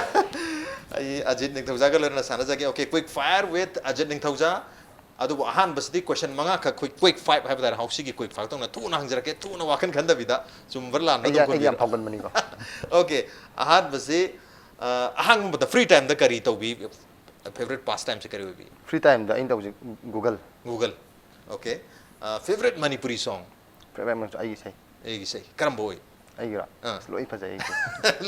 ꯑꯩ ꯑꯖꯤꯠ ꯅꯤꯡꯊꯧꯖꯥꯒ ꯂꯣꯏꯅꯅ ꯁꯥꯟꯅꯖꯒꯦ꯫ Okay, quick fire with Ajit ꯅꯤꯡꯊꯧꯖꯥ꯫ ꯑꯗꯨꯕꯨ ꯑꯍꯥꯟꯕꯁꯤꯗꯤ question ꯃꯉꯥꯈꯛ, quick, quick fire ꯍꯥꯏꯕ ꯇꯥꯔꯦ, ꯍꯧꯁꯤꯒꯤ quick fire ꯇꯧꯅ ꯊꯨꯅ ꯍꯪꯖꯔꯛꯀꯦ, ꯊꯨꯅ ꯋꯥꯈꯜ ꯈꯟꯗꯕꯤꯗ꯫ ꯆꯨꯝꯕ꯭ꯔꯥ ꯂꯥꯟꯕ꯭ꯔꯥ ꯑꯩ ꯑꯗꯨꯝ ꯌꯥ-, ꯑꯩ ꯌꯥꯝ ꯈꯨꯝꯕꯤꯔꯣ꯫ ꯐꯥꯎꯒꯟꯕꯅꯤꯀꯣ꯫ Okay, ꯑꯍꯥꯟꯕꯁꯤ, ꯑ, ꯑꯍꯥꯡꯕꯗ, free time ꯗ ꯀꯔꯤ ꯇꯧꯕꯤ? Favourite pastime ꯁꯦ ꯀꯔꯤ ꯑꯣꯏꯕꯤ? Free time ꯗ ꯑꯩꯅ ꯇꯧꯕꯁꯦ Google꯫ Google꯫ Okay꯫ ꯑ, favourite Manipuri song? Favourite ꯃꯔꯛꯇ ꯑꯩꯒꯤ ꯏꯁꯩ꯫ ꯑꯩꯒꯤ ꯏꯁꯩ ꯀꯔꯝꯕ ꯑꯣꯏ? ꯑꯩꯒꯤꯔꯣ? ꯑꯥ꯫ ꯑꯁ, ꯂꯣꯏ ꯐꯖꯩ ꯑꯩꯒꯤ꯫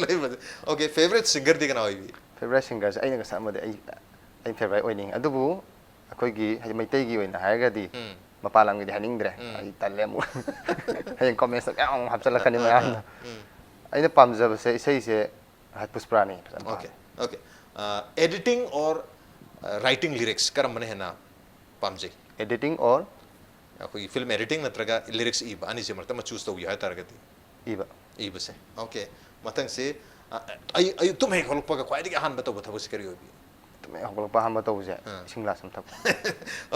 ꯂꯣꯏ ꯐꯖꯩ꯫ Okay, favourite singer ꯗꯤ ꯀꯅꯥ ꯑꯣꯏꯕꯤ? Favourite singer ꯁꯦ ꯑꯩꯅ ꯉꯁꯥꯏ ꯑꯃꯗꯤ ꯑꯩ, ꯑꯩ favourite ꯑꯣꯏꯅꯤꯡꯉꯤ꯫ ꯑꯗꯨꯕꯨ ꯑꯩꯈꯣꯏꯒꯤ ꯍꯥꯏꯗꯤ ꯃꯩꯇꯩꯒꯤ ꯑꯣꯏꯅ ꯍꯥꯏꯔꯒꯗꯤ ꯎꯝ꯫ ꯃꯄꯥꯟ ꯂꯝꯒꯤꯗꯤ ꯍꯥꯏꯅꯤꯡꯗ꯭ꯔꯦ꯫ ꯎꯝ꯫ ꯑꯩ ꯇꯜꯂꯦ ꯑꯃꯨꯛ꯫ ꯍꯌꯦꯡ comment ꯇ ꯃꯌꯥꯝ ꯑꯃꯨꯛ ꯍꯥꯞꯆꯤꯜꯂꯛꯀꯅꯤ ꯑꯥ, ꯃꯌꯥꯝꯅ꯫ ꯎꯝ꯫ ꯑꯩꯅ ꯄꯥꯝꯖꯕꯁꯦ ꯏꯁꯩꯁꯦ ꯍꯥꯏ ꯄꯨꯁꯄꯔꯥꯅꯤ ꯐꯖꯅ ꯄꯥꯝꯃꯦ꯫ Okay, okay꯫ ꯑ, editing or, ꯑ, writing lyrics ꯀꯔꯝꯕꯅ ꯍꯦꯟꯅ ꯄꯥꯝꯖꯩ? Editing or? ꯑꯩꯈꯣꯏꯒꯤ film editing ꯅꯠꯇ꯭ꯔꯒ lyrics ꯏꯕ, ꯑꯅꯤꯁꯤ ꯃꯔꯛꯇ ꯑꯃ choose ꯇꯧꯕꯤꯌꯨ ꯍꯥꯏꯇꯥꯔꯒꯗꯤ? ꯏꯕ꯫ ꯏꯕꯁꯦ꯫ Okay꯫ ꯃꯊꯪꯁꯤ, ꯑ, ꯑꯌꯨꯛ, ꯑꯌꯨꯛ ꯇꯨꯝ ꯍꯦꯛ ꯍꯧꯒꯠꯂꯛꯄꯒ ꯈ꯭ꯋꯥꯏꯗꯒꯤ ꯑꯍꯥꯟꯕ ꯇꯧꯕ ꯊꯕꯛꯁꯤ ꯀꯔꯤ ꯑꯣꯏꯕꯤ? ꯇꯨꯝ ꯍꯦꯛ ꯍꯧꯒꯠꯂꯛꯄ ꯑꯍꯥꯟꯕ ꯇꯧꯕꯁꯦ, ꯑꯥ꯫ ꯏꯁꯤꯡ ꯒ꯭ꯂꯥꯁ ꯑꯃ ꯊꯛꯄ꯫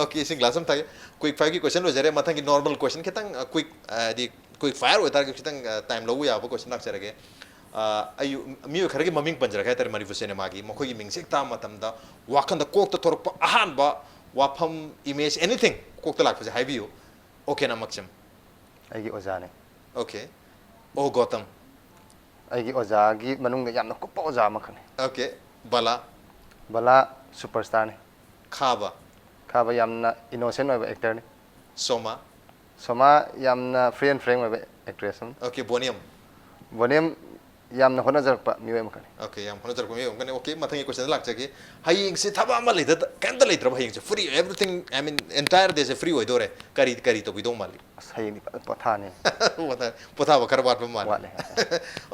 Okay, ꯏꯁꯤꯡ ꯒ꯭ꯂꯥꯁ ꯑꯃ ꯊꯛꯑꯦ꯫ Quick fire ꯒꯤ question ꯂꯣꯏꯖꯔꯦ꯫ ꯃꯊꯪꯒꯤ normal question ꯈꯤꯇꯪ, ꯑ, quick, ꯍꯥꯏꯗꯤ quick fire ꯑꯣꯏꯇꯥꯔꯒꯁꯨ ꯈꯤꯇꯪ, ꯑ, time ꯂꯧꯕ ꯌꯥꯕ question ꯂꯥꯛꯆꯔꯒꯦ꯫ ꯑ, ꯑꯩ ꯃꯤꯑꯣꯏ ꯈꯔꯒꯤ ꯃꯃꯤꯡ ꯄꯟꯖꯔꯛꯀꯦ ꯍꯥꯏꯇꯥꯔꯦ, ꯃꯅꯤꯄꯨꯔ ꯁꯤꯅꯦꯃꯥꯒꯤ꯫ ꯃꯈꯣꯏꯒꯤ ꯃꯤꯡꯁꯦ ꯍꯦꯛ ꯇꯥꯕ ꯃꯇꯝꯗ ꯋꯥꯈꯜꯗ ꯀꯣꯛꯇ ꯊꯣꯔꯛꯄ ꯑꯍꯥꯟꯕ ꯋꯥꯐꯝ, image, anything ꯀꯣꯛꯇ ꯂꯥꯛꯄꯁꯦ ꯍꯥꯏꯕꯤꯌꯨ꯫ ꯑꯣ ꯀꯦ ꯅꯃꯛꯆꯝ꯫ ꯑꯩꯒꯤ ꯑꯣꯖꯥꯅꯦ꯫ Okay. ꯑꯣ ꯒꯣꯇꯝ꯫ ꯑꯩꯒꯤ ꯑꯣꯖꯥꯒꯤ ꯃꯅꯨꯡꯗ ꯌꯥꯝꯅ ꯀꯨꯞꯄ ꯑꯣꯖꯥ ꯑꯃꯈꯛꯅꯤ꯫ Okay. ꯕꯂꯥ꯫ ꯕꯂꯥ superstarꯅꯤ꯫ ꯈꯥꯕ꯫ ꯈꯥꯕ ꯌꯥꯝꯅ innocent ꯑꯣꯏꯕ actorꯅꯤ꯫ ꯁꯣꯃꯥ꯫ ꯁꯣꯃꯥ ꯌꯥꯝꯅ free and frank ꯑꯣꯏꯕ actress ꯑꯃꯅꯤ꯫ Okay, ꯕꯣꯅꯤꯌꯝ꯫ ꯕꯣꯅꯤꯌꯝ ꯌꯥꯝꯅ ꯍꯣꯠꯅꯖꯔꯛꯄ ꯃꯤꯑꯣꯏ ꯑꯃꯈꯛꯅꯤ꯫ Okay, ꯌꯥꯝ ꯍꯣꯠꯅꯖꯔꯛꯄ ꯃꯤꯑꯣꯏ ꯑꯃꯈꯛꯅꯤ꯫ Okay, ꯃꯊꯪꯒꯤ question ꯂꯥꯛꯆꯒꯦ꯫ ꯍꯌꯦꯡꯁꯦ ꯊꯕꯛ ꯑꯃ ꯂꯩꯇ, ꯀꯩꯝꯇ ꯂꯩꯇ꯭ꯔꯕ ꯍꯌꯦꯡꯁꯦ? Free, everything, I mean, entire day say free ꯑꯣꯏꯗꯣꯔꯦ꯫ ꯀꯔꯤ, ꯀꯔꯤ ꯇꯧꯕꯤꯗꯧ ꯃꯥꯜꯂꯤ? ꯑꯁ, ꯍꯌꯦꯡꯗꯤ ꯐꯖꯅ ꯄꯣꯊꯥꯅꯤ꯫ ꯄꯣꯊꯥ-, ꯄꯣꯊꯥꯕ ꯈꯔ ꯋꯥꯠꯄ ꯃꯥꯜꯂꯤ꯫ ꯋꯥꯠꯂꯦ꯫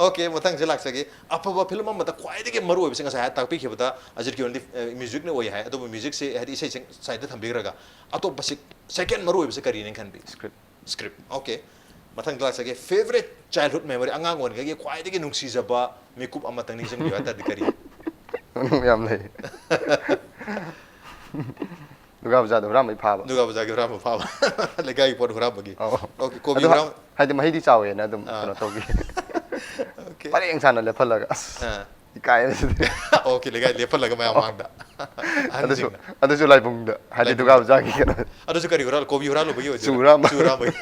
Okay, ꯃꯊꯪꯁꯦ ꯂꯥꯛꯆꯒꯦ꯫ ꯑꯐꯕ film ꯑꯃꯗ ꯈ꯭ꯋꯥꯏꯗꯒꯤ ꯃꯔꯨ ꯑꯣꯏꯕꯁꯦ ꯉꯁꯥꯏ ꯇꯥꯛꯄꯤꯈꯤꯕꯗ ꯑꯖꯤꯠꯀꯤ ꯑꯣꯏꯅꯗꯤ, ꯑ, musicꯅ ꯑꯣꯏ ꯍꯥꯏ꯫ ꯑꯗꯨꯕꯨ musicꯁꯦ, ꯍꯥꯏꯗꯤ ꯏꯁꯩꯁꯦ ꯁꯥꯏꯗ ꯊꯝꯕꯤꯈ꯭ꯔꯒ ꯑꯇꯣꯞꯄꯁꯦ second ꯃꯔꯨ ꯑꯣꯏꯕꯁꯦ ꯀꯔꯤꯅꯦ ꯈꯟꯕꯤ? Script꯫ Script꯫ Okay꯫ ꯃꯊꯪꯗ ꯂꯥꯛꯆꯒꯦ꯫ Favourite childhood memory, ꯑꯉꯥꯡ ꯑꯣꯏꯔꯤꯉꯩꯒꯤ ꯈ꯭ꯋꯥꯏꯗꯒꯤ ꯅꯨꯡꯁꯤꯖꯕ ꯃꯤꯀꯨꯞ ꯑꯃꯇꯪ ꯅꯤꯡꯁꯤꯡꯕꯤꯌꯨ ꯍꯥꯏ ꯇꯥꯔꯗꯤ ꯀꯔꯤ? ꯃꯅꯨꯡ ꯌꯥꯝ ꯂꯩ꯫ ꯗꯨꯔꯒꯥ ꯄꯨꯖꯥꯗ ꯍꯨꯔꯥꯟꯕꯩ ꯐꯥꯕ꯫ ꯗꯨꯔꯒꯥ ꯄꯨꯖꯥꯒꯤ ꯍꯨꯔꯥꯟꯕ ꯐꯥꯕ꯫ ꯂꯩꯀꯥꯏꯒꯤ ꯄꯣꯠ ꯍꯨꯔꯥꯟꯕꯒꯤ꯫ ꯑꯧ꯫ Okay, ꯀꯣꯕꯤ ꯑꯗꯣ ꯍꯨꯔꯥꯟ-, ꯍꯥꯏꯗꯤ ꯃꯍꯩꯗꯤ ꯆꯥꯎꯋꯦꯅ ꯑꯗꯨꯝ ꯑꯥ꯫ ꯀꯩꯅꯣ ꯇꯧꯈꯤ꯫ Okay꯫ ꯄꯔꯦꯡ ꯁꯥꯅ ꯂꯦꯞꯍꯜꯂꯒ, ꯑꯁ, ꯑꯥ꯫ ꯏꯀꯥꯏꯕꯁꯤꯗꯤ꯫ Okay, ꯂꯩꯀꯥꯏ ꯂꯦꯞꯍꯜꯂꯒ ꯃꯌꯥꯝ ꯃꯥꯡꯗ꯫ ꯑꯗꯨꯁꯨ, ꯑꯍꯟꯁꯤꯡꯅ꯫ ꯑꯗꯨꯁꯨ ꯂꯥꯏꯕꯨꯡꯗ, ꯍꯥꯏꯗꯤ ꯂꯥꯏꯕꯨꯡꯗ꯫ ꯗꯨꯔꯒꯥ ꯄꯨꯖꯥꯒꯤ ꯀꯩꯅꯣ꯫ ꯑꯗꯨꯁꯨ ꯀꯔꯤ ꯍꯨꯔꯥꯟ-, ꯀꯣꯕꯤ ꯍꯨꯔꯥꯟꯂꯨꯕꯒꯤ ꯑꯣꯏꯗꯣꯏꯔꯥ? ꯆꯨ ꯍꯨꯔꯥꯟꯕ꯫ ꯆꯨ ꯍꯨꯔꯥꯟꯕꯒꯤ꯫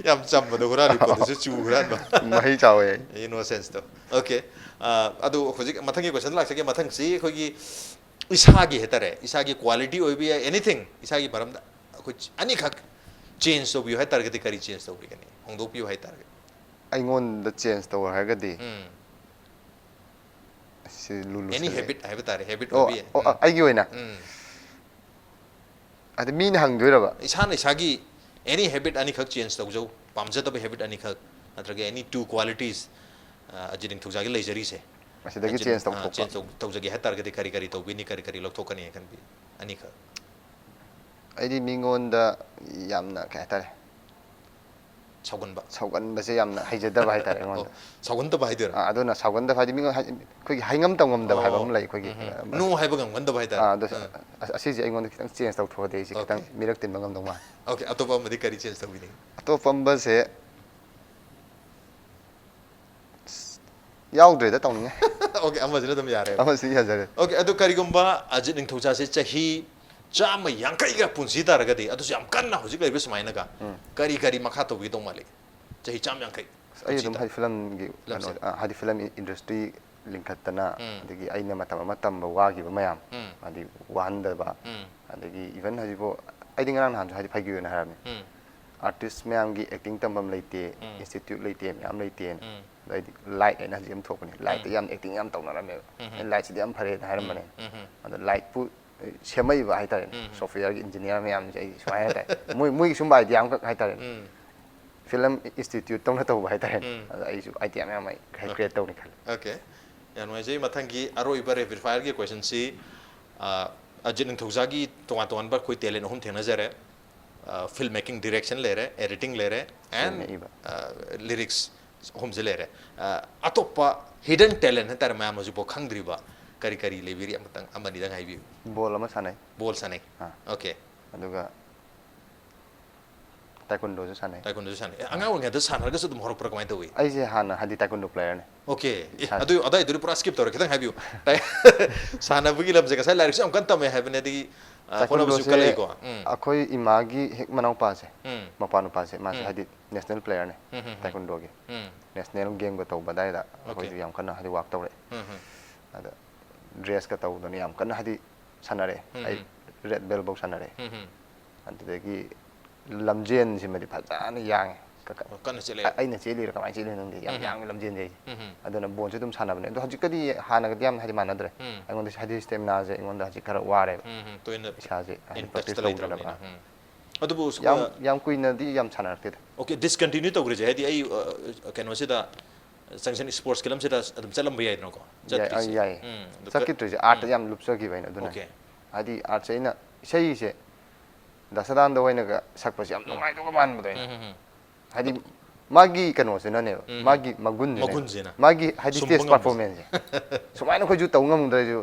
ꯌꯥꯝ ꯆꯝꯕꯗꯣ, ꯍꯨꯔꯥꯟꯂꯤ ꯄꯣꯠꯇꯨꯁꯨ ꯆꯨ ꯍꯨꯔꯥꯟꯕ꯫ ꯃꯍꯩ ꯆꯥꯎꯋꯦ꯫ Innocenceꯇꯣ꯫ Okay꯫ ꯑ, ꯑꯗꯨ ꯍꯧꯖꯤꯛ ꯃꯊꯪꯒꯤ question ꯂꯥꯛꯆꯒꯦ꯫ ꯃꯊꯪꯁꯤ ꯑꯩꯈꯣꯏꯒꯤ ꯏꯁꯥꯒꯤ ꯍꯥꯏꯇꯥꯔꯦ, ꯏꯁꯥꯒꯤ quality ꯑꯣꯏꯕ ꯌꯥꯏ, anything, ꯏꯁꯥꯒꯤ ꯃꯔꯝꯗ ꯑꯩꯈꯣꯏ ꯑꯅꯤꯈꯛ change ꯇꯧꯕꯤꯌꯨ ꯍꯥꯏ ꯇꯥꯔꯒꯗꯤ ꯀꯔꯤ change ꯇꯧꯕꯤꯒꯅꯤ? ꯍꯣꯡꯗꯣꯛꯄꯤꯌꯨ ꯍꯥꯏ ꯇꯥꯔꯒꯗꯤ꯫ ꯑꯩꯉꯣꯟꯗ change ꯇꯧ ꯍꯥꯏꯔꯒꯗꯤ, ꯎꯝ꯫ ꯁꯤ ꯂꯨ-, Any ꯂꯨꯁꯜꯂꯦ꯫ habit ꯍꯥꯏꯕ ꯇꯥꯔꯦ, habit ꯑꯣ, ꯑꯣꯏꯕ ꯌꯥꯏ꯫ ꯑꯣ, ꯑ, ꯑꯩꯒꯤ ꯑꯣꯏꯅ? ꯎꯝ꯫ ꯑꯗ ꯃꯤꯅ ꯍꯪꯗꯣꯏꯔꯕ? ꯏꯁꯥꯅ ꯏꯁꯥꯒꯤ any habit ꯑꯅꯤꯈꯛ change ꯇꯧꯖꯧ, ꯄꯥꯝꯖꯗꯕ habit ꯑꯅꯤꯈꯛ, ꯅꯠꯇ꯭ꯔꯒ any two qualities, ꯑ, ꯑꯖꯤꯠ ꯅꯤꯡꯊꯧꯖꯥꯒꯤ ꯂꯩꯖꯔꯤꯁꯦ꯫ ꯃꯁꯤꯗꯒꯤ ꯑꯖꯤꯠ-, change ꯑ, ꯇꯧꯊꯣꯛꯄ꯫ change ꯇꯧ-, ꯇꯧꯖꯒꯦ ꯍꯥꯏ ꯇꯥꯔꯒꯗꯤ ꯀꯔꯤ ꯀꯔꯤ ꯇꯧꯕꯤꯅꯤ, ꯀꯔꯤ ꯀꯔꯤ ꯂꯧꯊꯣꯛꯀꯅꯤ ꯍꯥꯏ ꯈꯟꯕꯤ? ꯑꯅꯤꯈꯛ꯫ ꯑꯩꯗꯤ ꯃꯤꯉꯣꯟꯗ ꯌꯥꯝꯅ, ꯀꯩ ꯍꯥꯏꯇꯥꯔꯦ, ꯁꯥꯎꯒꯟꯕ꯫ ꯁꯥꯎꯒꯟꯕꯁꯦ ꯌꯥꯝꯅ ꯍꯩꯖꯗꯕ ꯍꯥꯏꯇꯥꯔꯦ ꯑꯩꯉꯣꯟꯗ꯫ ꯁꯥꯎꯒꯟꯗꯕ ꯍꯥꯏꯗꯣꯏꯔꯥ? ꯑꯥ, ꯑꯗꯨꯅ ꯁꯥꯎꯒꯟꯗꯕ ꯍꯥꯏꯗꯤ ꯃꯤꯉꯣꯟ ꯍꯥꯏꯗꯤ ꯑꯩꯈꯣꯏꯒꯤ ꯍꯥꯏꯉꯝ ꯇꯧꯉꯝꯗꯕ ꯍꯥꯏꯕ ꯑꯃ ꯂꯩ ꯑꯩꯈꯣꯏꯒꯤ꯫ ꯎꯝ, no ꯍꯥꯏꯕ ꯉꯝꯒꯟꯗꯕ ꯍꯥꯏꯇꯥꯔꯦ꯫ ꯑꯥ, ꯑꯗꯨ ꯑꯥ. ꯑ- ꯑꯁꯤꯁꯦ ꯑꯩꯉꯣꯟꯗ ꯈꯤꯇꯪ change ꯇꯧꯊꯣꯛꯑꯗꯤ ꯑꯩꯁꯦ ꯈꯤꯇꯪ Okay. ꯃꯤꯔꯛ ꯇꯤꯟꯕ ꯉꯝꯗꯧ ꯃꯥꯜꯂꯦ꯫ Okay, ꯑꯇꯣꯞꯄ ꯑꯃꯗꯤ ꯀꯔꯤ change ꯇꯧꯕꯤꯅꯤꯡꯉꯤ? ꯑꯇꯣꯞꯄ ꯑꯃꯁꯦ ꯌꯥꯎꯗ꯭ꯔꯦꯗ ꯇꯧꯅꯤꯡꯉꯥꯏ꯫ Okay, ꯑꯃꯁꯤꯅ ꯑꯗꯨꯝ ꯌꯥꯔꯦ꯫ ꯑꯃꯁꯤ ꯌꯥꯖꯔꯦ꯫ Okay, ꯑꯗꯨ ꯀꯔꯤꯒꯨꯝꯕ ꯑꯖꯤꯠ ꯅꯤꯡꯊꯧꯖꯥꯁꯦ ꯆꯍꯤ ꯆꯥꯝꯃ ꯌꯥꯡꯈꯩꯒ ꯄꯨꯟꯁꯤ ꯇꯥꯔꯒꯗꯤ, ꯑꯗꯨꯁꯨ ꯌꯥꯝ ꯀꯟꯅ ꯍꯧꯖꯤꯛ ꯂꯩꯕ ꯁꯨꯃꯥꯏꯅꯒ, ꯎꯝ. ꯀꯔꯤ ꯀꯔꯤ ꯃꯈꯥ ꯇꯧꯕꯤꯗꯧ ꯃꯥꯜꯂꯤ? ꯆꯍꯤ ꯆꯥꯝꯃ ꯌꯥꯡꯈꯩ ꯑꯩ ꯑꯗꯨꯝ ꯍꯥꯏꯗꯤ ꯐꯤꯂꯝꯒꯤ ꯀꯩꯅꯣ ꯐꯤꯂꯝꯁꯦ. ꯑ, ꯍꯥꯏꯗꯤ ꯐꯤꯂꯝ industry ꯂꯤꯡꯈꯠꯇꯅ ꯎꯝ. ꯑꯗꯒꯤ ꯑꯩꯅ ꯃꯇꯝ ꯑꯃ ꯇꯝꯕ ꯋꯥꯈꯤꯕ ꯃꯌꯥꯝ ꯎꯝ. ꯍꯥꯏꯗꯤ ꯋꯥꯍꯟꯗꯕ ꯎꯝ. ꯑꯗꯒꯤ even ꯍꯧꯖꯤꯛꯐꯥꯎ ꯑꯩꯗꯤ ꯉꯔꯥꯡ ꯅꯍꯥꯟꯁꯨ ꯍꯥꯏꯗꯤ ꯐꯥꯒꯤ ꯑꯣꯏꯅ ꯍꯥꯏꯔꯕꯅꯤ꯫ ꯎꯝ. Artist ꯃꯌꯥꯝꯒꯤ acting ꯇꯝꯐꯝ ꯂꯩꯇꯦ, ꯎꯝ. Institute ꯂꯩꯇꯦ, ꯃꯌꯥꯝ ꯂꯩꯇꯦꯅ꯫ ꯎꯝ. ꯑꯗꯩꯗꯤ Light ꯍꯥꯏꯅ ꯍꯧꯖꯤꯛ ꯑꯃ ꯊꯣꯛꯄꯅꯦ, Lightꯇ ꯎꯝ. ꯌꯥꯝ acting ꯌꯥꯝ ꯇꯧꯅꯔꯝꯃꯦꯕ꯫ ꯎꯝ. ꯑꯩꯅ Lightꯁꯤꯗꯤ ꯌꯥꯝ ꯐꯔꯦꯅ ꯍꯥꯏꯔꯝꯕꯅꯦ꯫ ꯎꯝ. ꯑꯗꯣ Lightꯄꯨ ꯁꯦꯝꯃꯛꯏꯕ ꯍꯥꯏꯇꯥꯔꯦꯅꯦ, ꯎꯝ. Softwareꯒꯤ engineer ꯃꯌꯥꯝꯁꯦ ꯑꯩ ꯁꯨꯃꯥꯏꯅ ꯍꯥꯏꯇꯥꯔꯦ, ꯃꯣꯏ ꯃꯣꯏꯒꯤ ꯁꯨꯝꯕ idea ꯑꯃꯈꯛ ꯍꯥꯏꯇꯥꯔꯦꯅꯦ꯫ ꯎꯝ. Film Institute ꯇꯧꯅ ꯇꯧꯕ ꯍꯥꯏꯇꯥꯔꯦꯅꯦ꯫ ꯎꯝ. ꯑꯗꯣ ꯑꯩꯁꯨ idea ꯃꯌꯥꯝ ꯑꯩ create ꯇꯧꯅꯤ ꯈꯜꯂꯦ꯫ Okay, ꯌꯥꯝ ꯅꯨꯡꯉꯥꯏꯖꯩ꯫ ꯃꯊꯪꯒꯤ ꯑꯔꯣꯏꯕ rapid fireꯒꯤ questionꯁꯤ, ꯑ, ꯑꯖꯤꯠ ꯅꯤꯡꯊꯧꯖꯥꯒꯤ ꯇꯣꯉꯥꯟ ꯇꯣꯉꯥꯟꯕ ꯑꯩꯈꯣꯏ talent ꯑꯍꯨꯝ ꯊꯦꯡꯅꯖꯔꯦ꯫ ꯑ, film making, direction ꯂꯩꯔꯦ, editing ꯂꯩꯔꯦ, and, ꯆꯨꯝꯃꯦ, ꯏꯕ. ꯑ, lyrics ꯑꯍꯨꯝꯁꯦ ꯂꯩꯔꯦ꯫ ꯑ, ꯑꯇꯣꯞꯄ hidden talent ꯍꯥꯏꯇꯥꯔꯦ, ꯃꯌꯥꯝ ꯍꯧꯖꯤꯛꯐꯥꯎ ꯈꯪꯗ꯭ꯔꯤꯕ ꯀꯔꯤ ꯀꯔꯤ ꯂꯩꯕꯤꯔꯤ? ꯑꯃꯇꯪ, ꯑꯃꯅꯤꯗꯪ ꯍꯥꯏꯕꯤꯌꯨ꯫ Ball ꯑꯃ ꯁꯥꯟꯅꯩ꯫ Ball ꯁꯥꯟꯅꯩ. ꯑꯥ. Okay. ꯑꯗꯨꯒ Taekwondoꯁꯨ ꯁꯥꯟꯅꯩ꯫ Taekwondoꯁꯨ ꯁꯥꯟꯅꯩ꯫ ꯑꯦ, ꯑꯉꯥꯡ ꯑꯣꯏꯔꯤꯉꯩꯗ ꯁꯥꯟꯅꯔꯒꯁꯨ ꯑꯗꯨꯝ ꯍꯧꯔꯛꯄ꯭ꯔꯥ, ꯀꯃꯥꯏꯅ ꯇꯧꯏ? ꯑꯩꯁꯦ ꯍꯥꯟꯅ ꯍꯥꯏꯗꯤ Taekwondo playerꯅꯦ꯫ Okay. ꯑꯦ, ꯏꯁꯥꯁꯦ. ꯑꯗꯨ, ꯑꯗꯥꯏꯗꯨꯗꯤ ꯄꯨꯔꯥ skip ꯇꯧꯔꯦ, ꯈꯤꯇꯪ ꯍꯥꯏꯕꯤꯌꯨ꯫ ꯁꯥꯟꯅꯕꯒꯤ ꯂꯝꯁꯦ ꯉꯁꯥꯏ ꯂꯥꯏꯔꯤꯛꯁꯨ ꯌꯥꯝ ꯀꯟꯅ ꯇꯝꯃꯦ ꯍꯥꯏꯕꯅꯦ, ꯑꯗꯒꯤ, ꯑ, ꯍꯣꯠꯅꯕꯁꯨ Taekwondoꯁꯦ ꯀꯜꯂꯛꯏꯀꯣ꯫ ꯎꯝ. ꯑꯩꯈꯣꯏ ꯏꯃꯥꯒꯤ ꯍꯦꯛ ꯃꯅꯥꯎꯄꯥꯁꯦ, ꯎꯝ. ꯃꯄꯥ ꯅꯨꯄꯥꯁꯦ, ꯃꯥꯁꯦ ꯎꯝ. ꯍꯥꯏꯗꯤ national playerꯅꯦ꯫ ꯎꯝ, ꯎꯝ, ꯎꯝ. Taekwondoꯒꯤ ꯎꯝ. national gameꯒ ꯇꯧꯕ ꯑꯗꯥꯏꯗ Okay. ꯑꯩꯈꯣꯏꯁꯨ ꯌꯥꯝ ꯀꯟꯅ ꯍꯥꯏꯗꯤ work ꯇꯧꯔꯛꯑꯦ꯫ ꯎꯝ, ꯎꯝ. ꯑꯗ dressꯀ ꯇꯧꯗꯅ ꯌꯥꯝ ꯀꯟꯅ ꯍꯥꯏꯗꯤ ꯁꯥꯟꯅꯔꯛꯑꯦ꯫ ꯎꯝ, ꯑꯩ ꯎꯝ. Red beltꯐꯧ ꯁꯥꯟꯅꯔꯛꯑꯦ꯫ ꯎꯝ, ꯎꯝ. ꯑꯗꯨꯗꯒꯤ ꯂꯝꯖꯦꯟꯁꯤꯃꯗꯤ ꯐꯖꯅ ꯌꯥꯡꯉꯦ꯫ ꯀ- ꯀ- ꯑꯣ, ꯀꯟꯅ ꯆꯦꯜꯂꯦ꯫ ꯑ- ꯑꯩꯅ ꯆꯦꯜꯂꯤꯔ ꯀꯃꯥꯏꯅ ꯆꯦꯜꯂꯤꯅꯣ ꯈꯪꯗꯦ, ꯌꯥꯝ ꯎꯝ. ꯌꯥꯡꯉꯦ ꯂꯝꯖꯦꯟꯁꯦ ꯑꯩꯁꯦ꯫ ꯎꯝ, ꯎꯝ. ꯑꯗꯨꯅ ballꯁꯨ ꯑꯗꯨꯝ ꯁꯥꯟꯅꯕꯅꯦ꯫ ꯑꯗꯣ ꯍꯧꯖꯤꯛꯀꯗꯤ ꯍꯥꯟꯅꯒꯗꯤ ꯌꯥꯝ ꯍꯥꯏꯗꯤ ꯃꯥꯟꯅꯗ꯭ꯔꯦ꯫ ꯎꯝ. ꯑꯩꯉꯣꯟꯗ ꯍꯥꯏꯗꯤ staminaꯁꯦ ꯑꯩꯉꯣꯟꯗ ꯍꯧꯖꯤꯛ ꯈꯔ ꯋꯥꯔꯦꯕ꯫ ꯎꯝ, ꯎꯝ. ꯇꯣꯏꯅ ꯏꯁꯥꯁꯦ ꯍꯥꯏꯗꯤ in practice touchꯇ ꯇꯧꯗꯅꯕ꯫ ꯂꯩꯇ꯭ꯔꯕꯅꯤꯅ. ꯎꯝ. ꯑꯗꯨꯕꯨ ꯁꯨ-, ꯌꯥꯝ ꯑ, ꯌꯥꯝ ꯀꯨꯏꯅꯗꯤ ꯌꯥꯝ ꯁꯥꯟꯅꯔꯛꯇꯦꯗ꯫ Okay, discontinue ꯇꯧꯈ꯭ꯔꯤꯁꯦ, ꯍꯥꯏꯗꯤ ꯑꯩ, ꯑ, ꯀꯩꯅꯣꯁꯤꯗ, ꯁꯪꯁꯟ sports clubꯁꯤꯗ ꯑꯗꯨꯝ ꯆꯠꯂꯝꯕ ꯌꯥꯏꯗꯅꯀꯣ? ꯌꯥꯏ, ꯑ, ꯆꯠꯇ꯭ꯔꯤꯁꯦ. ꯌꯥꯏꯌꯦ꯫ ꯎꯝ, ꯑꯗꯨ ꯀ-, ꯆꯠꯈꯤꯗ꯭ꯔꯤꯁꯦ artꯇ ꯎꯝ. ꯌꯥꯝ ꯂꯨꯞꯆꯈꯤꯕ ꯑꯩꯅ ꯑꯗꯨꯅ꯫ Okay. ꯍꯥꯏꯗꯤ artꯁꯦ ꯑꯩꯅ ꯏꯁꯩꯁꯦ ꯗꯥ ꯁꯗꯥꯅꯟꯗ ꯍꯣꯏꯅꯒ ꯁꯛꯄꯁꯦ ꯌꯥꯝ ꯅꯨꯡꯉꯥꯏꯗꯧꯕ ꯃꯥꯟꯕꯗꯣ ꯑꯩꯅ꯫ ꯎꯝ, ꯎꯝ, ꯎꯝ. ꯍꯥꯏꯗꯤ ꯃꯥꯒꯤ ꯀꯩꯅꯣꯁꯤꯅꯅꯦꯕ, ꯎꯝ. ꯃꯥꯒꯤ ꯃꯒꯨꯟꯁꯤꯅ, ꯃꯒꯨꯟꯁꯤꯅ. ꯃꯥꯒꯤ ꯍꯥꯏꯗꯤ ꯁꯨꯝꯕ stage ꯉꯝꯕꯁꯦ. Performanceꯁꯦ ꯁꯨꯃꯥꯏꯅ ꯑꯩꯈꯣꯏꯁꯨ ꯇꯧ ꯉꯝꯗ꯭ꯔꯁꯨ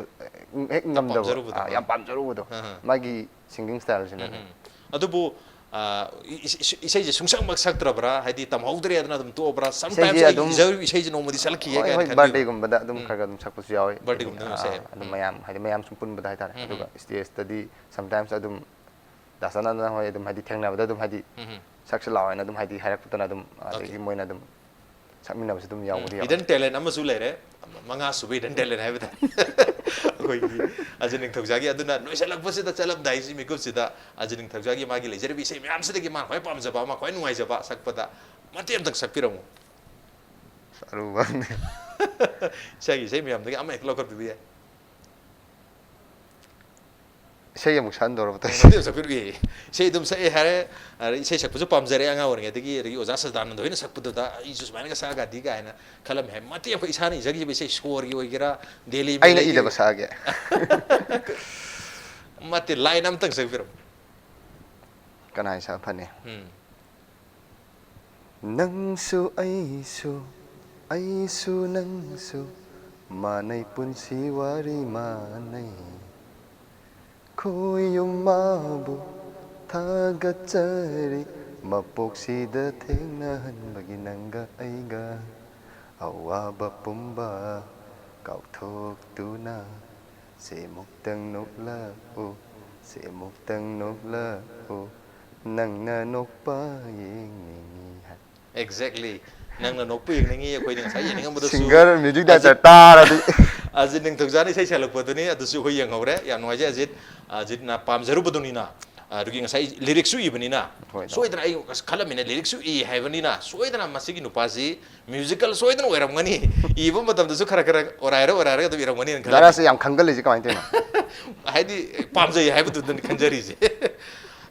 ꯍꯦꯛ ꯉꯝꯗꯕ, ꯄꯥꯝꯖꯔꯨꯕꯗꯣ. ꯑꯥ, ꯌꯥꯝ ꯄꯥꯝꯖꯔꯨꯕꯗꯣ, ꯑꯍꯥ. ꯃꯥꯒꯤ singing styleꯁꯤꯅꯅꯦ. ꯎꯝ. ꯑꯗꯨꯕꯨ ꯑ, ꯏ- ꯏ- ꯏꯁꯩꯁꯦ ꯁꯨꯡꯁꯛꯃꯛ ꯁꯛꯇ꯭ꯔꯕ꯭ꯔꯥ? ꯍꯥꯏꯗꯤ ꯇꯝꯍꯧꯗ꯭ꯔꯦꯗꯅ ꯑꯗꯨꯝ ꯇꯣꯛꯑꯕ꯭ꯔꯥ? ꯏꯁꯩꯁꯦ Sometimes ꯑꯩ ꯑꯗꯨꯝ ꯏꯖꯧ ꯏꯁꯩꯁꯦ ꯅꯣꯡꯃꯗꯤ ꯁꯛꯂꯛꯈꯤꯒꯦ ꯍꯣꯏ, ꯀꯥꯏꯅ ꯍꯣꯏ, ꯈꯟꯕꯤꯕ. Birthdayꯒꯨꯝꯕꯗ ꯑꯗꯨꯝ ꯎꯝ. ꯈꯔ ꯈꯔ ꯑꯗꯨꯝ ꯁꯛꯄꯁꯨ ꯌꯥꯎꯋꯤ. Birthdayꯒꯨꯝꯕꯗ ꯑꯗꯒꯤ, ꯁꯛꯑꯦ. ꯑꯥ, ꯑꯗꯨꯝ ꯎꯝ. ꯃꯌꯥꯝ ꯍꯥꯏꯗꯤ ꯃꯌꯥꯝ ꯁꯨꯝ ꯄꯨꯟꯕꯗ ꯍꯥꯏꯇꯥꯔꯦ. ꯎꯝ. ꯑꯗꯨꯒ stageꯇꯗꯤ sometimes ꯑꯗꯨꯝ ꯗꯥꯁꯅꯥꯅ ꯍꯣꯏ ꯑꯗꯨꯝ ꯍꯥꯏꯗꯤ ꯊꯦꯡꯅꯕꯗ ꯑꯗꯨꯝ ꯍꯥꯏꯗꯤ ꯎꯝ. ꯁꯛꯁꯤ ꯂꯥꯛꯑꯣ ꯍꯥꯏꯅ ꯑꯗꯨꯝ ꯍꯥꯏꯗꯤ ꯍꯥꯏꯔꯛꯇꯅ ꯑꯗꯨꯝ, ꯑꯗꯒꯤ ꯃꯣꯏꯅ ꯑꯗꯨꯝ ꯁꯛꯃꯤꯟꯅꯕꯁꯨ ꯑꯗꯨꯝ ꯌꯥꯎꯕꯗꯤ ꯌꯥꯎꯋꯤ. Hidden talent ꯑꯃꯁꯨ ꯂꯩꯔꯦ. ꯃꯉꯥ ꯁꯨꯕ hidden talent ꯍꯥꯏꯕ ꯇꯥꯔꯦ. ꯑꯩꯈꯣꯏꯒꯤ ꯑꯖꯤꯠ ꯅꯤꯡꯊꯧꯖꯥꯒꯤ ꯑꯗꯨꯅ ꯅꯣꯏꯁꯜꯂꯛꯄꯁꯤꯗ ꯆꯠꯂꯝꯗꯥꯏꯁꯤ ꯃꯤꯀꯨꯞꯁꯤꯗ ꯑꯖꯤꯠ ꯅꯤꯡꯊꯧꯖꯥꯒꯤ ꯃꯥꯒꯤ ꯂꯩꯖꯔꯤꯕ ꯏꯁꯩ ꯃꯌꯥꯝꯁꯤꯗꯒꯤ ꯃꯥꯅ ꯈ꯭ꯋꯥꯏ ꯄꯥꯝꯖꯕ ꯑꯃ, ꯈ꯭ꯋꯥꯏ ꯅꯨꯡꯉꯥꯏꯖꯕ ꯁꯛꯄꯗ ꯃꯇꯦꯛ ꯑꯃꯇꯪ ꯁꯛꯄꯤꯔꯝꯃꯨ. ꯑꯔꯨꯕ ꯑꯃꯅꯤ. ꯏꯁꯩꯒꯤ ꯏꯁꯩ ꯃꯌꯥꯝꯗꯒꯤ ꯑꯃ ꯍꯦꯛꯇ ꯂꯧꯈꯠꯄꯤꯕ ꯌꯥꯏ. ꯏꯁꯩ ꯑꯃꯨꯛ ꯁꯛꯍꯟꯗꯧꯔꯕ ꯇꯧꯔꯤꯁꯦ. ꯃꯇꯦꯛ ꯑꯃ ꯁꯛꯄꯤꯔꯛꯑꯦ. ꯏꯁꯩ ꯑꯗꯨꯝ ꯁꯛꯑꯦ ꯍꯥꯏꯔꯦ. ꯑꯗ ꯏꯁꯩ ꯁꯛꯄꯁꯨ ꯄꯥꯝꯖꯔꯦ ꯑꯉꯥꯡ ꯑꯣꯏꯔꯤꯉꯩꯗꯒꯤ. ꯑꯗꯒꯤ ꯑꯣꯖꯥ ꯁꯗꯥꯅꯟꯗ ꯍꯣꯏꯅ ꯁꯛꯄꯗꯨꯗ ꯑꯩꯁꯨ ꯁꯨꯃꯥꯏꯅꯒ ꯁꯛꯑꯒꯗꯤ ꯀꯥꯏꯅ ꯈꯜꯂꯝꯃꯦ ꯍꯥꯏ. ꯃꯇꯦꯛ ꯑꯩꯈꯣꯏ ꯏꯁꯥꯅ ꯏꯖꯈꯤꯕ ꯏꯁꯩ ꯁꯣꯔꯒꯤ ꯑꯣꯏꯒꯦꯔꯥ, ꯗꯦꯜꯂꯤ ꯑꯩꯅ ꯕꯦꯂꯤꯒꯤ ꯏꯖꯕ ꯁꯛꯑꯒꯦ. ꯃꯇꯦꯛ line ꯑꯃꯇꯪ ꯁꯛꯄꯤꯔꯝꯃꯨ. ꯀꯅꯥ ꯏꯁꯥ ꯐꯅꯤ? ꯎꯝ. ꯅꯪꯁꯨ ꯑꯩꯁꯨ, ꯑꯩꯁꯨ ꯅꯪꯁꯨ, ꯃꯥꯟꯅꯩ ꯄꯨꯟꯁꯤ ꯋꯥꯔꯤ ꯃꯥꯟꯅꯩ. ꯈꯣꯏꯌꯨꯝ ꯃꯥꯕꯨ ꯊꯥꯒꯠꯆꯔꯤ, ꯃꯄꯣꯛꯁꯤꯗ ꯊꯦꯡꯅꯍꯟꯕꯒꯤ ꯅꯪꯒ ꯑꯩꯒ. ꯑꯋꯥꯕ ꯄꯨꯝꯕ ꯀꯥꯎꯊꯣꯛꯇꯨꯅ, ꯁꯦꯃꯨꯛꯇꯪ ꯅꯣꯛꯂꯛꯎ, ꯁꯦꯃꯨꯛꯇꯪ ꯅꯣꯛꯂꯛꯎ, ꯅꯪꯅ ꯅꯣꯛꯄ ꯌꯦꯡꯅꯤꯡꯉꯤ ꯍꯥꯏ. Exactly. ꯅꯪꯅ ꯅꯣꯛꯄ ꯌꯦꯡꯅꯤꯡꯉꯤ, ꯑꯩꯈꯣꯏꯗꯤ ꯉꯁꯥꯏ ꯌꯦꯡꯅꯤꯡꯉꯝꯕꯗꯁꯨ. Singer, music director ꯑꯖꯤꯠ- ꯇꯥꯔꯗꯤ. ꯑꯖꯤꯠ ꯅꯤꯡꯊꯧꯖꯥꯅ ꯏꯁꯩ ꯁꯛꯂꯛꯄꯗꯨꯅꯤ, ꯑꯗꯨꯁꯨ ꯑꯩꯈꯣꯏ ꯌꯦꯡꯍꯧꯔꯦ. ꯌꯥꯝ ꯅꯨꯡꯉꯥꯏꯖꯩ ꯑꯖꯤꯠ. ꯑꯖꯤꯠꯅ ꯄꯥꯝꯖꯔꯨꯕꯗꯨꯅꯤꯅ, ꯑꯗꯨꯒꯤ ꯉꯁꯥꯏ lyricꯁꯨ ꯏꯕꯅꯤꯅ. ꯍꯣꯏ, ꯇꯥꯃꯣ. ꯁꯣꯏꯗꯅ ꯑꯩ ꯑꯁ ꯈꯜꯂꯝꯃꯤꯅꯦ, lyricꯁꯨ ꯏ ꯍꯥꯏꯕꯅꯤꯅ ꯁꯣꯏꯗꯅ ꯃꯁꯤꯒꯤ ꯅꯨꯄꯥꯁꯤ musical ꯁꯣꯏꯗꯅ ꯑꯣꯏꯔꯝꯒꯅꯤ. ꯏꯕ ꯃꯇꯝꯗꯁꯨ ꯈꯔ ꯈꯔ ꯑꯣꯔꯥꯏꯔ ꯑꯣꯔꯥꯏꯔꯒ ꯑꯗꯨꯝ ꯏꯔꯝꯒꯅꯤꯅ ꯈꯜꯂꯤ. ꯗꯥꯏꯔꯥꯁꯦ ꯌꯥꯝ ꯈꯪꯒꯜꯂꯤꯁꯦ ꯀꯃꯥꯏꯅ ꯇꯧꯔꯤꯅꯣ? ꯍꯥꯏꯗꯤ ꯄꯥꯝꯖꯩ ꯍꯥꯏꯕꯗꯨꯗꯅꯤ ꯈꯟꯖꯔꯤꯁꯦ.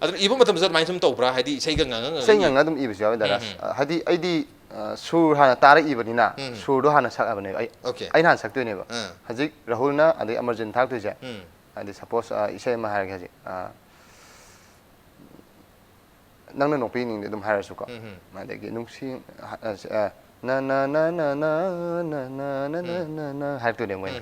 ꯑꯗꯨꯅ ꯏꯕ ꯃꯇꯝꯗꯁꯨ ꯑꯗꯨꯃꯥꯏꯅ ꯁꯨꯝ ꯇꯧꯕ꯭ꯔꯥ? ꯍꯥꯏꯗꯤ ꯏꯁꯩꯒ ꯉꯪꯉ ꯉꯪꯉ ꯏꯁꯩ ꯏ- ꯉꯪꯉ ꯑꯗꯨꯝ ꯏꯕꯁꯨ ꯌꯥꯎꯋꯦ, ꯗꯥꯏꯔꯥꯁ. ꯎꯝ, ꯎꯝ. ꯍꯥꯏꯗꯤ ꯑꯩꯗꯤ, ꯑ, ꯁꯨꯔ ꯍꯥꯟꯅ ꯇꯥꯔꯛꯏꯕꯅꯤꯅ, ꯎꯝ. ꯁꯨꯔꯗꯣ ꯍꯥꯟꯅ ꯁꯛꯑꯕꯅꯦꯕ ꯑꯩ. Okay. ꯑꯩꯅ ꯍꯥꯟꯅ ꯁꯛꯇꯣꯏꯅꯦꯕ. ꯎꯝ. ꯍꯧꯖꯤꯛ ꯔꯥꯍꯨꯜꯅ ꯑꯗꯩ ꯑꯃꯔꯖꯤꯟ ꯊꯥꯔꯛꯇꯣꯏꯁꯦ. ꯎꯝ. ꯍꯥꯏꯗꯤ suppose, ꯑ, ꯏꯁꯩ ꯑꯃ ꯍꯥꯏꯔꯒꯦ ꯍꯧꯖꯤꯛ. ꯑ, ꯅꯪꯅ ꯅꯣꯛꯄꯤꯅꯤꯡꯗꯦ ꯑꯗꯨꯝ ꯍꯥꯏꯔꯁꯨꯀꯣ꯫ ꯑꯗꯒꯤ ꯅꯨꯡꯁꯤ, ꯑ, ꯑ, ꯅ ꯅ ꯅ ꯅ ꯅ ꯅ ꯅ ꯅ ꯅ ꯅ ꯅ ꯍꯥꯏꯔꯛꯇꯣꯏꯅꯦ ꯃꯣꯏꯅ꯫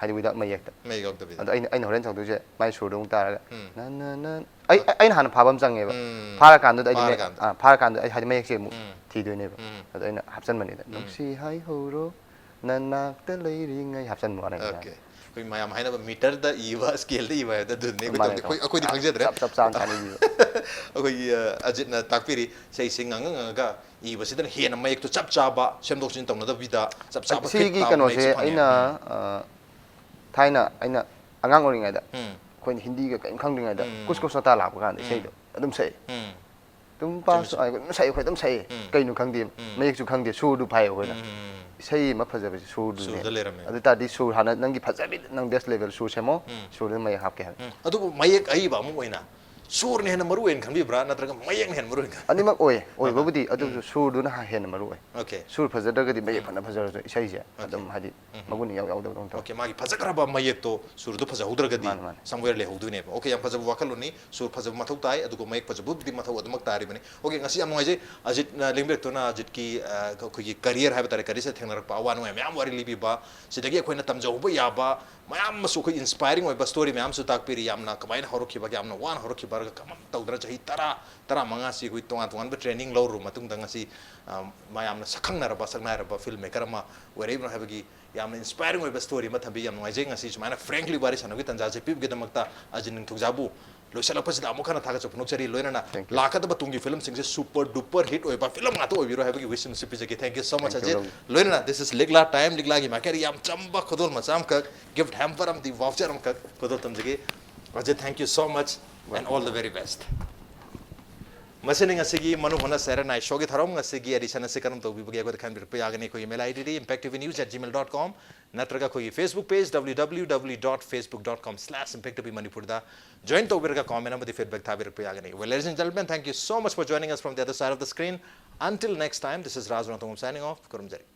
ꯍꯥꯏꯗꯤ without ꯃꯌꯦꯛꯇ꯫ ꯃꯌꯦꯛ ꯌꯥꯎꯗꯕꯤꯗ꯫ ꯑꯗꯣ ꯑꯩꯅ, ꯑꯩꯅ ꯍꯣꯔꯦꯟ ꯇꯧꯗꯣꯏꯁꯦ ꯃꯥꯏ ꯁꯨꯔꯗꯣ ꯑꯃꯨꯛ ꯇꯥꯔꯒ, ꯎꯝ꯫ ꯅ ꯅ ꯅ, ꯑꯩ, ꯑꯩ, ꯑꯩꯅ ꯍꯥꯟꯅ ꯐꯥꯕ ꯑꯃ ꯆꯪꯉꯦꯕ꯫ ꯎꯝ꯫ ꯐꯥꯔꯀꯥꯟꯗꯨꯗ ꯑꯩꯗꯤ ꯃꯌꯦꯛ, ꯐꯥꯔꯀꯥꯟꯗ꯫ ꯑꯥ, ꯐꯥꯔꯀꯥꯟꯗ ꯑꯩ ꯍꯥꯏꯗꯤ ꯃꯌꯦꯛꯁꯦ ꯑꯃꯨꯛ ꯎꯝ꯫ ꯊꯤꯗꯣꯏꯅꯦꯕ꯫ ꯎꯝ꯫ ꯑꯗꯣ ꯑꯩꯅ ꯍꯥꯞꯆꯟꯕꯅꯤꯗ꯫ ꯎꯝ꯫ "ꯅꯨꯡꯁꯤ ꯍꯥꯏꯍꯧꯔꯣ, ꯅꯅꯥꯛꯇ ꯂꯩꯔꯤꯉꯩ" ꯍꯥꯞꯆꯟꯕ ꯋꯥꯅꯦ꯫ Okay꯫ ꯑꯩꯈꯣꯏ ꯃꯌꯥꯝ ꯍꯥꯏꯅꯕ ꯃꯤꯇꯔꯗ ꯏꯕ, ꯁ꯭ꯀꯦꯜꯗ ꯏꯕ ꯍꯥꯏꯕꯗꯣ ꯑꯗꯨꯅꯦ꯫ ꯑꯩꯈꯣꯏ ꯃꯥꯅꯦ, ꯇꯧꯗꯦ꯫ ꯑꯩꯈꯣꯏ, ꯑꯩꯈꯣꯏꯗꯤ ꯈꯪꯖꯗ꯭ꯔꯦ꯫ ꯆꯞ, ꯆꯞ ꯆꯥꯅ ꯆꯥꯅ ꯏꯕꯤꯕ꯫ ꯑꯩꯈꯣꯏꯒꯤ, ꯑ, ꯑꯖꯤꯠꯅ ꯇꯥꯛꯄꯤꯔꯤ, ꯏꯁꯩꯁꯦ ꯉꯥꯡꯉ ꯉꯥꯡꯉꯒ ꯏꯕꯁꯤꯗꯅ ꯍꯦꯟꯅ ꯃꯌꯦꯛꯇꯣ ꯆꯞ ꯆꯥꯕ, ꯁꯦꯝꯗꯣꯛ ꯁꯦꯝꯖꯤꯟ ꯇꯧꯅꯗꯕꯤꯗ ꯆꯞ ꯆꯥꯕ ꯁꯤꯒꯤ fit ꯇꯥꯕ ꯀꯩꯅꯣꯁꯦ ꯃꯌꯦꯛꯁꯦ ꯐꯪꯉꯦ꯫ ꯑꯩꯅ, ꯎꯝ꯫ ꯑ, ꯊꯥꯏꯅ ꯑꯩꯅ ꯑꯉꯥꯡ ꯑꯣꯏꯔꯤꯉꯩꯗ, ꯎꯝ꯫ ꯑꯩꯈꯣꯏꯅ ꯍꯤꯟꯗꯤꯒ ꯀꯔꯤꯝ ꯈꯪꯗ꯭ꯔꯤꯉꯩꯗ, ꯎꯝ꯫ ꯀꯨꯁ ꯀꯨꯁ ꯍꯣꯇꯥ ꯂꯥꯛꯄ ꯀꯥꯟꯗ ꯎꯝ꯫ ꯏꯁꯩꯗꯣ ꯑꯗꯨꯝ ꯁꯛꯑꯦ꯫ ꯎꯝ꯫ ꯇꯨꯝ ꯆꯨꯝꯃꯤ, ꯄꯥꯁ ꯆꯨꯝꯃꯤ꯫ ꯑꯗꯨꯝ ꯁꯛꯑꯦ, ꯑꯩꯈꯣꯏ ꯑꯗꯨꯝ ꯁꯛꯑꯦ꯫ ꯎꯝ꯫ ꯀꯩꯅꯣ ꯈꯪꯗꯦ꯫ ꯎꯝ꯫ ꯃꯌꯦꯛꯁꯨ ꯈꯪꯗꯦ, ꯁꯨꯔꯗꯨ ꯐꯥꯏ ꯑꯩꯈꯣꯏꯅ꯫ ꯎꯝ, ꯎꯝ, ꯎꯝ꯫ ꯏꯁꯩ ꯑꯃ ꯐꯖꯕꯁꯤ ꯁꯨꯔꯗꯨꯅꯦ꯫ ꯁꯨꯔꯗ ꯂꯩꯔꯝꯃꯦ꯫ ꯑꯗꯨ ꯇꯥꯔꯗꯤ ꯁꯨꯔ ꯍꯥꯟꯅ ꯅꯪꯒꯤ ꯐꯖꯕꯤ, ꯅꯪ best level ꯁꯨꯔ ꯁꯦꯝꯃꯣ, ꯎꯝ꯫ ꯁꯨꯔꯗꯨꯅ ꯃꯌꯦꯛ ꯍꯥꯞꯀꯦ ꯍꯥꯏꯕ꯫ ꯎꯝ꯫ ꯑꯗꯨꯕꯨ ꯃꯌꯦꯛ ꯑꯏꯕ ꯑꯃ ꯑꯣꯏꯅ ꯁꯨꯔꯅ ꯍꯦꯟꯅ ꯃꯔꯨ ꯑꯣꯏꯅ ꯈꯟꯕꯤꯕ꯭ꯔꯥ, ꯅꯠꯇ꯭ꯔꯒ ꯃꯌꯦꯛꯅ ꯍꯦꯟꯅ ꯃꯔꯨ ꯑꯣꯏꯅ ꯈꯟꯕꯤꯕ꯭ꯔꯥ? ꯑꯅꯤꯃꯛ ꯑꯣꯏ, ꯑꯍꯥ꯫ ꯑꯣꯏꯕꯕꯨꯗꯤ, ꯎꯝ꯫ ꯑꯗꯨꯁꯨ ꯁꯨꯔꯗꯨꯅ ꯍꯦꯟꯅ ꯃꯔꯨ ꯑꯣꯏ꯫ Okay꯫ ꯁꯨꯔ ꯐꯖꯗ꯭ꯔꯒꯗꯤ ꯃꯌꯦꯛ ꯎꯝ꯫ ꯐꯅ ꯐꯖꯔꯁꯨ ꯏꯁꯩꯁꯦ Okay꯫ ꯑꯗꯨꯝ ꯍꯥꯏꯗꯤ ꯎꯝ꯫ ꯃꯒꯨꯟ ꯏꯌꯥꯎ ꯌꯥꯎꯗꯕꯗꯧꯅ ꯇꯧꯋꯦ꯫ Okay, ꯃꯥꯒꯤ ꯐꯖꯈ꯭ꯔꯕ ꯃꯌꯦꯛꯇꯣ ꯁꯨꯔꯗꯨ ꯐꯖꯍꯧꯗ꯭ꯔꯒꯗꯤ ꯃꯥꯅꯦ, ꯃꯥꯅꯦ꯫ Somewhere ꯂꯩꯍꯧꯗꯣꯏꯅꯦꯕ꯫ Okay, ꯌꯥꯝ ꯐꯖꯕ ꯋꯥꯈꯜꯂꯣꯟꯅꯤ꯫ ꯁꯨꯔ ꯐꯖꯕ ꯃꯊꯧ ꯇꯥꯏ, ꯑꯗꯨꯒ ꯃꯌꯦꯛ ꯐꯖꯕꯕꯨꯗꯤ ꯃꯊꯧ ꯑꯗꯨꯃꯛ ꯇꯥꯔꯤꯕꯅꯤ꯫ Okay, ꯉꯁꯤ ꯌꯥꯝ ꯅꯨꯡꯉꯥꯏꯖꯩ ꯑꯖꯤꯠꯅ ꯂꯦꯡꯕꯤꯔꯛꯇꯨꯅ ꯑꯖꯤꯠꯀꯤ, ꯑ, ꯑꯩꯈꯣꯏꯒꯤ career ꯍꯥꯏꯕ ꯇꯥꯔꯦ, careerꯁꯤꯗ ꯊꯦꯡꯅꯔꯛꯄ ꯑꯋꯥ ꯅꯨꯡꯉꯥꯏ ꯃꯌꯥꯝ ꯋꯥꯔꯤ ꯂꯤꯕꯤꯕ, ꯁꯤꯗꯒꯤ ꯑꯩꯈꯣꯏꯅ ꯇꯝꯖꯍꯧꯕ ꯌꯥꯕ ꯃꯌꯥꯝ ꯑꯃꯁꯨ ꯑꯩꯈꯣꯏ inspiring ꯑꯣꯏꯕ story ꯃꯌꯥꯝꯁꯨ ꯇꯥꯛꯄꯤꯔꯤ꯫ ꯌꯥꯝꯅ ꯀꯃꯥꯏꯅ ꯍꯧꯔꯛꯈꯤꯕ, ꯌꯥꯝꯅ ꯋꯥꯅ ꯍꯧꯔꯛꯈꯤꯕ, ꯀꯃꯥꯏꯅ ꯇꯧꯗꯅ ꯆꯍꯤ ꯇꯔꯥ, ꯇꯔꯥꯃꯉꯥꯁꯤ ꯑꯩꯈꯣꯏ ꯇꯣꯉꯥꯟ ꯇꯣꯉꯥꯟꯕ training ꯂꯧꯔꯨꯕ ꯃꯇꯨꯡꯗ ꯉꯁꯤ, ꯑ, ꯃꯌꯥꯝꯅ ꯁꯛꯈꯪꯅꯔꯕ ꯁꯛꯅꯥꯏꯔꯕ film maker ꯑꯃ ꯑꯣꯏꯔꯛꯏꯕꯅꯣ ꯍꯥꯏꯕꯒꯤ ꯌꯥꯝꯅ inspiring ꯑꯣꯏꯕ story ꯑꯃ ꯊꯝꯕꯤ꯫ ꯌꯥꯝ ꯅꯨꯡꯉꯥꯏꯖꯩ ꯉꯁꯤ ꯁꯨꯃꯥꯏꯅ frankly ꯋꯥꯔꯤ ꯁꯥꯟꯅꯕꯒꯤ ꯇꯥꯟꯖꯥꯁꯦ ꯄꯤꯕꯒꯤꯗꯃꯛꯇ ꯑꯖꯤꯠ ꯅꯤꯡꯊꯧꯖꯥꯕꯨ ꯂꯣꯏꯁꯤꯜꯂꯛꯄꯁꯤꯗ ꯑꯃꯨꯛ ꯍꯟꯅ ꯊꯥꯒꯠꯆꯕ ꯐꯣꯡꯗꯣꯛꯆꯔꯤ꯫ ꯂꯣꯏꯅꯅ Thank you꯫ ꯂꯥꯛꯀꯗꯕ ꯇꯨꯡꯒꯤ filmꯁꯤꯡꯁꯦ super duper hit ꯑꯣꯏꯕ film ꯉꯥꯛꯇ ꯑꯣꯏꯕꯤꯔꯣ ꯍꯥꯏꯕꯒꯤ wish ꯑꯃꯁꯨ ꯄꯤꯖꯒꯦ꯫ Thank you so much, Thank you, Ajit. Bro. ꯂꯣꯏꯅꯅ this is ꯂꯤꯛꯂꯥ time, ꯂꯤꯛꯂꯥꯒꯤ ꯃꯥꯏꯀꯩꯗ ꯌꯥꯝ ꯆꯝꯕ ꯈꯨꯗꯣꯜ ꯃꯆꯥ ꯑꯃꯈꯛ, gift hamper ꯑꯃꯗꯤ voucher ꯑꯃꯈꯛ ꯈꯨꯗꯣꯜ ꯇꯝꯖꯒꯦ꯫ Ajit, thank you so much and all the very best꯫ ꯃꯁꯤꯅꯤ ꯉꯁꯤꯒꯤ ꯃꯅꯨꯡ ꯍꯨꯠꯅ ꯁꯦꯔꯦ ꯅꯥꯏ showꯒꯤ ꯊꯧꯔꯝ꯫ ꯉꯁꯤꯒꯤ edition ꯑꯁꯤ ꯀꯔꯝ ꯇꯧꯕꯤꯕꯒꯦ ꯑꯩꯈꯣꯏꯗ ꯈꯟꯕꯤꯔꯛꯄ ꯌꯥꯒꯅꯤ꯫ ꯑꯩꯈꯣꯏꯒꯤ email ID D impact T V news at gmail dot com ꯅꯠꯇ꯭ꯔꯒ ꯑꯩꯈꯣꯏꯒꯤ Facebook page W W W dot facebook dot com slash impact T V Manipur ꯗ join ꯇꯧꯕꯤꯔꯒ comment ꯑꯃꯗꯤ feedback ꯊꯥꯕꯤꯔꯛꯄ ꯌꯥꯒꯅꯤ꯫ Well, ladies and gentlemen, thank you so much for joining us from the other side of the screen. Until next time, this is Raj Ranthambam signing off. ꯈꯨꯔꯨꯝꯖꯔꯤ꯫